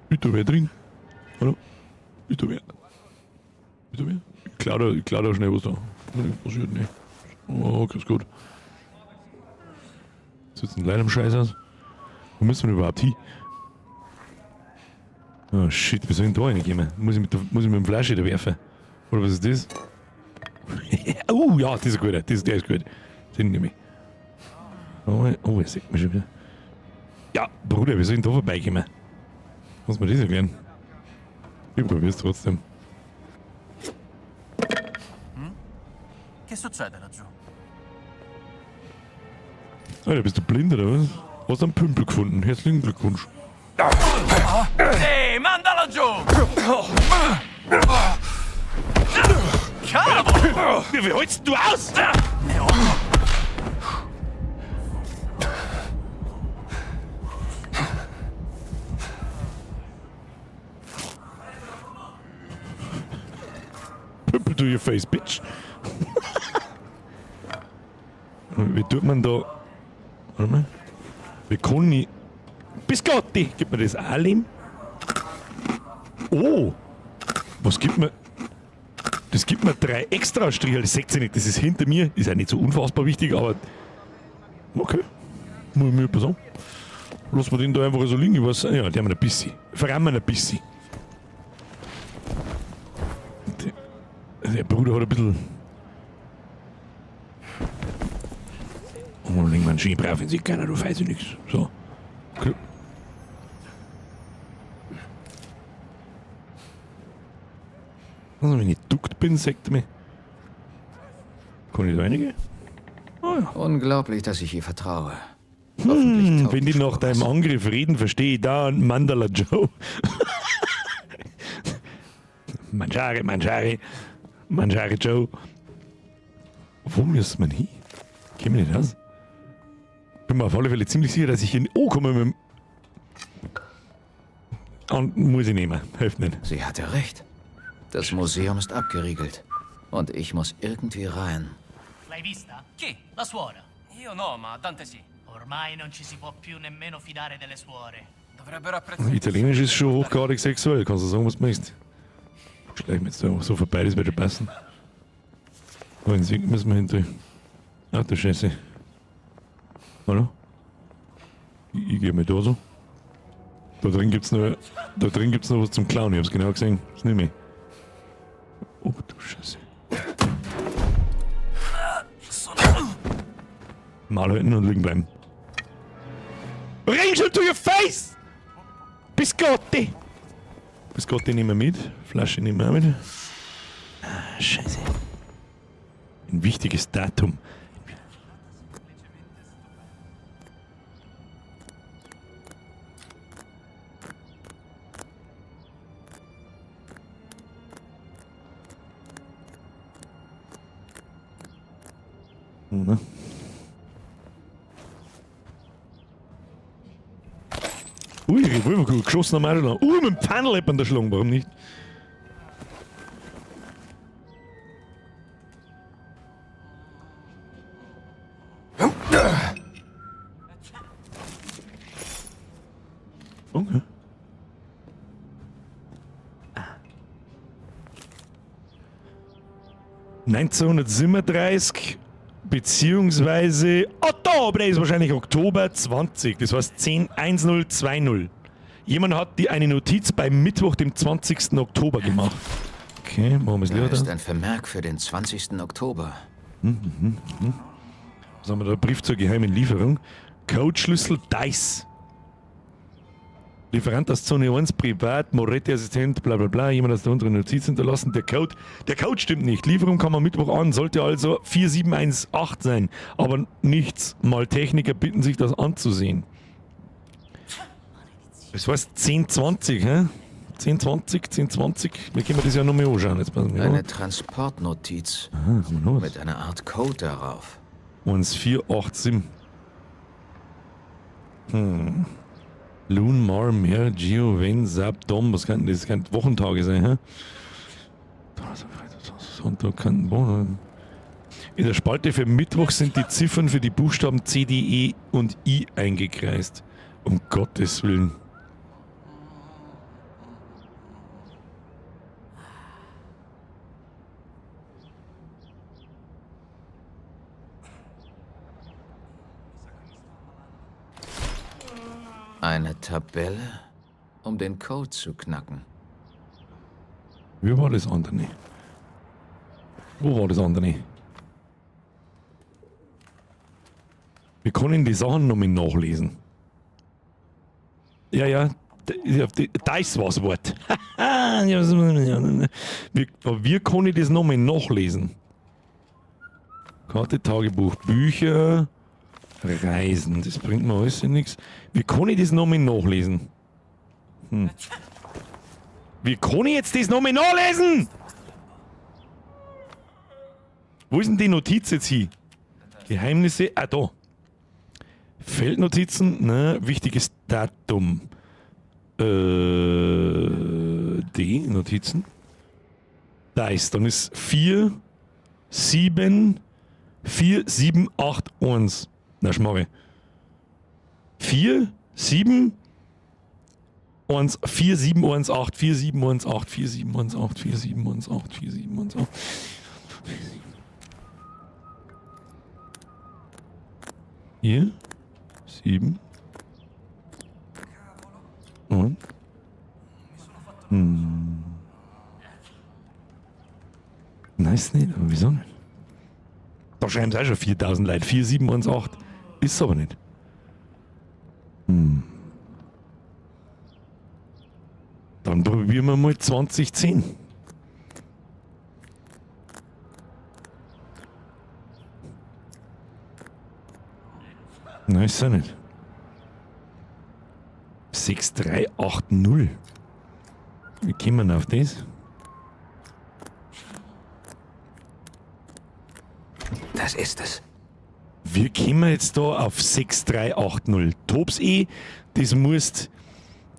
Ist da wer drin? Hallo? Ist da wer? Ist da wer? Ich klau da schnell was da. Passiert nicht. Oh, grüß Gott. Sitzen leider am Scheiß aus. Wo müssen wir überhaupt hin? Oh shit, wie soll ich denn da reingehen? Muss ich mit dem Flasche da werfen? Oder was ist das? Oh ja, das ist gut. Der ist gut. Den nehme ich. Oh, er sieht mich schon wieder. Ja, Bruder, wie soll ich denn da vorbeikommen? Muss man das erklären? Ich probier's trotzdem. Hm? Che succede laggiù? Alter, bist du blind oder was? Hast du einen Pümpel gefunden? Herzlichen Glückwunsch. Ehi, manda laggiù! Cavolo! Wie hältst du aus? Pümpel to your face, bitch. Wie tut man da... Warte mal. Wie kann ich... Biscotti! Gib mir das Alim. Oh! Was gibt mir... Das gibt mir 3 extra Striche. Das seht ihr nicht, das ist hinter mir. Ist ja nicht so unfassbar wichtig, aber... Okay. Muss ich mir etwas sagen. Lass mal den da einfach so liegen. Ich weiß, ja, die haben ein bisschen. Verrammen ein bisschen. Der Bruder hat ein bisschen... Oh, legen wir einen schön brav in sich, keiner, du weißt ja nichts. So. Okay. Also, wenn ich duckt bin, sagt er mir. Kann ich da reingehen? Oh ja. Unglaublich, dass ich ihr vertraue. Wenn die nach deinem Angriff reden, verstehe ich da Mandala Joe. Mangiare, Mangiare. Mangiare Joe. Wo müssen wir hin? Kämen wir nicht raus? Bin mir auf alle Fälle ziemlich sicher, dass ich in. Oh, komme mit dem. Und muss ich nehmen. Hilft nicht. Sie hatte recht. Das Museum ist abgeriegelt. Und ich muss irgendwie rein. L'hai vista? Chi? La suora. Io no, ma Dante sì. Ormai non ci si può più nemmeno fidare delle suore. Dovrebbero apprezzare. Italienisch ist schon hochgradig sexuell, kannst du sagen, was du möchtest. Schleichen wir jetzt da einfach so vorbei, das wird schon passen. Oh, in Sink müssen wir hin. Ach du Scheiße. Hallo? Ich geh mal da so. Da drin gibt's noch, da drin gibt's noch was zum Klauen, ich hab's genau gesehen. Das nehme ich. Oh du Scheiße. Mal halten und liegen bleiben. Regenschirm to your face! Biscotti! Biscotti nehmen wir mit. Flasche nehmen wir auch mit. Ah, Scheiße. Ein wichtiges Datum. Ne? Ui, Revolver geschossen am Adler. Mit dem Pfannl hat man da schlagen, warum nicht? Okay. 1937 beziehungsweise Oktober ist wahrscheinlich Oktober 20, das heißt 10 1020. Jemand hat die eine Notiz beim Mittwoch, dem 20. Oktober gemacht. Okay, machen wir es Da lieber ist da. ein Vermerk für den 20. Oktober. Was haben wir da? Brief zur geheimen Lieferung. Codeschlüssel Dice. Lieferant aus Zone 1, privat, Moretti-Assistent, bla bla bla. Jemand hat da untere Notiz hinterlassen. Der Code stimmt nicht. Lieferung kam am Mittwoch an, sollte also 4718 sein. Aber nichts. Mal Techniker bitten sich, das anzusehen. Das heißt 1020, hä? 1020, 1020. Wir können das ja nochmal anschauen. Jetzt passen wir Eine auf. Transportnotiz Aha, haben wir noch was? mit einer Art Code darauf. 1487. Loon, Mar, Mer, Gio, Ven, Sab, Dom. Was kann denn das? Das kann Wochentage sein, hä? Donnerstag, Freitag, Samstag, Sonntag, kann Wochen. In der Spalte für Mittwoch sind die Ziffern für die Buchstaben C, D, E und I eingekreist. Um Gottes Willen. Eine Tabelle, um den Code zu knacken. Wie war das andere? Wo war das andere? Wir können die Sachen nochmal nachlesen. Ja, ja, das war das Wort. Wir können das nochmal nachlesen. Karte, Tagebuch, Bücher, Reisen. Das bringt mir alles nichts. Wie kann ich das nochmal nachlesen? Wie kann ich jetzt das nochmal nachlesen? Wo ist denn die Notiz jetzt hin? Geheimnisse, ah da. Feldnotizen, ne, wichtiges Datum. D, Notizen. Da ist, dann ist 4, 7, 4, 7, 8, 1. Na, schmarre. 4, 7, 1, 4, 7, 1, 8, 4, 7, 1, 8, 4, 7, 1, 8, 4, 7, 1, 8, 4, 7, 1, 8. 4, 7, und? Nein, ist nicht, aber wieso nicht? Da schreiben sie auch schon 4000 Leute. 4, 7, 1, 8. Ist aber nicht. Dann probieren wir mal 2010. Nein, ist auch nicht. 6, 3, 8, 0. Wie kommen wir auf das? Das ist es. Wir kommen jetzt da auf 6380. Tops E, das musst,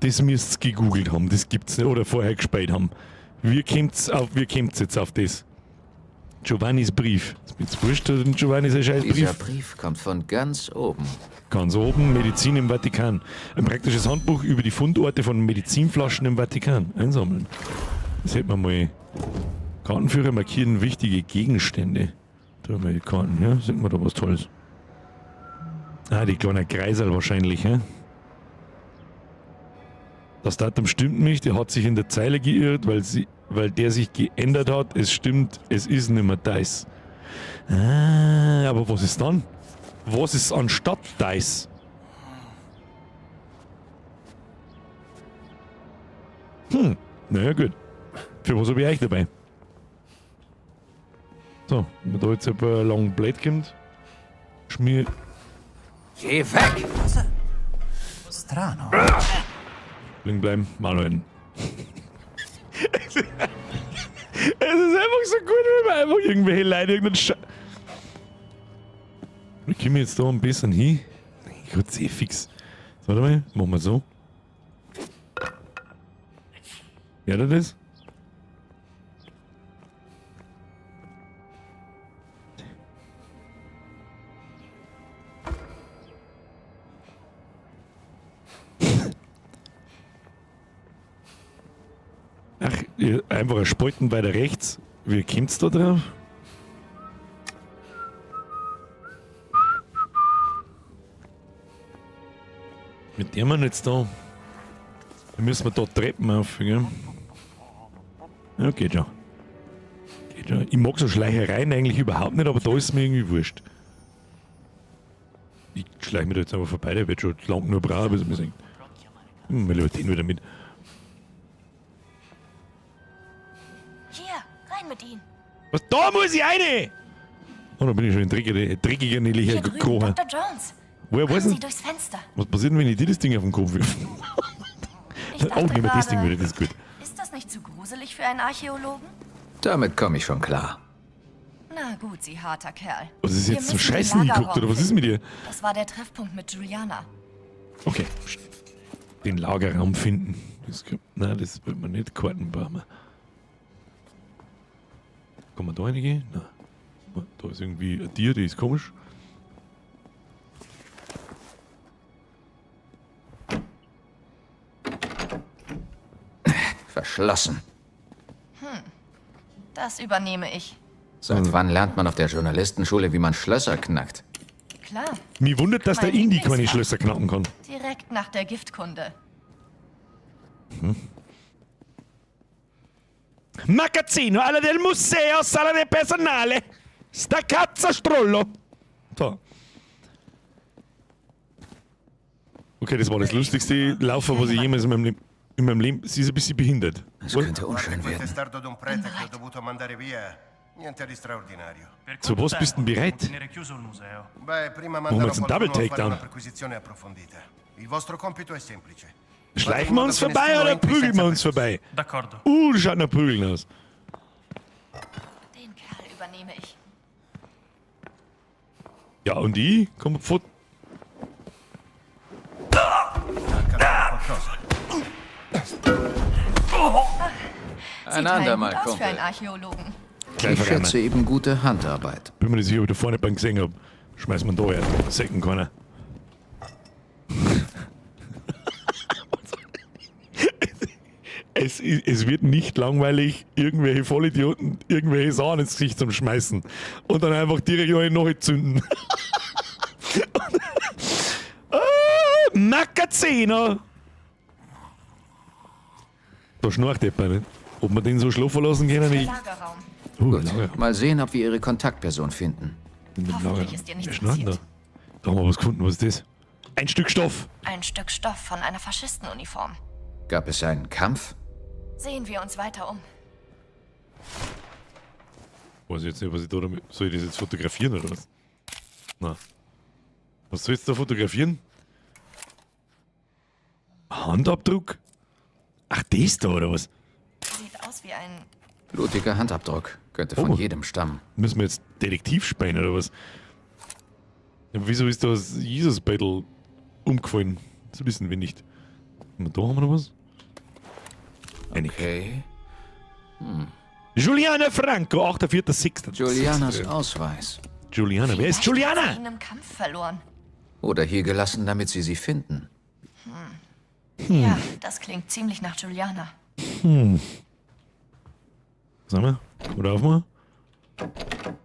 das müsst ihr gegoogelt haben, das gibt's nicht, oder vorher gespielt haben. Wie kommt's auf, wie kommt's jetzt auf das? Giovannis Brief. Ist mir jetzt wurscht, Giovanni sein scheiß Dieser Brief. Brief kommt von ganz oben. Ganz oben, Medizin im Vatikan. Ein praktisches Handbuch über die Fundorte von Medizinflaschen im Vatikan. Einsammeln. Das hätten wir mal. Kartenführer markieren wichtige Gegenstände. Da haben wir die Karten, ja? Sieht man da was Tolles. Ah, die kleine Kreisel wahrscheinlich, ja? Das Datum stimmt nicht, er hat sich in der Zeile geirrt, weil der sich geändert hat. Es stimmt, es ist nicht mehr Dice. Ah, aber was ist dann? Was ist anstatt Dice? Hm, naja gut. Für was habe ich euch dabei? So, wenn man da jetzt ein paar Long Blade kommt, schmier. Geh weg! Strano. Liegen bleiben, Manuel. Es ist einfach so gut, wenn man einfach irgendwelche Leute irgendeinen Sche. Wie kommen wir jetzt da ein bisschen hin? Gott, eh fix. So, warte mal, machen wir so. Ja, das ist? Ach, einfach ein Spalten weiter rechts. Wie kommt's da drauf? Mit dem wir jetzt da. Da müssen wir da Treppen auf, gell? Ja, geht schon. Geht schon. Ich mag so Schleichereien eigentlich überhaupt nicht, aber da ist mir irgendwie wurscht. Ich schleiche mir da jetzt einfach vorbei, der wird schon lang nur brauchen, bis wir sehen. Mal lieber den wieder mit. Hier, rein mit Ihnen. Was? Da muss ich rein! Oh, da bin ich schon in dreckiger Nelly gekrochen. Dr. Jones. Woher weiß Kommen Sie denn? durchs Fenster. Was passiert denn, wenn ich dir das Ding auf den Kopf wirf? Ich Oh, dachte nehmen wir das Ding gerade, wieder, das ist gut. Ist das nicht zu gruselig für einen Archäologen? Damit komme ich schon klar. Na gut, Sie harter Kerl. Was ist Wir jetzt zum müssen den Scheißen Lagerraum geguckt, oder was ist mit dir? Das war der Treffpunkt mit Juliana. Okay. Den Lagerraum finden. Das, nein, das wird man nicht. Karten brauchen wir. Kann man da reingehen? Nein. Da ist irgendwie ein Tier, die ist komisch. Verschlossen. Hm. Das übernehme ich. Seit wann lernt man auf der Journalistenschule, wie man Schlösser knackt? Klar. Mich wundert, dass der Mein Indy keine Lieblingsfach. Schlösser knacken kann. Direkt nach der Giftkunde. Hm. Magazzino, alla del museo, sala del personale. Sta cazzo Strollo. So. Okay, das war das lustigste Laufen, was ich jemals in meinem Leben. In meinem Leben. Sie ist ein bisschen behindert. Es könnte unschön Quel werden. testardo d'un prete che ho dovuto mandare via. Niente di straordinario. Zu was bist du denn bereit? Tenere chiuso il museo. Beh, prima Machen wir manderò jetzt einen qualcuno Double a fare Takedown. una perquisizione approfondita. Il vostro compito è semplice. Schleichen wir uns vorbei oder prügeln wir uns vorbei? D'accordo. Schaut nach Prügeln aus. Den Kerl übernehme ich. Ja, und ich? Komm fort. Ein Sieht heil andermal, gut aus für Kumpel. einen Archäologen. Ich schätze eben gute Handarbeit. Bin mir nicht sicher, ob ich da vorne beim gesehen hab. Schmeiß man da her. Säcken keiner. Es wird nicht langweilig, irgendwelche Vollidioten irgendwelche Sachen ins Gesicht zum Schmeißen. Und dann einfach direkt noch eine zünden. Ah, Magazzino! Da schnarcht jemand nicht. Ob wir den so schlafen lassen können? Ich. Lagerraum. Gut, Lagerraum. mal sehen, ob wir ihre Kontaktperson finden. In dem Hoffentlich Lagerraum. ist dir nichts Wer schnarcht denn da? passiert. Da haben wir was gefunden. Was ist das? Ein Stück Stoff. Ein Stück Stoff von einer Faschistenuniform. Gab es einen Kampf? Sehen wir uns weiter um. Weiß ich jetzt nicht, was ich da damit. Soll ich das jetzt fotografieren oder was? Na. Was soll ich jetzt da fotografieren? Handabdruck? Ach, das da oder was? Sieht aus wie ein. Blutiger Handabdruck. Könnte von Oh. jedem stammen. Müssen wir jetzt Detektiv spielen oder was? Ja, wieso ist das Jesus-Battle umgefallen? Das wissen wir nicht. Und da haben wir noch was? Okay. Hm. Juliana Franco, 8.4.6. Julianas Ausweis. Juliana, wer ist Vielleicht hat Juliana? sie ihn im Kampf verloren. Oder hier gelassen, damit sie sie finden. Ja, das klingt ziemlich nach Juliana. Sag mal, oder aufmachen?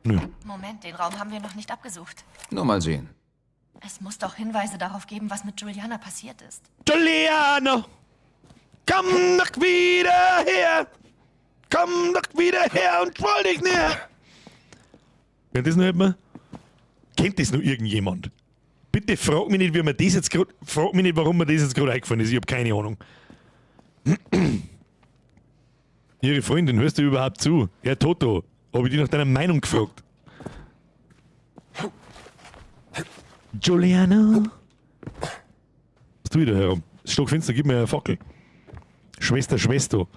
Nö. Moment, den Raum haben wir noch nicht abgesucht. Nur mal sehen. Es muss doch Hinweise darauf geben, was mit Juliana passiert ist. Giuliano, komm doch wieder her! Komm doch wieder her und schwoll dich näher! Kennt das noch jemand? Kennt das noch irgendjemand? Bitte frag mich nicht, wie mir das jetzt grad, frag mich nicht, warum mir das jetzt gerade eingefallen ist. Ich hab keine Ahnung. Ihre Freundin, hörst du überhaupt zu? Herr Toto, habe ich dich nach deiner Meinung gefragt? Giuliano? Was tu ich da herum? Stockfinster, gib mir eine Fackel. Schwester, Schwester.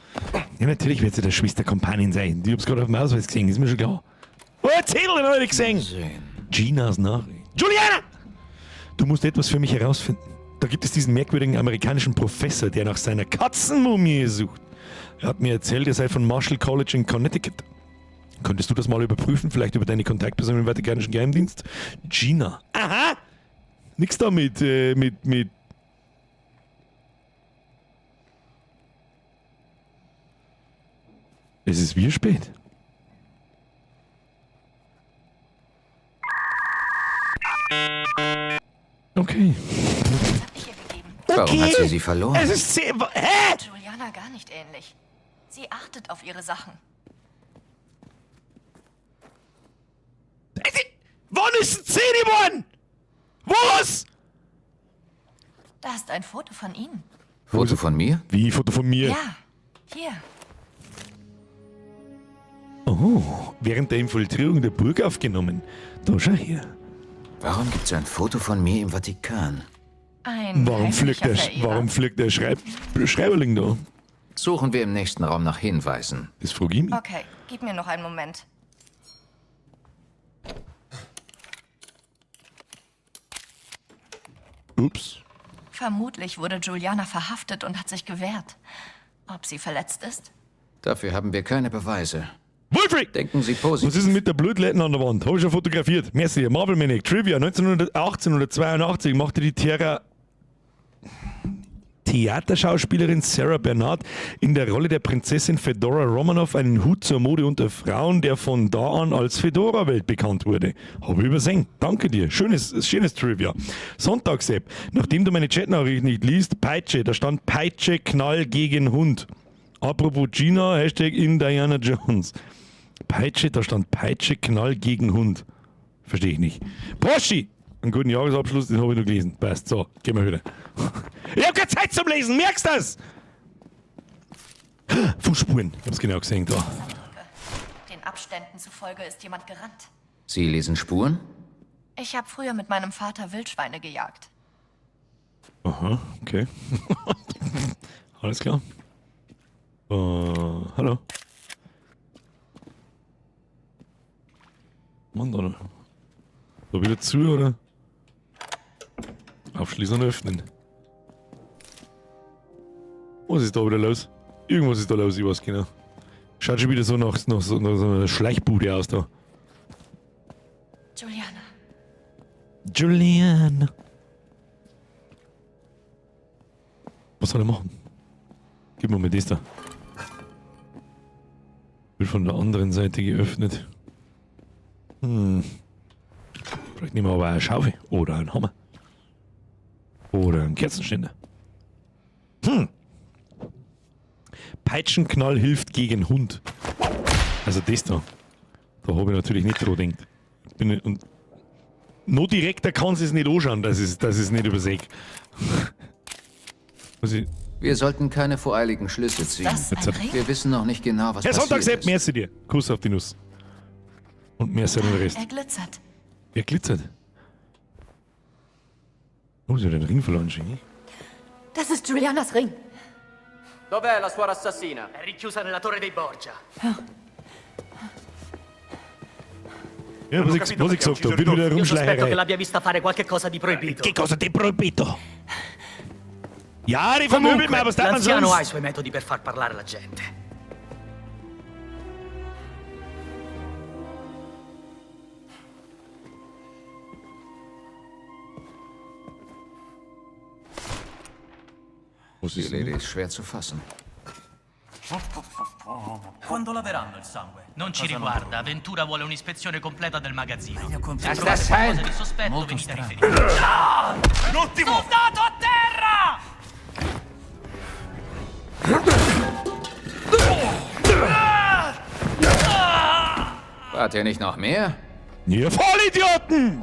Ja, natürlich wird sie der Schwesterkompanin sein. Die hab's gerade auf dem Ausweis gesehen, ist mir schon klar. Oh, Zettel den hab ich gesehen. Sehen. Ginas Nachricht. Juliana! Du musst etwas für mich herausfinden. Da gibt es diesen merkwürdigen amerikanischen Professor, der nach seiner Katzenmumie sucht. Er hat mir erzählt, er sei von Marshall College in Connecticut. Könntest du das mal überprüfen? Vielleicht über deine Kontaktperson im Vatikanischen Geheimdienst? Gina. Aha! Nix da mit, mit. Es ist wie spät. Okay. Das hab ich ihr gegeben. Warum hat sie sie verloren? Es ist 10. Hä? Juliana gar nicht ähnlich. Sie achtet auf ihre Sachen. Wann ist denn 10 geworden? Was? Da ist ein Foto von Ihnen. Foto von mir? Wie, Foto von mir? Ja, hier. Oh, während der Infiltrierung der Burg aufgenommen. Da schau her. Warum gibt's ein Foto von mir im Vatikan? Ein Warum fliegt der, heimlicher Verehrer. warum fliegt der Schreiberling da? Suchen wir im nächsten Raum nach Hinweisen. Das frag ich mich. Okay, gib mir noch einen Moment. Ups. Vermutlich wurde Juliana verhaftet und hat sich gewehrt. Ob sie verletzt ist? Dafür haben wir keine Beweise. Wolfric! Denken Sie Was positiv. ist denn mit der Blutletten an der Wand? Hab ich schon fotografiert. Merci. Marvel Maniac. Trivia. 1882 machte die Theaterschauspielerin Sarah Bernhardt in der Rolle der Prinzessin Fedora Romanoff einen Hut zur Mode unter Frauen, der von da an als Fedora-Welt bekannt wurde. Hab ich übersehen. Danke dir. Schönes, schönes Trivia. Sonntags-App. Nachdem du meine Chatnachricht nicht liest, Peitsche. Da stand Peitsche, Knall gegen Hund. Apropos Gina, Hashtag in Diana Jones. Peitsche, da stand Peitsche, Knall gegen Hund. Verstehe ich nicht. Porsche! Einen guten Jahresabschluss, den habe ich noch gelesen. Passt. So, gehen wir wieder. Ich habe keine Zeit zum Lesen, merkst du das? Fußspuren. Ich hab's genau gesehen da. Den Abständen zufolge ist jemand gerannt. Sie lesen Spuren? Ich habe früher mit meinem Vater Wildschweine gejagt. Aha, okay. Alles klar. Hallo. Mann, da. Da wieder zu, oder? Aufschließen und öffnen. Was ist da wieder los? Irgendwas ist da los, ich weiß genau. Schaut schon wieder so nach so einer Schleichbude aus da. Juliana. Julian. Was soll er machen? Gib mir mal das da. Wird von der anderen Seite geöffnet. Vielleicht nehmen wir aber eine Schaufel oder einen Hammer. Oder einen Kerzenständer. Peitschenknall hilft gegen Hund. Also das da. Da habe ich natürlich nicht dran gedacht. Bin ich, und noch direkter kann es nicht anschauen, dass ich es nicht übersehe. Muss ich. Wir sollten keine voreiligen Schlüsse ziehen. Das ein Ring? Wir wissen noch nicht genau, was Herr passiert Sonntag, Sepp, ist. merci dir. Kuss auf die Nuss. Und merci an den Rest. Er glitzert. Er glitzert. Oh, sie hat den Ring verloren, schon. Das ist Julianas Ring. Dov'è la suora assassina? È rinchiusa nella torre dei Borgia. Ja, was ich, was ich gesagt habe, wird wieder Io sospetto che Rumschleicherei. l'abbia vista fare qualche cosa di proibito. Che cosa ti proibito? Ja, die vermöbelt Comunque, mir, aber was darf man l'anziano ha i sonst? suoi metodi per far parlare la gente. Was Die ist Lady denn? ist schwer zu fassen. Quando laveranno il sangue? Non ci riguarda, Ventura vuole un'ispezione completa del magazzino. Se Lass trovate das sein! qualcosa di sospetto, Molto venite a strano. riferire. Non ti muovere! Soldato a terra! Wart ihr nicht noch mehr? Ihr Vollidioten!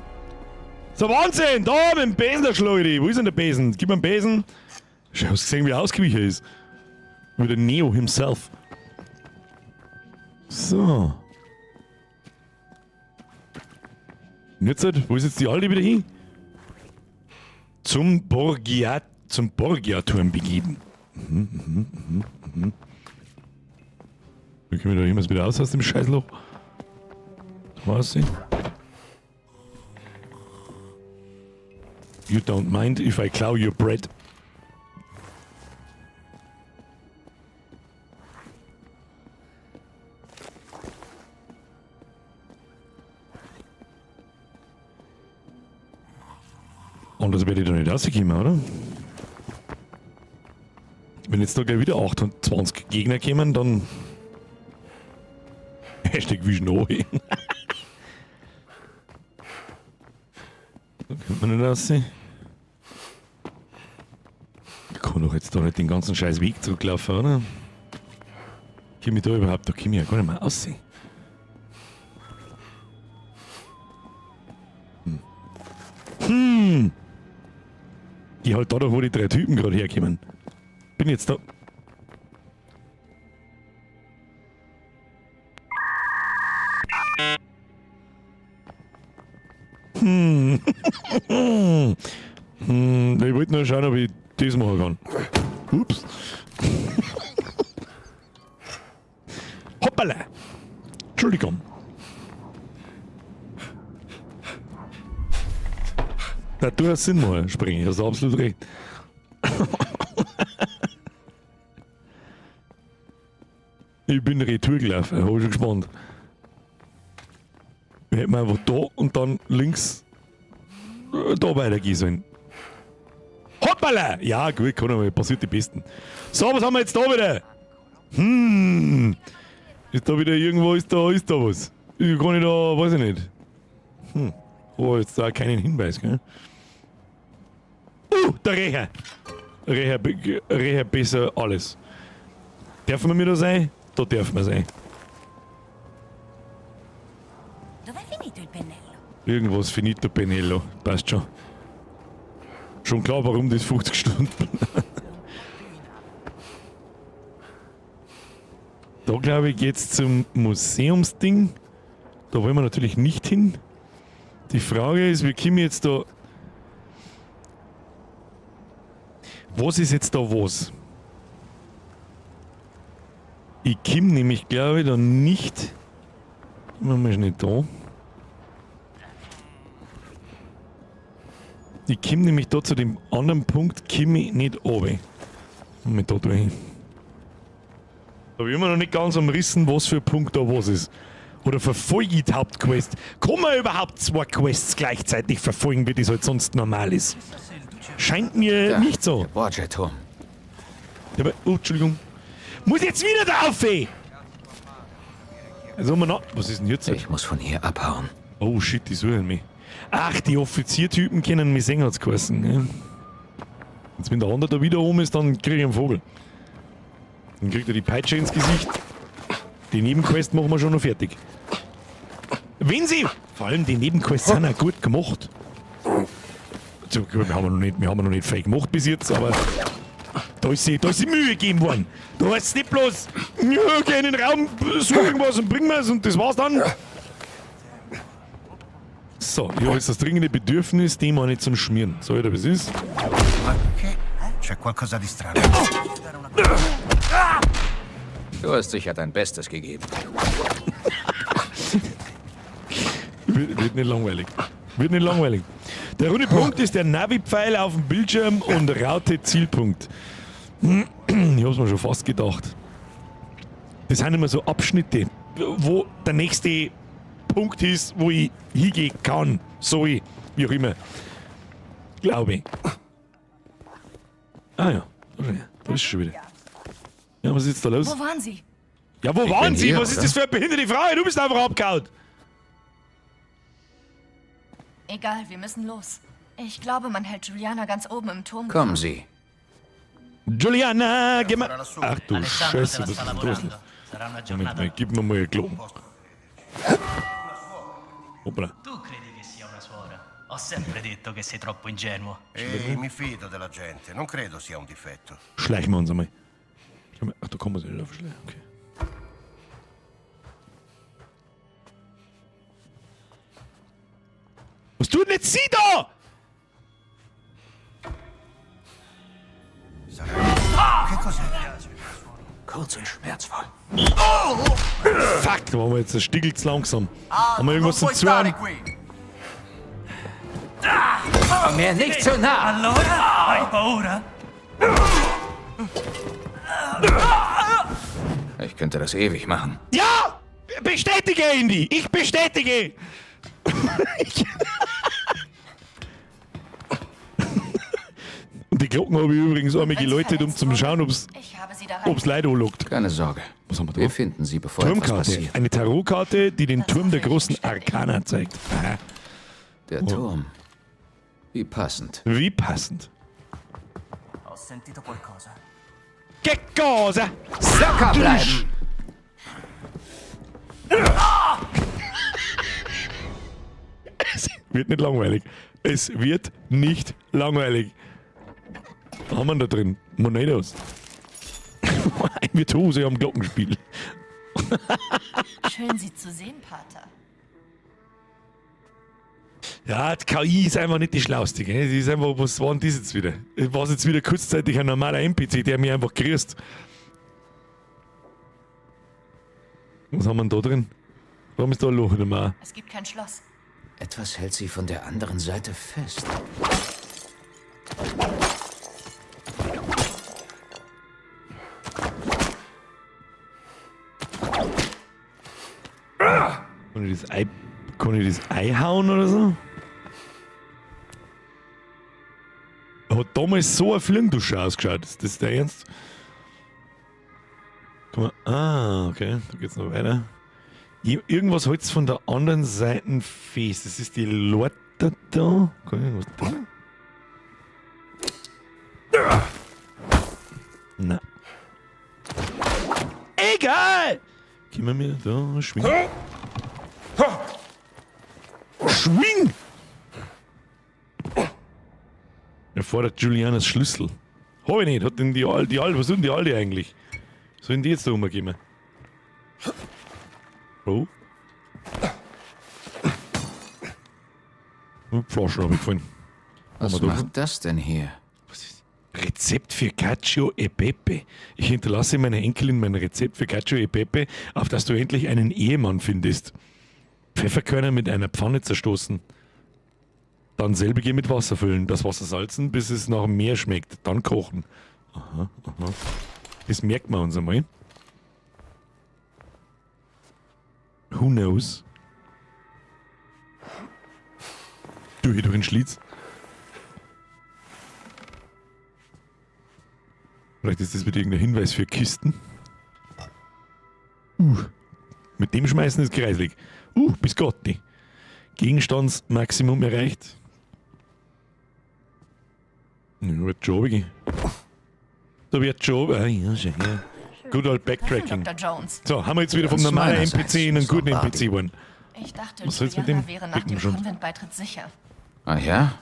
So Wahnsinn! Da mit dem Besen der schlage ich dich. Wo ist denn der Besen? Gib mir einen Besen. Schau, hast du gesehen, wie er ausgewichen ist? Wie der Neo himself. So. Und jetzt, halt, wo ist jetzt die Alte wieder hin? Zum Borgia, zum Borgia-Turm begeben. Mhm. Wie können wir da jemals wieder raus aus dem Scheißloch? Was sie? You don't mind if I klaw your bread. Und das werde ich da nicht rauskommen, oder? Wenn jetzt da gleich wieder 28 Gegner kommen, dann. Hashtag Vision OE. Da kommt man nicht raus. Ich kann doch jetzt da nicht den ganzen scheiß Weg zurücklaufen, oder? Komm ich da überhaupt, da komm ich ja gar nicht mehr raus. Die halt da, wo die drei Typen gerade herkommen. Bin jetzt da. Ich wollte nur schauen, ob ich das machen kann. Ups. Hoppala. Entschuldigung. Na, du hast Sinn mal springen, hast du absolut recht. Ich bin retour gelaufen, hab ich schon gespannt. Wir hätten einfach da und dann links da weitergehen sollen. Hoppala! Ja, gut, kann aber passiert die Besten. So, was haben wir jetzt da wieder? Ist da wieder irgendwo, ist da was? Ich kann ich da, weiß ich nicht. Oh, jetzt da keinen Hinweis, gell? Der Rächer. Rächer besser alles. Dürfen wir mir da sein? Da dürfen wir sein. Dov'è finito il pennello? Irgendwas finito pennello. Passt schon. Schon klar, warum das 50 Stunden. Da glaube ich geht's zum Museumsding. Da wollen wir natürlich nicht hin. Die Frage ist, wir kommen jetzt da. Was ist jetzt da was? Ich komme nämlich, glaube ich, da nicht. Man ist nicht da. Ich komme nämlich da zu dem anderen Punkt, komme ich nicht runter. Und mit da durch. Da habe ich immer noch nicht ganz umrissen, was für ein Punkt da was ist. Oder verfolge ich die Hauptquest? Kann man überhaupt zwei Quests gleichzeitig verfolgen, wie das halt sonst normal ist? Scheint mir Da, nicht so. Der Borgia-Turm. Ja, aber, oh, Entschuldigung. Muss jetzt wieder drauf, ey! Also, noch. Was ist denn jetzt? Ich muss von hier abhauen. Oh shit, die suchen mich. Ach, die Offiziertypen kennen mich sehen, hat's geheißen. Gell? Jetzt, wenn der andere da wieder oben ist, dann krieg ich einen Vogel. Dann kriegt er die Peitsche ins Gesicht. Die Nebenquest machen wir schon noch fertig. Wenn sie! Vor allem die Nebenquests sind auch gut gemacht. Also, wir haben noch nicht viel gemacht bis jetzt, aber da ist sie Mühe gegeben worden. Da heißt es nicht bloß, ja, geh in den Raum, such irgendwas und bring mir's und das war's dann. So, ich habe jetzt das dringende Bedürfnis, den mal nicht zum Schmieren. So, oder was ist? Ma che? C'è qualcosa di strano. Du hast sicher dein Bestes gegeben. Wird nicht langweilig. Wird nicht langweilig. Der runde Punkt ist der Navi-Pfeil auf dem Bildschirm und Raute Zielpunkt. Ich hab's mir schon fast gedacht. Das sind immer so Abschnitte, wo der nächste Punkt ist, wo ich hingehen kann. Soll, wie auch immer. Glaube ich. Ah ja. Da ist schon wieder. Ja, was ist jetzt da los? Wo waren Sie? Ja, wo Ich waren bin Sie? hier, Was ist oder? das für eine behinderte Frage? Du bist einfach abgehauen. Egal, wir müssen los. Ich glaube, man hält Juliana ganz oben im Turm. Kommen Sie. Juliana, geh mal. lassù. Ach du Alessandro Scheiße, se la was sta ist denn da los? lavorando. Sarà una Moment giornata. mal, gib mir mal eine Glocken. Hoppla. Tu credi che sia una suora? Ho sempre detto che sei troppo ingenuo. Ehi, mi fido della gente, non credo sia un difetto. Schleichen wir uns einmal. Schau mal. Ach, da kommen wir sich nicht aufschleichen. Okay. Was tut denn jetzt sie da? Che cos'è? Kurz und schmerzvoll. Fuck, da waren wir jetzt ein Stickel zu langsam. Haben wir irgendwas zum Zuhören? qui! Komm mir nicht zu nah! Allora? Hai paura? Ich könnte das ewig machen. Ja! Bestätige, Indy! Ich bestätige! Und die Glocken habe ich übrigens einmal Wenn sie geläutet, um verletzt zu wurde, schauen, ob's, Ich habe sie da ob's rein. Leute anlockt. Keine Sorge. Was haben wir da? Wir finden sie, bevor etwas Turmkarte. passiert. Eine Tarotkarte, die den Das Turm der hoffe ich großen inständig. Arkana zeigt. Aha. Der Turm. Wie passend. Wie passend. Ho sentito qualcosa. Che cosa? Locker bleiben! Es wird nicht langweilig. Es wird nicht langweilig. Was haben wir denn da drin? Monedos. Ein Virtuose am Glockenspiel. Schön, Sie zu sehen, Pater. Ja, die KI ist einfach nicht die schlauste. Gell? Sie ist einfach, was war denn das jetzt wieder? War es jetzt wieder kurzzeitig ein normaler NPC, der mich einfach grüßt? Was haben wir denn da drin? Warum ist da ein Loch in der Mauer? Es gibt kein Schloss. Etwas hält sie von der anderen Seite fest. Kann ich das Ei, kann ich das Ei hauen oder so? Hat damals so eine Fliegendusche ausgeschaut. Ist das der Ernst? Guck mal. Ah, okay. Da geht's noch weiter. Irgendwas hält's von der anderen Seite fest. Das ist die Lorte da. Kann ich irgendwas da? Na. Egal! Können wir mir da schwingen? Schwing! Er fordert Julianas Schlüssel. Hab ich nicht. Hat denn die Alte, die Alte, was tun die Alte eigentlich? Sollen die jetzt da rumgehen? Oh. Und Flaschen habe ich gefunden. Was Haben wir da- macht das denn hier? Rezept für Cacio e Pepe. Ich hinterlasse meiner Enkelin mein Rezept für Cacio e Pepe, auf das du endlich einen Ehemann findest. Pfefferkörner mit einer Pfanne zerstoßen. Dann selbige mit Wasser füllen, das Wasser salzen, bis es nach Meer schmeckt. Dann kochen. Aha, aha. Das merkt man uns einmal. Who knows? Du hier durch den Schlitz. Vielleicht ist das wieder irgendein Hinweis für Kisten. Mit dem Schmeißen ist kreislig. Biscotti. Gegenstandsmaximum erreicht. Ja, wird schon runtergehen. Da wird schon. Ah, ja, schon, ja. Good old Backtracking. Dr. Jones. So, haben wir jetzt wieder vom Ganz normalen meinerseits, NPC in einen guten Lombardi. NPC geworden. Ich dachte, Was soll's mit Juliana dem wäre nach dicken dem Schund? Konventbeitritt sicher. Ah ja?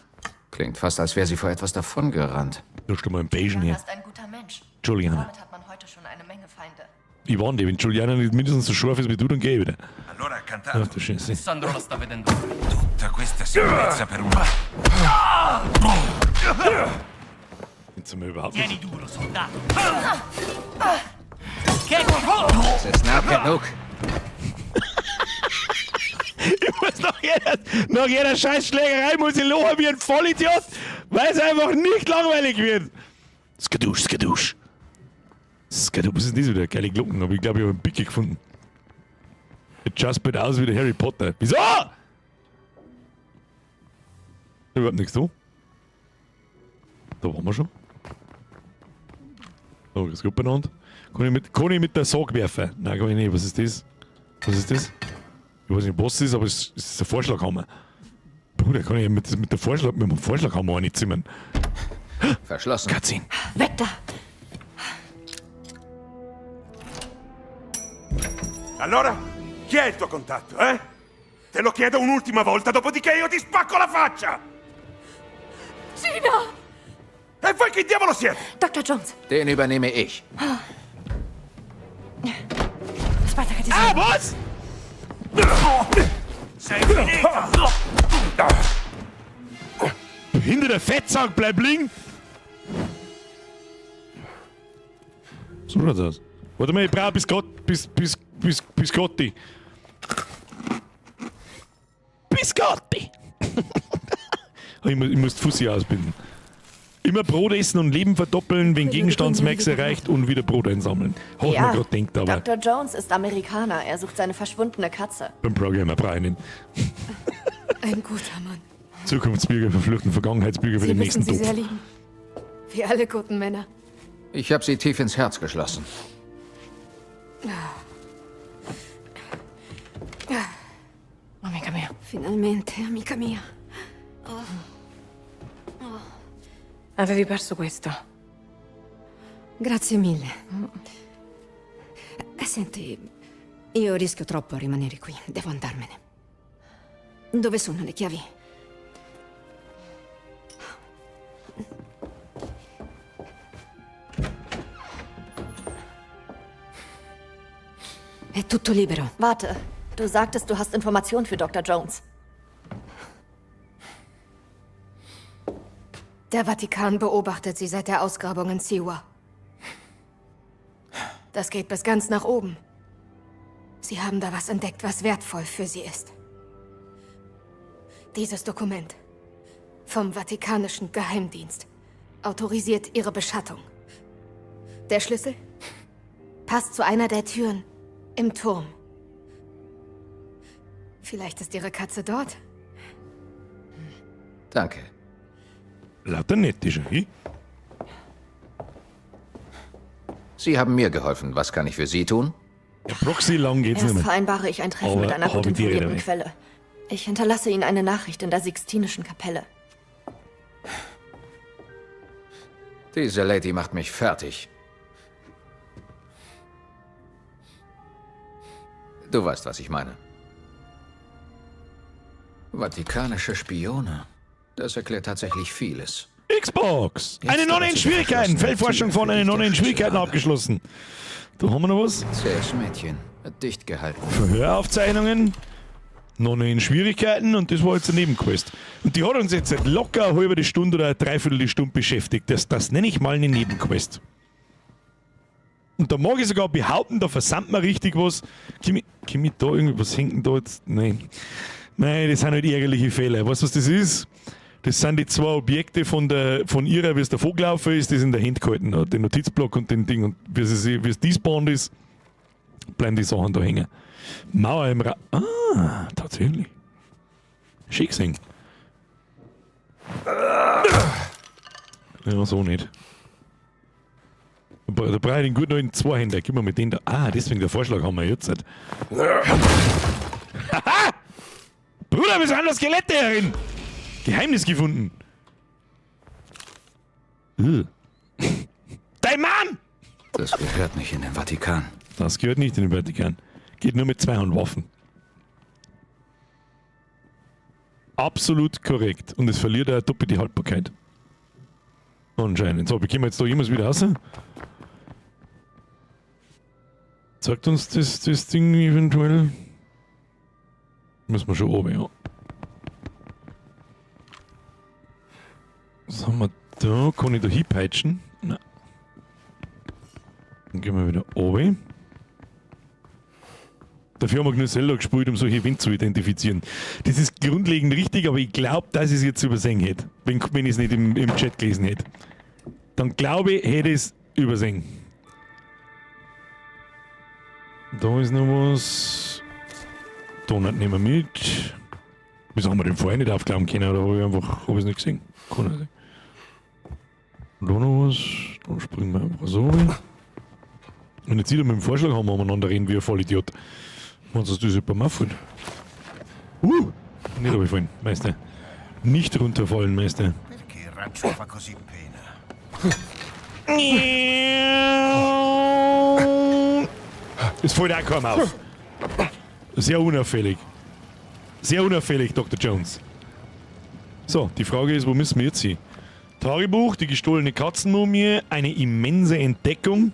Klingt fast, als wäre sie vor etwas davongerannt. Da ist doch mal ein Beigen Juliana her. ist ein guter Mensch. Juliana. Damit hat man heute schon eine Menge Feinde. Ich warne dich, wenn Juliana nicht mindestens so scharf ist wie du, dann geh ich wieder. Allora ha cantato. Ach du Scheiße. Sandro la sta vedendo. Tutta questa sicurezza per un... Jetzt sind wir überhaupt Tieni nicht. duro, soldato. Das ist nah genug. Ich muss nach jeder Scheißschlägerei muss ich lachen wie ein Vollidiot, weil es einfach nicht langweilig wird. Skadusch, skadusch. Skadusch, was ist denn das wieder? Geile Glocken, aber ich glaube, ich habe einen Pickel gefunden. Der Jasper aus wie der Harry Potter. Wieso? Überhaupt nichts da. Da waren wir schon. So, ist gut benannt. Kann ich mit der Sarg werfen? Nein, kann ich nicht. Was ist das? Was ist das? Ich weiß nicht, was es ist, aber es ist ein Vorschlaghammer. Bruder, kann ich mit dem Vorschlaghammer reinzimmern? Verschlossen. Katzin. Weg da! Allora, chi è il tuo contatto, eh? Te lo chiedo un'ultima volta, dopodiché io ti spacco la faccia! Gina! E voi chi diavolo siete? Dr. Jones! Den übernehme ich. Aspetta che ti Ah, was? Sei finita! Hinter der Fettsack, bleib liegen! So schaut's aus. Warte mal, ich brauche bis Gott, bis, bis, bis, Biscotti. Biscotti! Ich muss die Fussi ausbinden. Immer Brot essen und Leben verdoppeln, wenn Gegenstandsmax erreicht und wieder Brot einsammeln. Hab ich mir grad gedacht, aber Dr. Jones ist Amerikaner. Er sucht seine verschwundene Katze. beim Programmer brauche ich nicht. Ein guter Mann. Zukunftsbürger verfluchten Vergangenheitsbürger für Sie den müssen nächsten sie sehr Tod. lieben. Wie alle guten Männer. Ich habe sie tief ins Herz geschlossen. Amica mia. Finalmente, amica mia. Avevi perso questo. Grazie mille. Senti, io rischio troppo a rimanere qui. Devo andarmene. Dove sono le chiavi? È tutto libero. Warte, du sagtest, du hast Informationen für Dr. Jones. Der Vatikan beobachtet sie seit der Ausgrabung in Siwa. Das geht bis ganz nach oben. Sie haben da was entdeckt, was wertvoll für sie ist. Dieses Dokument vom Vatikanischen Geheimdienst autorisiert ihre Beschattung. Der Schlüssel passt zu einer der Türen im Turm. Vielleicht ist ihre Katze dort. Danke. Lauter nett ist er, hm? Sie haben mir geholfen. Was kann ich für Sie tun? Ja, Proxy, lang geht's Erst nicht mehr. vereinbare ich ein Treffen Aber mit einer gut hab ich die informierten Rede. Quelle. Ich hinterlasse Ihnen eine Nachricht in der Sixtinischen Kapelle. Diese Lady macht mich fertig. Du weißt, was ich meine. Vatikanische Spione. Das erklärt tatsächlich vieles. Xbox! Jetzt Eine Nonne aber in zu der Schwierigkeiten! verschlossenen Feldforschung Tür, von für einer die ich Nonne der in Schlüssel Schwierigkeiten habe. abgeschlossen. Da haben wir noch was. Zähes Mädchen. Hat dicht gehalten. Verhöraufzeichnungen. Nonne in Schwierigkeiten und das war jetzt eine Nebenquest. Und die hat uns jetzt seit locker eine halbe Stunde oder eine dreiviertel Stunde beschäftigt. Das nenne ich mal eine Nebenquest. Und da mag ich sogar behaupten, da versandt man richtig was. Komm ich da irgendwie, was hängt denn da jetzt? Nein. Nein, das sind halt ärgerliche Fehler. Weißt du, was das ist? Das sind die zwei Objekte von ihrer, wie es davor gelaufen ist, die sind in der Hand gehalten hat. Den Notizblock und den Ding. Und wie es despawned ist, bleiben die Sachen da hängen. Mauer im Ah, tatsächlich. Schick gesehen. Ja, so nicht. Da brauche ich den guten alten Zweihänder. Gib mir mit dem da. Ah, deswegen der Vorschlag haben wir jetzt. Haha! Bruder, wir sind das Skelette herin! Geheimnis gefunden. Dein Mann! Das gehört nicht in den Vatikan. Das gehört nicht in den Vatikan. Geht nur mit Zweihandwaffen. Absolut korrekt. Und es verliert auch doppelte Haltbarkeit. Anscheinend. So, bekommen wir jetzt da jemals wieder raus? Zeigt uns das Ding eventuell? Müssen wir schon oben, ja. Was haben wir da? Kann ich da hinpeitschen? Nein. Dann gehen wir wieder oben. Dafür haben wir genug Zelda gespielt, um solche Events zu identifizieren. Das ist grundlegend richtig, aber ich glaube, dass ich es jetzt übersehen hätte, wenn ich es nicht im Chat gelesen hätte. Dann glaube ich, hätte ich es übersehen. Da ist noch was. Donut nehmen wir mit. Wieso haben wir den vorher nicht aufklauen können? Oder habe ich einfach, hab ich's nicht gesehen? Kann nicht sein. Da noch was. Dann springen wir einfach so rein. Und jetzt wieder mit dem Vorschlag haben wir umeinander reden wie ein Vollidiot. Wenn uns das jemand auffällt. Nicht runterfallen, Meister. Nicht runterfallen, Meister. Perché il rancio fa così pena? Es fällt auch kaum auf. Sehr unauffällig. Sehr unauffällig, Dr. Jones. So, die Frage ist, wo müssen wir jetzt hin? Tagebuch, die gestohlene Katzenmumie, eine immense Entdeckung.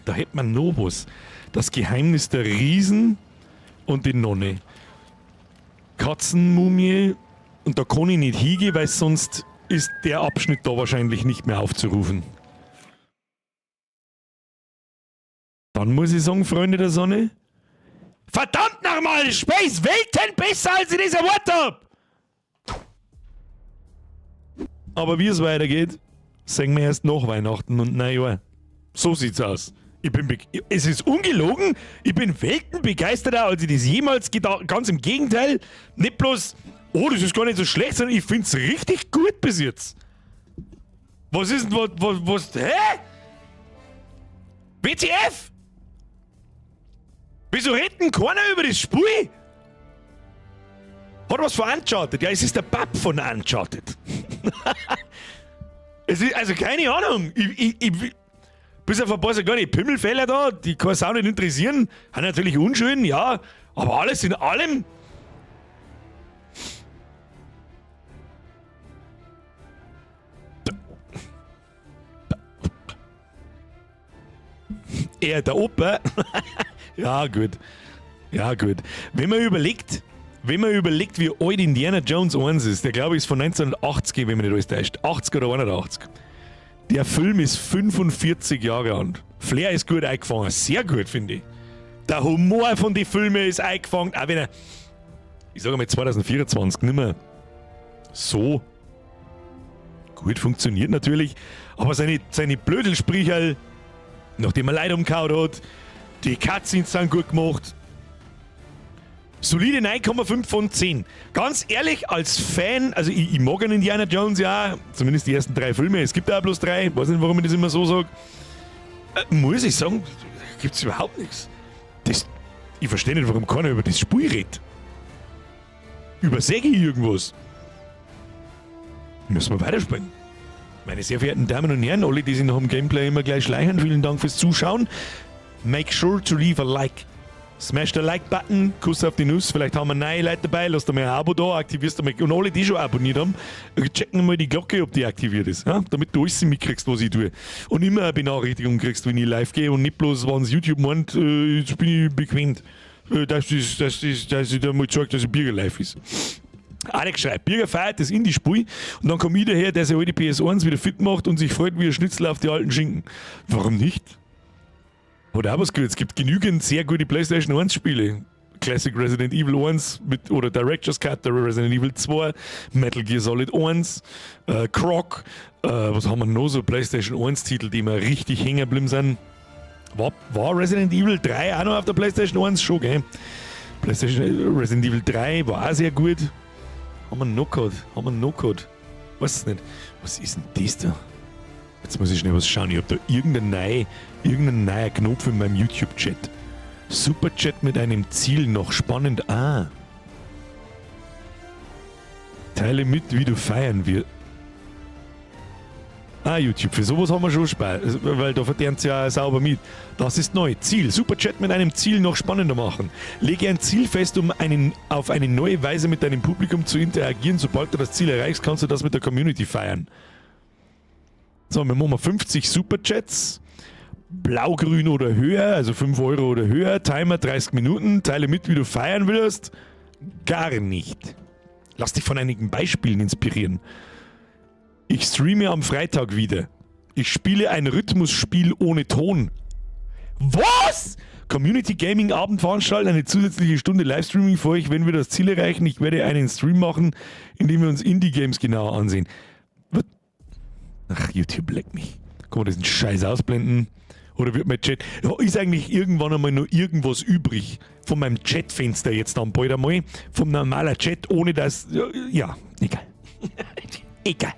Da hätte man noch was. Das Geheimnis der Riesen und die Nonne. Katzenmumie. Und da kann ich nicht hingehen, weil sonst ist der Abschnitt da wahrscheinlich nicht mehr aufzurufen. Dann muss ich sagen, Freunde der Sonne, verdammt nochmal, Space Welten besser, als ich das erwartet hab! Aber wie es weitergeht, sehen wir erst nach Weihnachten und Neujahr. So sieht's aus. Es ist ungelogen, ich bin weltenbegeisterter, als ich das jemals gedacht. Ganz im Gegenteil, nicht bloß, oh, das ist gar nicht so schlecht, sondern ich find's richtig gut bis jetzt. Was ist denn, was, hä? WTF? Wieso redet denn keiner über das Spiel? Hat was von Uncharted? Ja, es ist der Bub von Uncharted. Es ist, also keine Ahnung. Ich, bis auf ein paar so kleine Pimmelfälle da, die kann es auch nicht interessieren. Sind natürlich unschön, ja. Aber alles in allem. Er, der Opa. Ja, gut. Ja, gut. Wenn man überlegt, wie alt Indiana Jones 1 ist, der glaube ich ist von 1980, wenn man nicht alles täuscht. 80 oder 81. Der Film ist 45 Jahre alt. Flair ist gut eingefangen. Sehr gut, finde ich. Der Humor von den Filmen ist eingefangen, auch wenn er, ich sage mal 2024 nicht mehr so gut funktioniert natürlich, aber seine Blödelsprüche, nachdem er Leute umgehauen hat, die Cutscenes sind gut gemacht. Solide 9,5 von 10. Ganz ehrlich, als Fan, also ich mag einen Indiana Jones ja, zumindest die ersten 3 Filme, es gibt ja auch bloß 3, weiß nicht, warum ich das immer so sag. Muss ich sagen, gibt's überhaupt nichts. Ich verstehe nicht, warum keiner über das Spiel redet. Übersäge ich irgendwas? Müssen wir weiterspielen. Meine sehr verehrten Damen und Herren, alle, die sich nach dem Gameplay immer gleich schleichen, vielen Dank fürs Zuschauen. Make sure to leave a like. Smash the Like-Button, Kuss auf die Nuss, vielleicht haben wir neue Leute dabei, lass da mal ein Abo da, aktivierst du mal, und alle, die schon abonniert haben, checken mal die Glocke, ob die aktiviert ist, ja? Damit du alles mitkriegst, was ich tue. Und immer eine Benachrichtigung kriegst, wenn ich live gehe und nicht bloß, wenn's YouTube meint, jetzt bin ich bequem, dass ich da mal zeig, dass ein Birger live ist. Alex schreibt, Birger feiert das Indie-Spiel und dann komme ich daher, der sich alte PS1 wieder fit macht und sich freut wie ein Schnitzel auf die alten Schinken. Warum nicht? Hat auch was gehört. Es gibt genügend sehr gute PlayStation 1 Spiele. Classic Resident Evil 1 mit, oder Director's Cut, der Resident Evil 2, Metal Gear Solid 1, Croc, was haben wir noch so PlayStation 1 Titel, die mir richtig hängen geblieben sind. War Resident Evil 3 auch noch auf der PlayStation 1? Schon, gell? PlayStation, Resident Evil 3 war auch sehr gut. Haben wir noch gehabt? Haben wir noch gehabt? Weiß es nicht. Was ist denn das da? Jetzt muss ich schnell was schauen. Ich hab da irgendeinen neuen Knopf in meinem YouTube-Chat. Superchat mit einem Ziel noch spannend. Ah. Teile mit, wie du feiern wirst. Ah, YouTube, für sowas haben wir schon Spaß, weil da verdient ja sauber mit. Das ist neu. Ziel. Superchat mit einem Ziel noch spannender machen. Lege ein Ziel fest, um auf eine neue Weise mit deinem Publikum zu interagieren. Sobald du das Ziel erreichst, kannst du das mit der Community feiern. So, wir machen 50 Superchats. Blau, grün oder höher, also 5 Euro oder höher. Timer 30 Minuten. Teile mit, wie du feiern willst. Gar nicht. Lass dich von einigen Beispielen inspirieren. Ich streame am Freitag wieder. Ich spiele ein Rhythmusspiel ohne Ton. Was? Community Gaming Abend veranstalten, eine zusätzliche Stunde Livestreaming für euch, wenn wir das Ziel erreichen. Ich werde einen Stream machen, in dem wir uns Indie-Games genauer ansehen. Was? Ach, YouTube, leck mich. Kann man diesen Scheiß ausblenden? Oder wird mein Chat... Ja, ist eigentlich irgendwann einmal noch irgendwas übrig von meinem Chatfenster jetzt dann bald einmal? Vom normalen Chat, ohne dass... Ja, egal. Egal.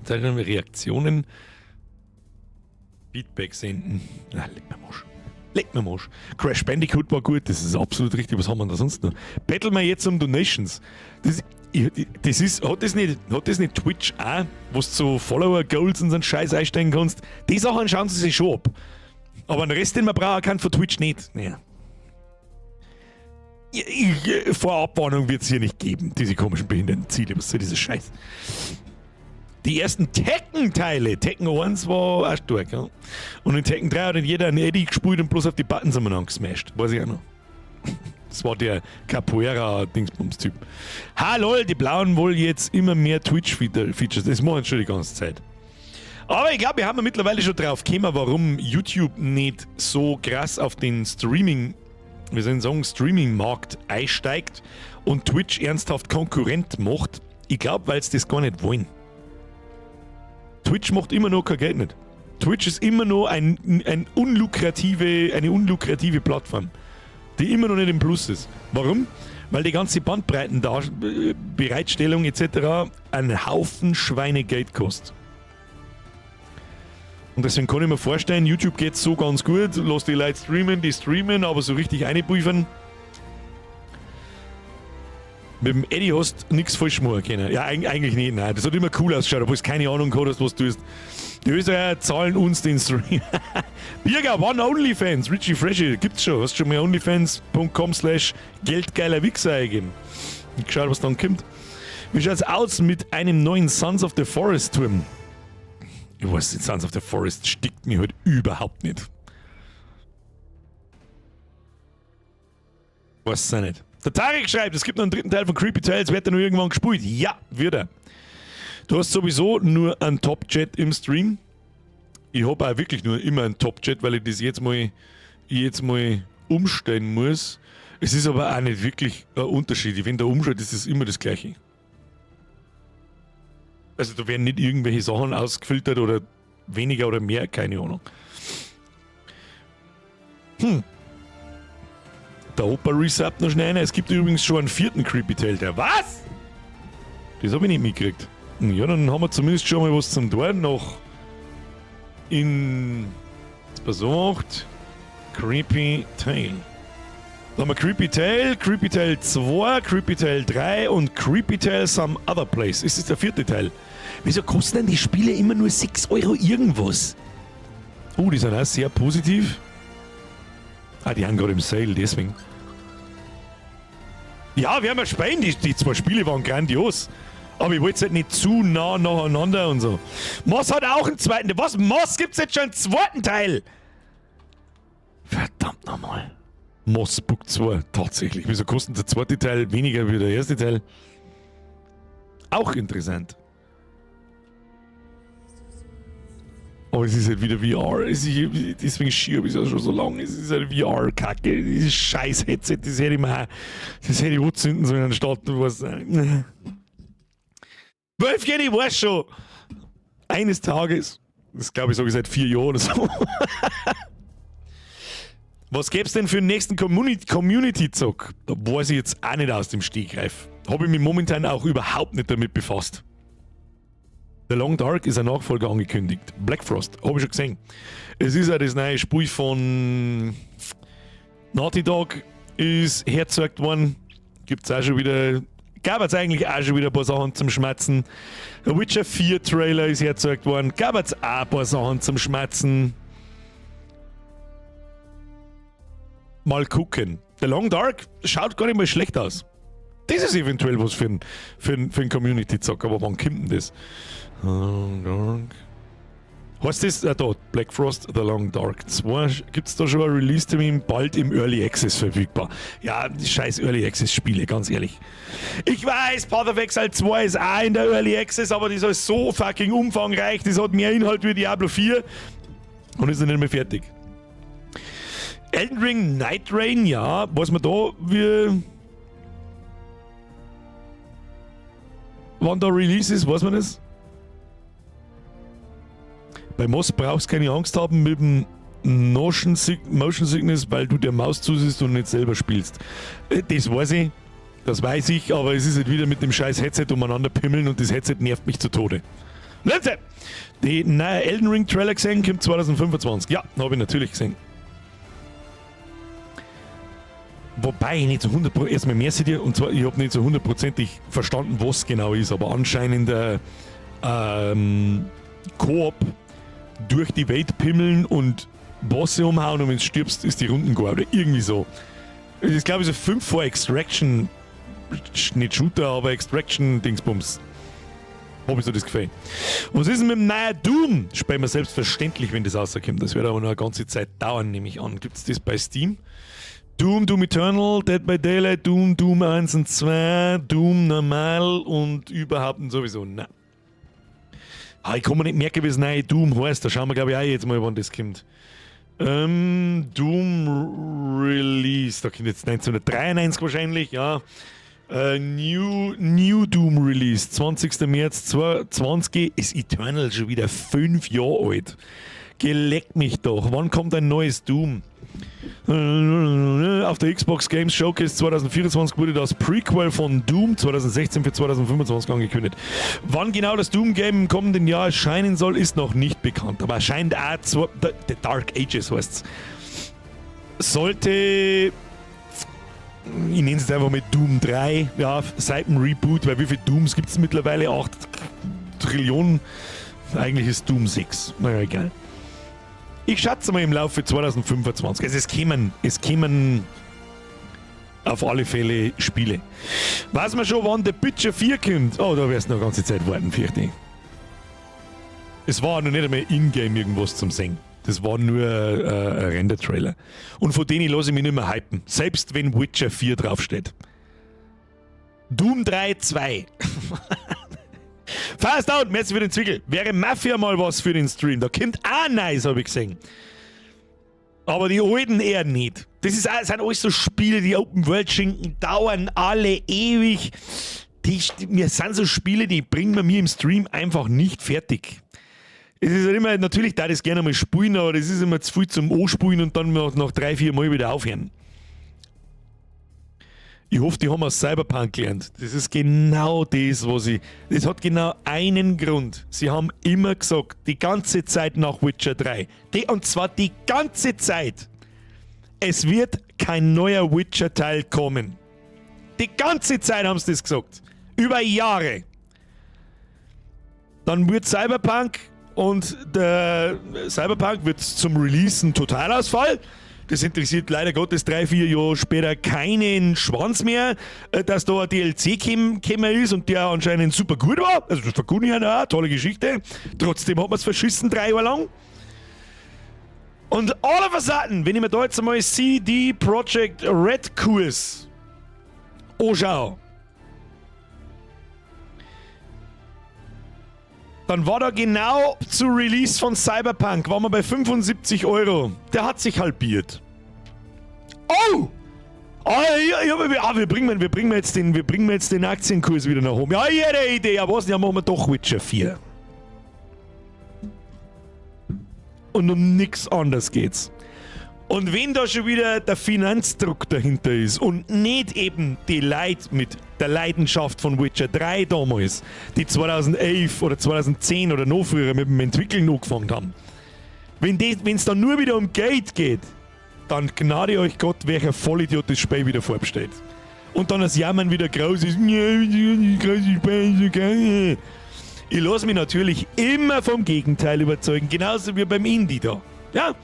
Zeigen wir Reaktionen. Feedback senden. Na, leck mir am Arsch. Leck mir am Arsch. Crash Bandicoot war gut, das ist absolut richtig. Was haben wir denn da sonst noch? Betteln wir jetzt um Donations. Das, ich, das ist, hat das nicht Twitch auch, wo du so Follower Goals und so einen Scheiß einstellen kannst? Die Sachen schauen sie sich schon ab. Aber den Rest, den man braucht, kann von Twitch nicht. Naja. Vorabwarnung wird es hier nicht geben, diese komischen behinderten Ziele. Was soll dieser Scheiß? Die ersten Tekken-Teile, Tekken 1 war auch stark, ja. Und in Tekken 3 hat nicht jeder einen Eddie gespielt und bloß auf die Buttons umeinander gesmashed. Weiß ich auch noch. Das war der Capoeira-Dingsbums-Typ. Ha, lol, die Blauen wollen jetzt immer mehr Twitch-Features. Das machen sie schon die ganze Zeit. Aber ich glaube, wir haben mittlerweile schon drauf gekommen, warum YouTube nicht so krass auf den Streaming, wie soll ich sagen, Streaming-Markt einsteigt und Twitch ernsthaft Konkurrent macht. Ich glaube, weil sie das gar nicht wollen. Twitch macht immer noch kein Geld nicht. Twitch ist immer noch eine unlukrative Plattform, die immer noch nicht im Plus ist. Warum? Weil die ganze Bandbreitenbereitstellung etc. einen Haufen Schweinegeld kostet. Und deswegen kann ich mir vorstellen, YouTube geht so ganz gut, lass die Leute streamen, die streamen, aber so richtig einprüfen. Mit dem Eddie hast du nichts falsch machen können. Ja, eigentlich nicht, nein. Das hat immer cool ausgeschaut, obwohl du keine Ahnung gehabt hast, was du tust. Die Österreicher zahlen uns den Stream. Birger, One OnlyFans, Richie Freshy, gibt's schon. Hast du schon mal onlyfans.com/geldgeiler Wichser eingegeben? Und geschaut, was dann kommt. Wie schaut's aus mit einem neuen Sons of the Forest Turm? Ich weiß nicht, Sons of the Forest stickt mir halt überhaupt nicht. Weiß es auch nicht. Der Tarek schreibt, es gibt noch einen dritten Teil von Creepy Tales, wird er noch irgendwann gespielt? Ja, wird er. Du hast sowieso nur einen Top-Chat im Stream. Ich hab auch wirklich nur immer einen Top-Chat, weil ich das jetzt mal umstellen muss. Es ist aber auch nicht wirklich ein Unterschied. Wenn der umschaut, ist es immer das Gleiche. Also da werden nicht irgendwelche Sachen ausgefiltert oder weniger oder mehr, keine Ahnung. Der Opa resubbt noch schnell einer. Es gibt übrigens schon einen vierten Creepy Tale. Der was? Das hab ich nicht mitgekriegt. Ja, dann haben wir zumindest schon mal was zum Tor noch in besorgt. Creepy Tale. Da haben wir Creepy Tale, Creepy Tale 2, Creepy Tale 3 und Creepy Tale Some Other Place. Ist das der vierte Teil? Wieso kosten denn die Spiele immer nur 6 Euro irgendwas? Oh, die sind auch sehr positiv. Ah, die haben gerade im Sale, deswegen. Ja, wir haben ja spielen. Die zwei Spiele waren grandios. Aber ich wollte es halt nicht zu nah nacheinander und so. Moss hat auch einen zweiten. Was? Moss gibt's jetzt schon einen zweiten Teil? Verdammt nochmal. Moss Book 2, tatsächlich. Wieso kostet der zweite Teil weniger wie der erste Teil? Auch interessant. Aber es ist halt wieder VR. Es ist, deswegen schiebe ich es ja schon so lange. Es ist halt VR-Kacke. Dieses scheiß Headset, das hätte ich mir auch, das hätte ich anzünden sollen anstatt du weißt. Wölfchen, ich weiß schon. Eines Tages, das glaube ich, sage ich seit 4 Jahren oder so. Was gäb's denn für den nächsten Community-Zock? Da weiß ich jetzt auch nicht aus dem Stegreif. Hab ich mich momentan auch überhaupt nicht damit befasst. The Long Dark ist ein Nachfolger angekündigt. Black Frost, hab ich schon gesehen. Es ist ja das neue Spiel von Naughty Dog, ist hergezeigt worden. Gibt's auch schon wieder, gab es eigentlich auch schon wieder ein paar Sachen zum Schmatzen. Der Witcher 4 Trailer ist hergezeigt worden. Gab es auch ein paar Sachen zum Schmatzen. Mal gucken. The Long Dark schaut gar nicht mal schlecht aus. Das ist eventuell was für n Community-Zock, aber wann kommt denn das? Long Dark. Heißt das? Da, Black Frost, The Long Dark 2. Gibt's da schon einen Release-Termin? Bald im Early Access verfügbar. Ja, die scheiß Early Access-Spiele, ganz ehrlich. Ich weiß, Path of Exile 2 ist auch in der Early Access, aber das ist so fucking umfangreich. Das hat mehr Inhalt wie Diablo 4 und ist noch nicht mehr fertig. Elden Ring, Nightreign, ja, was man da, wir... Wann da Release ist, weiß man das? Bei Moss brauchst du keine Angst haben mit dem Motion Sickness, weil du der Maus zusiehst und nicht selber spielst. Das weiß ich, das weiß ich, aber es ist halt wieder mit dem scheiß Headset umeinander pimmeln und das Headset nervt mich zu Tode. Lindsay! Die neue Elden Ring Trailer gesehen, kommt 2025. Ja, habe ich natürlich gesehen. Wobei ich nicht zu 100%, erstmal mehr seht ihr, und zwar, ich habe nicht so hundertprozentig verstanden, was genau ist, aber anscheinend Koop durch die Welt pimmeln und Bosse umhauen und wenn du stirbst, ist die Runden go oder irgendwie so. Das ist, glaube ich, so 5 vor Extraction, nicht Shooter, aber Extraction-Dingsbums. Hab ich so das Gefühl. Was ist denn mit dem neuen Doom? Spielen wir selbstverständlich, wenn das rauskommt. Das wird aber noch eine ganze Zeit dauern, nehme ich an. Gibt es das bei Steam? Doom, Doom Eternal, Dead by Daylight, Doom, Doom 1 und 2, Doom normal und überhaupt und sowieso. Nein. Ah, ich kann mir nicht merken, wie das neue Doom heißt. Da schauen wir, glaube ich, auch jetzt mal, wann das kommt. Doom Release, da kommt jetzt 1993 wahrscheinlich, ja. New Doom Release, 20. März 2020, ist Eternal schon wieder 5 Jahre alt. Geleckt mich doch. Wann kommt ein neues Doom? Auf der Xbox Games Showcase 2024 wurde das Prequel von Doom 2016 für 2025 angekündigt. Wann genau das Doom Game im kommenden Jahr erscheinen soll, ist noch nicht bekannt. Aber erscheint auch The Dark Ages heißt's. Sollte, ich nenne es jetzt einfach mit Doom 3, ja, seit dem Reboot, weil wie viele Dooms gibt es mittlerweile? 8 Trillionen. Eigentlich ist Doom 6. Naja, egal. Ich schätze mal im Laufe 2025. Also es kämen auf alle Fälle Spiele. Weiß man schon, wann The Witcher 4 kommt? Oh, da wirst du noch eine ganze Zeit warten, fürchte ich. Es war noch nicht einmal in-game irgendwas zum Sehen. Das war nur ein Render-Trailer. Und von denen lasse ich mich nicht mehr hypen. Selbst wenn Witcher 4 draufsteht. Doom 3 2. Fast out, merci für den Zwickel. Wäre Mafia mal was für den Stream? Da kommt auch nice, habe ich gesehen. Aber die alten eher nicht. Das sind alles so Spiele, die Open World Schinken, dauern alle ewig. Mir sind so Spiele, die bringen wir mir im Stream einfach nicht fertig. Es ist halt immer, natürlich da das gerne mal spielen, aber das ist immer zu viel zum Anspulen und dann noch 3, 4 Mal wieder aufhören. Ich hoffe, die haben aus Cyberpunk gelernt. Das ist genau das, was ich. Das hat genau einen Grund. Sie haben immer gesagt, die ganze Zeit nach Witcher 3. Und zwar die ganze Zeit. Es wird kein neuer Witcher-Teil kommen. Die ganze Zeit haben sie das gesagt. Über Jahre. Dann wird Cyberpunk und der Cyberpunk wird zum Release ein Totalausfall. Das interessiert leider Gottes 3, 4 Jahre später keinen Schwanz mehr, dass da ein DLC gekommen ist und der anscheinend super gut war. Also das vergunne ich ja auch, tolle Geschichte. Trotzdem hat man's verschissen 3 Jahre lang. Und all of a sudden, wenn ich mir da jetzt einmal CD Projekt Red Kurs anschaue, dann war da genau zu Release von Cyberpunk, waren wir bei 75 Euro. Der hat sich halbiert. Oh! Ah, ja, ja, ja, ah, wir bringen jetzt den Aktienkurs wieder nach oben. Ja, jede Idee. Ja, was? Ja, machen wir doch Witcher 4. Und um nix anderes geht's. Und wenn da schon wieder der Finanzdruck dahinter ist und nicht eben die Leute mit der Leidenschaft von Witcher 3 damals, die 2011 oder 2010 oder noch früher mit dem Entwickeln angefangen haben, wenn's dann nur wieder um Geld geht, dann gnade euch Gott, welcher Vollidiot das Spiel wieder vorbestellt. Und dann das Jammern wieder groß ist. Ich lass mich natürlich immer vom Gegenteil überzeugen, genauso wie beim Indie da. Ja?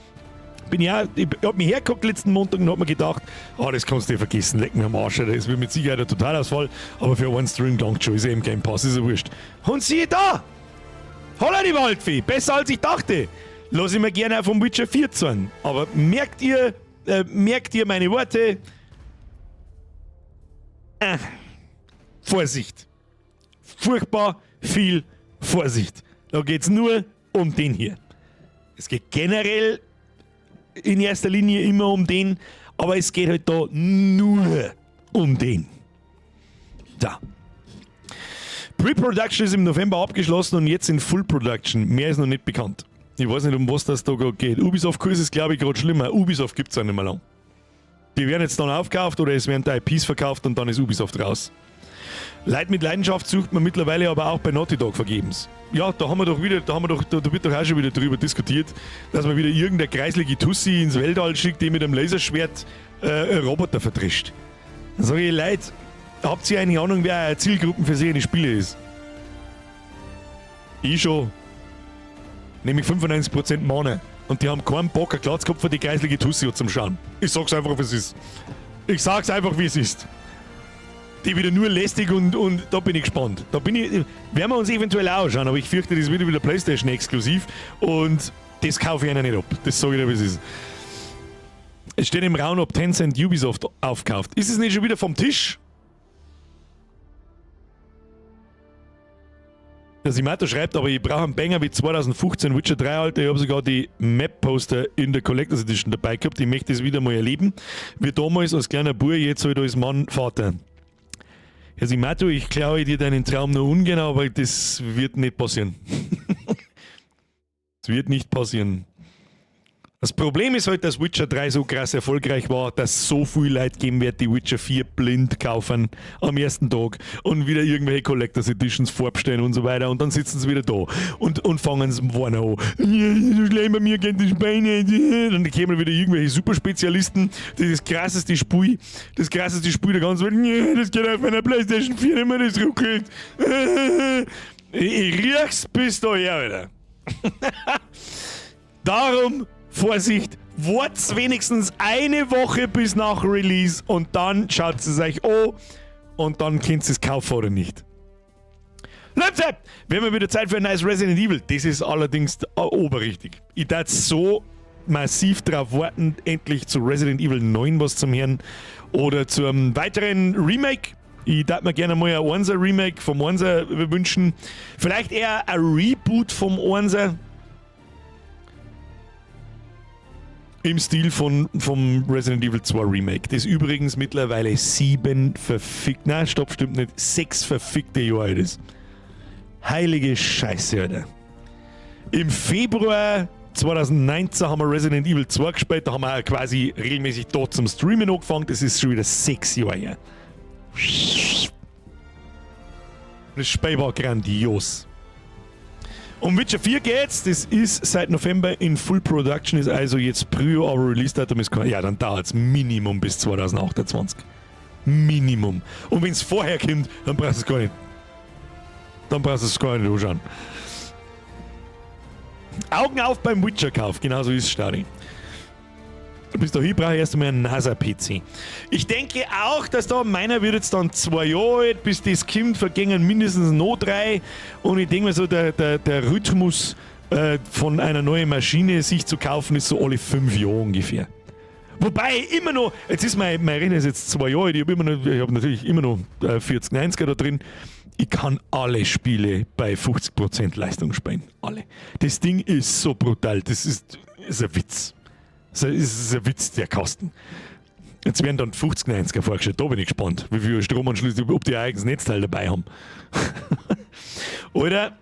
Bin ja, ich hab mich hergeguckt letzten Montag und hab mir gedacht, oh, das kannst du dir vergessen, leck mir am Arsch, das wird mit Sicherheit ein Totalausfall, aber für einen Stream dankt schon, ist eh im Game Pass, ist ja wurscht. Und siehe da! Holla die Waldfee, besser als ich dachte! Lass ich mir gerne auch vom Witcher 4 zeigen. Aber merkt ihr meine Worte? Vorsicht! Furchtbar viel Vorsicht! Da geht's nur um den hier. Es geht generell in erster Linie immer um den, aber es geht halt da nur um den. Da. Pre-Production ist im November abgeschlossen und jetzt in Full Production. Mehr ist noch nicht bekannt. Ich weiß nicht, um was das da grad geht. Ubisoft-Kurs ist, glaub ich, grad schlimmer. Ubisoft gibt's ja nicht mehr lang. Die werden jetzt dann aufgekauft oder es werden die I Ps verkauft und dann ist Ubisoft raus. Leid mit Leidenschaft sucht man mittlerweile aber auch bei Naughty Dog vergebens. Ja, da haben wir doch wieder, da haben wir doch, da, da wird doch auch schon wieder drüber diskutiert, dass man wieder irgendeine kreislige Tussi ins Weltall schickt, die mit einem Laserschwert Roboter verdrischt. Dann sage ich, Leute, habt ihr eine Ahnung, wer eure Zielgruppen für solche Spiele ist? Ich schon. Nämlich 95% Männer. Und die haben keinen Bock, einen Glatzkopf für die kreislige Tussi zum Schauen. Ich sag's einfach, wie es ist. Ich sag's einfach, wie es ist. Die wieder nur lästig und da bin ich gespannt. Da bin ich, werden wir uns eventuell auch anschauen, aber ich fürchte, das wird wieder PlayStation exklusiv und das kaufe ich einer nicht ab. Das sage ich dir, wie es ist. Es steht im Raum, ob Tencent Ubisoft aufkauft. Ist es nicht schon wieder vom Tisch? Der Simato schreibt, aber ich brauche einen Banger wie 2015 Witcher 3, Alter. Ich habe sogar die Map-Poster in der Collector's Edition dabei gehabt. Ich möchte es wieder mal erleben. Wie damals als kleiner Bub, jetzt halt als Mann, Vater. Herr Simato, ich klaue dir deinen Traum nur ungern, aber das wird nicht passieren. Das wird nicht passieren. Das Problem ist halt, dass Witcher 3 so krass erfolgreich war, dass so viel Leute geben wird, die Witcher 4 blind kaufen am ersten Tag und wieder irgendwelche Collectors Editions vorbestellen und so weiter und dann sitzen sie wieder da und fangen sie vorne an. Ja, so schlimm, bei mir geht das Bein nicht. Dann kommen wieder irgendwelche Superspezialisten, die das krasseste Spiel, das krasseste Spiel der ganzen Welt, ja, das geht auf meiner Playstation 4 nicht mehr, das ruckelt. Ich riech's bis daher, Alter. Darum, Vorsicht, wart's wenigstens eine Woche bis nach Release und dann schaut es euch an und dann könnt ihr es kaufen oder nicht. Leute, wir haben wieder Zeit für ein neues Resident Evil. Das ist allerdings oberrichtig. Ich darf so massiv drauf warten, endlich zu Resident Evil 9 was zum hören oder zu einem weiteren Remake. Ich darf mir gerne mal ein 1er Remake vom 1er wünschen. Vielleicht eher ein Reboot vom 1er. Im Stil vom Resident Evil 2 Remake. Das übrigens mittlerweile 7 verfickte, nein, stopp, stimmt nicht, 6 verfickte Jahre alt ist. Heilige Scheiße, Alter. Im Februar 2019 haben wir Resident Evil 2 gespielt, da haben wir auch quasi regelmäßig dort zum Streamen angefangen, das ist schon wieder 6 Jahre her. Das Spiel war grandios. Um Witcher 4 geht's, das ist seit November in Full Production, ist also jetzt Prio, aber Release-Datum ist kein, ja, dann dauert's Minimum bis 2028. Minimum. Und wenn's vorher kommt, dann brauchst du's gar nicht. Dann brauchst du's gar nicht anschauen. Augen auf beim Witcher-Kauf, genauso ist es, Stadi. Bis dahin brauche ich erst einmal einen NASA-PC. Ich denke auch, dass da meiner wird jetzt dann 2 Jahre alt, bis das kommt, vergingen mindestens noch 3. Und ich denke mir so, der Rhythmus von einer neuen Maschine sich zu kaufen, ist so alle 5 Jahre ungefähr. Wobei immer noch, jetzt ist mein Rechner ist jetzt 2 Jahre alt, ich hab immer noch, ich hab natürlich immer noch 4090er da drin. Ich kann alle Spiele bei 50% Leistung spielen. Alle. Das Ding ist so brutal, das ist ein Witz. Das ist ein Witz, der Kasten. Jetzt werden dann 5090er vorgestellt, da bin ich gespannt, wie viele Stromanschlüsse, ob die ein eigenes Netzteil dabei haben. Oder,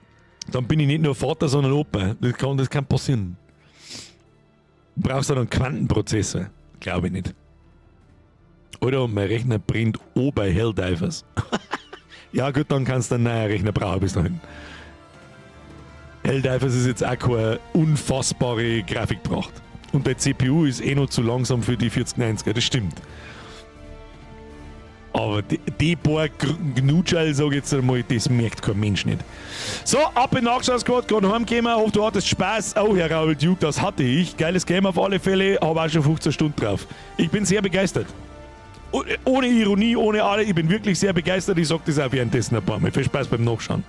dann bin ich nicht nur Vater, sondern Opa. Das kann passieren. Brauchst du dann einen Quantenprozessor? Glaube ich nicht. Oder mein Rechner brennt o bei Helldivers. Ja gut, dann kannst du einen neuen Rechner brauchen bis dahin. Helldivers ist jetzt auch keine unfassbare Grafikpracht. Und der CPU ist eh noch zu langsam für die 4090er, das stimmt. Aber die paar Gnutschall, sag ich jetzt einmal, das merkt kein Mensch nicht. So, ab in Nachschau-Squad, gerade heimgekommen, hoffe du hattest Spaß. Oh, Herr Raoul Duke, das hatte ich. Geiles Game auf alle Fälle, hab auch schon 15 Stunden drauf. Ich bin sehr begeistert. Ohne Ironie, ohne alle, ich bin wirklich sehr begeistert. Ich sag das auch währenddessen ein paar Mal. Viel Spaß beim Nachschauen.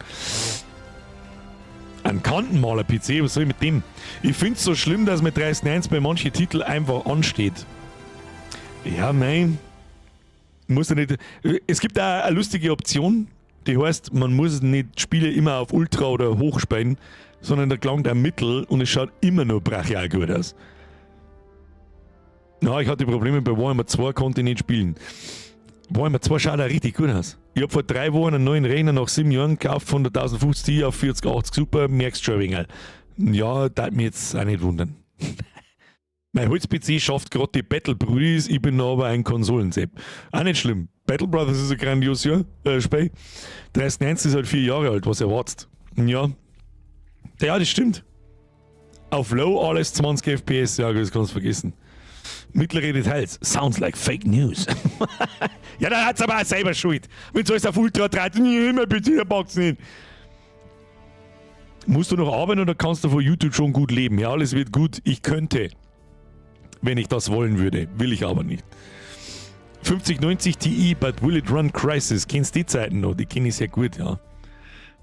Ein Kantenmaler-P C, was soll ich mit dem? Ich find's so schlimm, dass mit 3090 bei manchen Titeln einfach ansteht. Ja, nein. Muss ja nicht. Es gibt auch eine lustige Option, die heißt, man muss nicht Spiele immer auf Ultra oder Hoch spielen, sondern da gelangt ein Mittel und es schaut immer noch brachial gut aus. Na, ich hatte Probleme bei Warhammer 2, konnte ich nicht spielen. Warhammer 2 schaut auch richtig gut aus. Ich hab vor 3 Wochen einen neuen Rechner nach 7 Jahren gekauft, von der 1050 Ti auf 4080 Super, merkst schon ein wenig. Ja, darf mich jetzt auch nicht wundern. Mein Holz-PC schafft gerade die Battle Brüdis, ich bin aber ein Konsolensepp. Auch nicht schlimm. Battle Brothers ist ein grandios Jahr, Spiel. 3090 ist halt 4 Jahre alt, was erwartest? Ja. Ja, das stimmt. Auf Low alles 20 FPS, ja, das kannst du vergessen. Mittlere Details. Sounds like fake news. Ja, dann hat's aber auch selber Schuld. Wenn alles auf Ultra dreht, immer bitte, packt's nicht. Musst du noch arbeiten oder kannst du von YouTube schon gut leben? Ja, alles wird gut. Ich könnte, wenn ich das wollen würde. Will ich aber nicht. 5090 Ti, but will it run Crysis? Kennst du die Zeiten noch? Die kenne ich sehr gut, ja.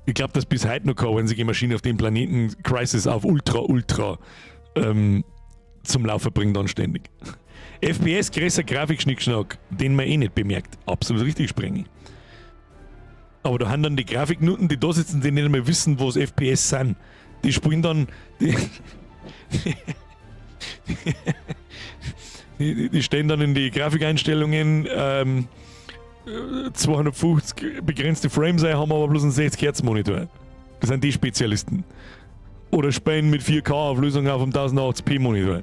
Ich glaube, dass bis heute noch keine einzige Maschine auf dem Planeten Crysis auf Ultra, Ultra zum Laufen bringt anständig. FPS, größer Grafikschnickschnack, den man eh nicht bemerkt. Absolut richtig, Sprengi. Aber da haben dann die Grafiknutten, die da sitzen, die nicht einmal wissen, was FPS sind. Die spielen dann. Die stellen dann in die Grafikeinstellungen 250 begrenzte Frames ein, haben aber bloß einen 60 Hertz Monitor. Das sind die Spezialisten. Oder spielen mit 4K Auflösung auf einem 1080p Monitor.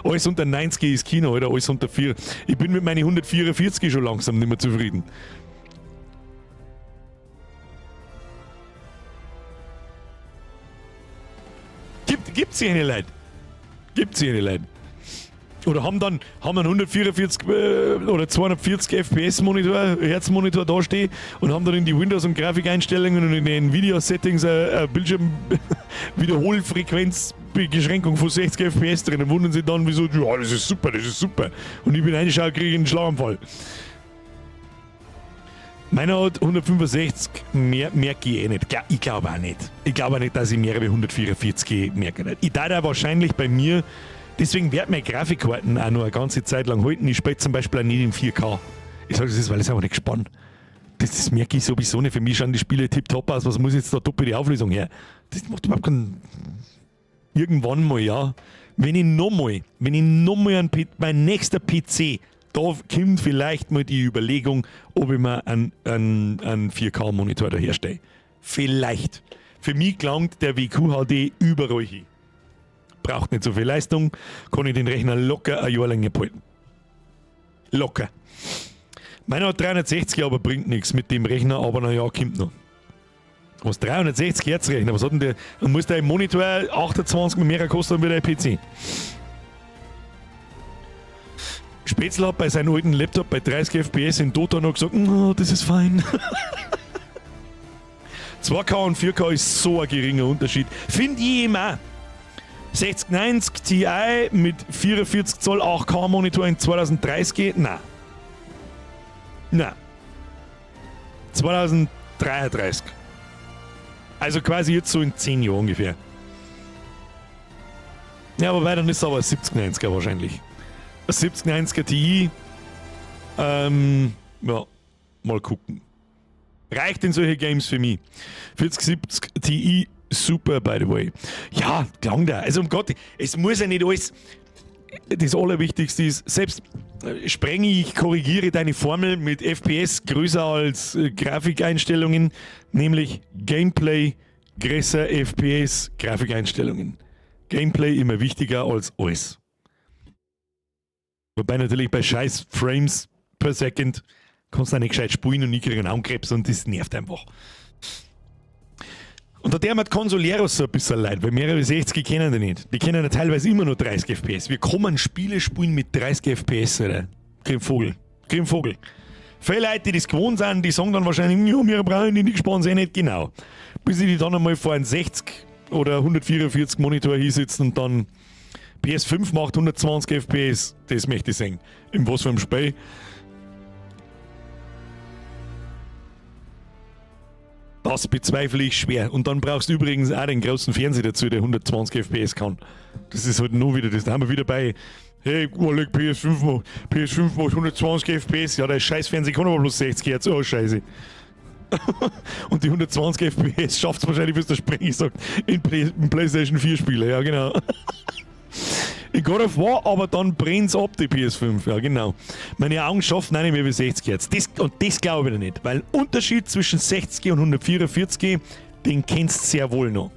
Alles unter 90 ist Kino, oder? Alles unter 4. Ich bin mit meinen 144 schon langsam nicht mehr zufrieden. Gibt's hier eine Leute? Gibt's hier eine Leute? Oder haben dann 144 oder 240 FPS Monitor, Hertz-Monitor da stehen und haben dann in die Windows- und Grafikeinstellungen und in den Nvidia-Settings eine Bildschirm-Wiederholfrequenzbeschränkung von 60 FPS drin und wundern sich dann, wieso, ja, das ist super, das ist super. Und ich bin reinschaue, kriege ich einen Schlaganfall. Meiner hat 165, mehr merke ich eh nicht. Ich glaube auch nicht. Ich glaube auch nicht, dass ich mehr wie 144 merke. Nicht. Ich darf da wahrscheinlich bei mir, deswegen wird meine Grafikkarten auch noch eine ganze Zeit lang halten. Ich spiele zum Beispiel auch nicht in 4K. Ich sage das ist, weil ich es einfach nicht gespannt. Das merke ich sowieso nicht. Für mich schauen die Spiele tipptopp aus. Was muss jetzt da doppelte Auflösung her? Das macht überhaupt keinen. Irgendwann mal, ja. Wenn ich nochmal einen P-, mein nächster PC, da kommt vielleicht mal die Überlegung, ob ich mir einen 4K-Monitor da herstelle. Vielleicht. Für mich gelangt der WQHD überall hin. Braucht nicht so viel Leistung, kann ich den Rechner locker ein Jahr länger behalten. Locker. Meiner hat 360, aber bringt nichts mit dem Rechner, aber naja, kommt noch. Was, 360 Hertz Rechner? Was hat denn der? Dann muss der Monitor 28 mal mehr kosten wie der PC. Spätzle hat bei seinem alten Laptop bei 30 FPS in Dota noch gesagt, oh, das ist fein. 2K und 4K ist so ein geringer Unterschied. Find ich immer. 6090 Ti mit 44 Zoll 8K Monitor in 2030? Nein. Nein. 2033. Also quasi jetzt so in 10 Jahren ungefähr. Ja, aber dann ist es aber ein 7090er wahrscheinlich. Ein 7090er Ti. Ja, mal gucken. Reicht in solche Games für mich. 4070 Ti, super, by the way. Ja, klang da. Also um Gott, es muss ja nicht alles. Das Allerwichtigste ist, selbst sprenge ich, korrigiere deine Formel mit FPS größer als Grafikeinstellungen, nämlich Gameplay größer FPS Grafikeinstellungen. Gameplay immer wichtiger als alles. Wobei natürlich bei scheiß Frames per Second kannst du auch nicht gescheit spielen und ich kriege einen Augenkrebs und das nervt einfach. Und da der hat Consoleros so ein bisschen leid, weil mehrere 60 kennen die nicht. Die kennen ja teilweise immer nur 30 FPS. Wir kommen Spiele spielen mit 30 FPS, Alter. Krieg Vogel. Krieg Vogel. Viele Leute, die das gewohnt sind, die sagen dann wahrscheinlich, ja, wir brauchen die nicht gespannt, eh nicht genau. Bis sie die dann einmal vor einem 60 oder 144 Monitor hinsitzen und dann PS5 macht 120 FPS, das möchte ich sehen. In was für einem Spiel. Das bezweifle ich schwer. Und dann brauchst du übrigens auch den großen Fernseher dazu, der 120 FPS kann. Das ist halt nur wieder, das da haben wir wieder bei, hey, oh, look, PS5 macht 120 FPS. Ja, der scheiß Fernseher kann aber bloß 60 Hertz. Oh, scheiße. Und die 120 FPS schafft's wahrscheinlich, bis der Sprengi sagt, in PlayStation 4 Spiele. Ja, genau. In God of War, aber dann brennt's ab, die PS5. Ja, genau. Meine Augen schaffen auch nicht mehr wie 60 Hertz. Und das glaube ich nicht, weil Unterschied zwischen 60 und 144, den kennst du sehr wohl noch.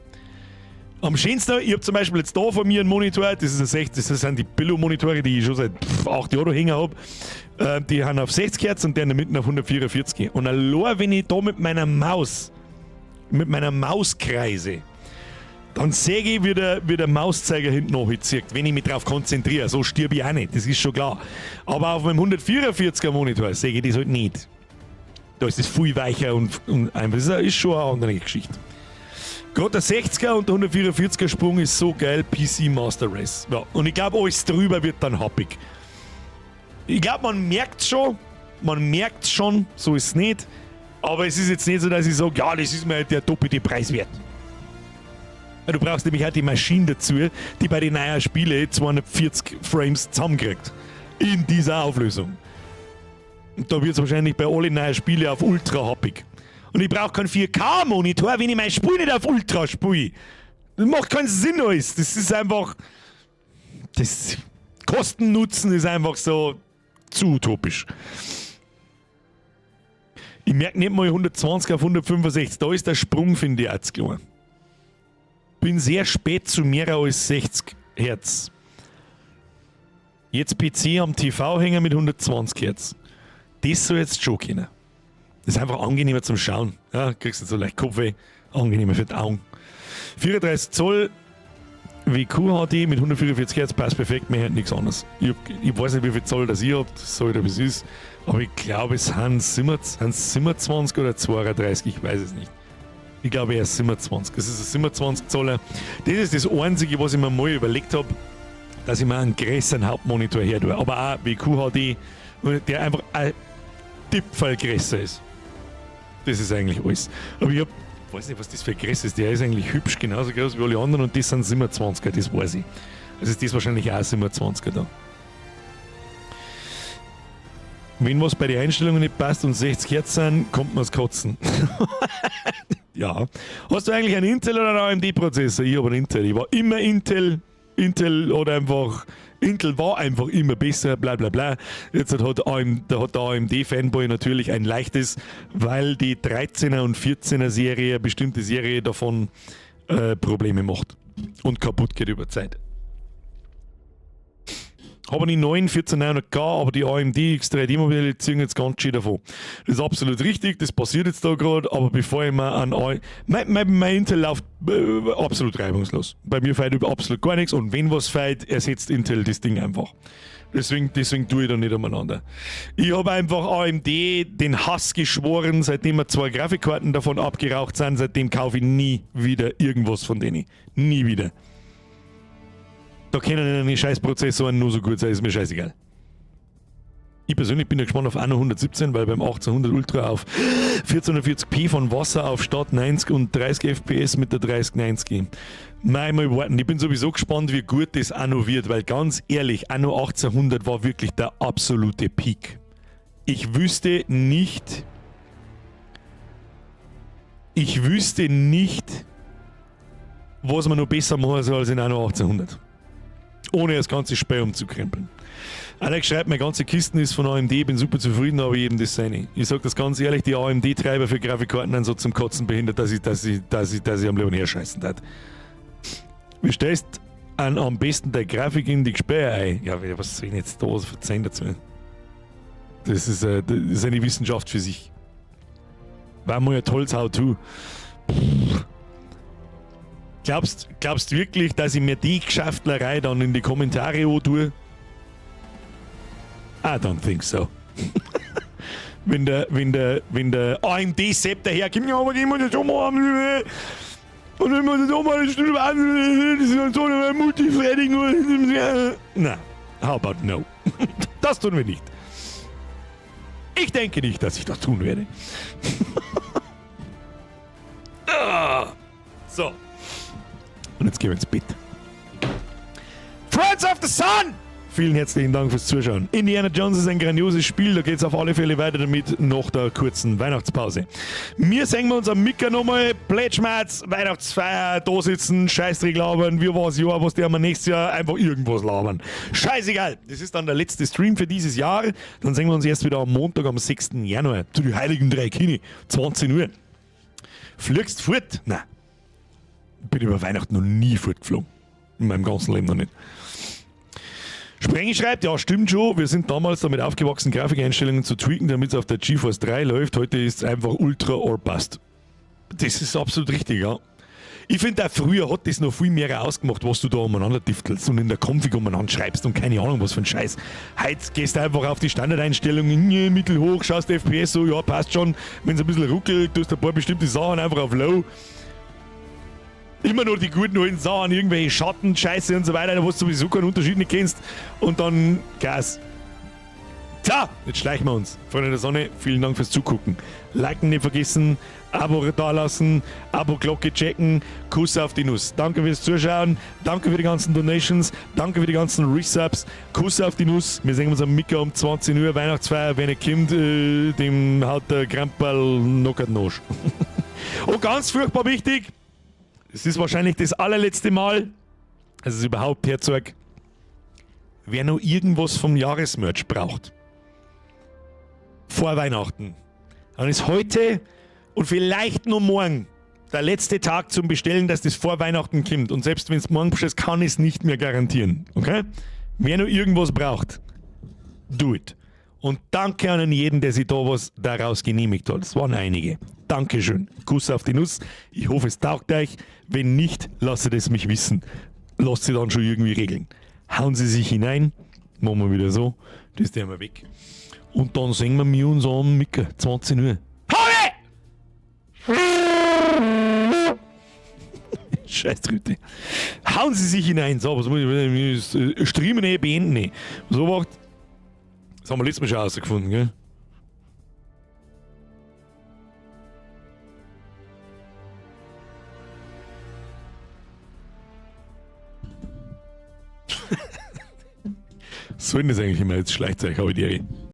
Am schönsten, ich hab zum Beispiel jetzt da vor mir einen Monitor, das ist ein 60, das sind die Billo-Monitore, die ich schon seit 8 Jahren hängen hab. Die haben auf 60 Hertz und der in der Mitte auf 144. Und allein wenn ich da mit meiner Maus kreise, dann sehe ich, wie der Mauszeiger hinten nachzieht, wenn ich mich darauf konzentriere. So stirb ich auch nicht, das ist schon klar. Aber auf meinem 144er Monitor sehe ich das halt nicht. Da ist es viel weicher und einfach. Das ist schon eine andere Geschichte. Gerade der 60er und der 144er Sprung ist so geil, PC Master Race. Ja, und ich glaube, alles drüber wird dann happig. Ich glaube, man merkt schon, so ist es nicht. Aber es ist jetzt nicht so, dass ich sage, ja, das ist mir der doppelte Preis wert. Du brauchst nämlich auch die Maschine dazu, die bei den neuen Spielen 240 Frames zusammenkriegt. In dieser Auflösung. Und da wird es wahrscheinlich bei allen neuen Spielen auf Ultra happig. Und ich brauche keinen 4K-Monitor, wenn ich mein Spiel nicht auf Ultra spiele. Das macht keinen Sinn alles. Das ist einfach. Das Kosten-Nutzen ist einfach so zu utopisch. Ich merke nicht mal 120 auf 165. Da ist der Sprung, finde ich, auch zu klein. Bin sehr spät zu mehr als 60 Hertz. Jetzt PC am TV hängen mit 120 Hertz. Das soll jetzt schon können. Das ist einfach angenehmer zum Schauen. Ja, kriegst nicht so leicht Kopfweh. Angenehmer für die Augen. 34 Zoll WQHD mit 144 Hertz passt perfekt, mir hört nichts anderes. Ich weiß nicht, wie viel Zoll das ihr habt, so oder wie es ist, aber ich glaube, es sind 27 oder 32, ich weiß es nicht. Ich glaube eher 27. Es ist ein 27 Zoller. Das ist das Einzige, was ich mir mal überlegt habe, dass ich mir einen größeren Hauptmonitor her tue. Aber auch WQHD, der einfach ein Tipferl größer ist. Das ist eigentlich alles. Aber ich hab, weiß nicht, was das für ein Größe ist. Der ist eigentlich hübsch, genauso groß wie alle anderen und das sind 27er, das weiß ich. Also ist das wahrscheinlich auch 27er da. Wenn was bei den Einstellungen nicht passt und 60 Hertz sind, kommt man Kotzen. Ja. Hast du eigentlich einen Intel oder einen AMD-Prozessor? Ich habe einen Intel. Ich war immer Intel. Intel oder einfach. Intel war einfach immer besser, bla bla bla. Jetzt da hat der AMD-Fanboy natürlich ein leichtes, weil die 13er und 14er Serie, bestimmte Serie davon Probleme macht und kaputt geht über Zeit. Habe einen i9 14900K, aber die AMD X3D-Modelle ziehen jetzt ganz schön davon. Das ist absolut richtig, das passiert jetzt da gerade, aber bevor ich mir an A mein Intel läuft absolut reibungslos. Bei mir fehlt absolut gar nichts und wenn was fehlt, ersetzt Intel das Ding einfach. Deswegen tue ich da nicht umeinander. Ich habe einfach AMD den Hass geschworen, seitdem mir zwei Grafikkarten davon abgeraucht sind. Seitdem kaufe ich nie wieder irgendwas von denen. Nie wieder. Da können die Scheißprozessoren nur so gut sein, ist mir scheißegal. Ich persönlich bin ja gespannt auf Anno 117, weil beim 1800 Ultra auf 1440p von Wasser auf Start 90 und 30 FPS mit der 3090. Nein, mal warten. Ich bin sowieso gespannt, wie gut das Anno wird, weil ganz ehrlich, Anno 1800 war wirklich der absolute Peak. Ich wüsste nicht, was man noch besser machen soll als in Anno 1800. Ohne das ganze Spiel umzukrempeln. Alex schreibt, meine ganze Kisten ist von AMD, bin super zufrieden, aber jedem das seine. Ich sag das ganz ehrlich, die AMD-Treiber für Grafikkarten sind so zum Kotzen behindert, dass ich am Leben herscheißen tät. Wie stellst an am besten der Grafik in die Gespräche ein? Ja, was soll ich jetzt da verzeihen dazu? Das ist eine Wissenschaft für sich. War mal ein tolles How-To. Glaubst wirklich, dass ich mir die Geschäftlerei dann in die Kommentare tue? I don't think so. Wenn der AMD-Sepp daherkommt, ja, aber ich muss das so machen. Und ich muss das so machen, das ist so ein Multithreading. Na, how about no? Das tun wir nicht. Ich denke nicht, dass ich das tun werde. Ah. So. Und jetzt gehen wir ins Bett. Friends of the Sun! Vielen herzlichen Dank fürs Zuschauen. Indiana Jones ist ein grandioses Spiel, da geht es auf alle Fälle weiter damit nach der kurzen Weihnachtspause. Wir sehen wir uns am Micker nochmal, Plätschmerz, Weihnachtsfeier, da sitzen, Scheißdreck labern, wie war's Jahr, was der wir nächstes Jahr, einfach irgendwas labern. Scheißegal, das ist dann der letzte Stream für dieses Jahr. Dann sehen wir uns erst wieder am Montag, am 6. Januar, zu die Heiligen Drei Kini, 20 Uhr. Fliegst fort? Nein. Bin über Weihnachten noch nie fortgeflogen. In meinem ganzen Leben noch nicht. Sprengi schreibt, ja, stimmt schon. Wir sind damals damit aufgewachsen, Grafikeinstellungen zu tweaken, damit es auf der GeForce 3 läuft. Heute ist es einfach Ultra or Bust. Das ist absolut richtig, ja. Ich finde auch früher hat das noch viel mehr ausgemacht, was du da umeinander tiftelst und in der Config umeinander schreibst und keine Ahnung, was für ein Scheiß. Heute gehst du einfach auf die Standardeinstellungen, mittelhoch, schaust FPS so, ja, passt schon. Wenn es ein bisschen ruckelt, tust du ein paar bestimmte Sachen einfach auf Low. Immer nur die guten alten Sachen, irgendwelche Schatten, Scheiße und so weiter, wo du sowieso keinen Unterschied nicht kennst. Und dann Gas. Tja, jetzt schleichen wir uns. Freunde der Sonne, vielen Dank fürs Zugucken. Liken nicht vergessen, Abo dalassen, Abo-Glocke checken, Kuss auf die Nuss. Danke fürs Zuschauen, danke für die ganzen Donations, danke für die ganzen Resubs, Kuss auf die Nuss. Wir sehen uns am Mittag um 20 Uhr, Weihnachtsfeier. Wer nicht kommt, dem haut der Kramperl noch den Arsch. Und ganz furchtbar wichtig, es ist wahrscheinlich das allerletzte Mal, dass es überhaupt herzeigt, wer noch irgendwas vom Jahresmerch braucht. Vor Weihnachten. Dann ist heute und vielleicht nur morgen der letzte Tag zum Bestellen, dass das vor Weihnachten kommt. Und selbst wenn es morgen bestellt, kann ich es nicht mehr garantieren. Okay? Wer noch irgendwas braucht, do it. Und danke an jeden, der sich da was daraus genehmigt hat. Es waren einige. Dankeschön. Kuss auf die Nuss. Ich hoffe, es taugt euch. Wenn nicht, lasst es mich wissen. Lasst sie dann schon irgendwie regeln. Hauen Sie sich hinein. Machen wir wieder so. Das ist wir weg. Und dann sehen wir uns am Mittag, 20 Uhr. Habe! Scheiß Trüte. Hauen Sie sich hinein. So, was muss ich streamen eh beenden. So macht. Das haben wir letztes Mal schon rausgefunden, gell? So ist das eigentlich immer. Jetzt schleicht euch, habe ich die.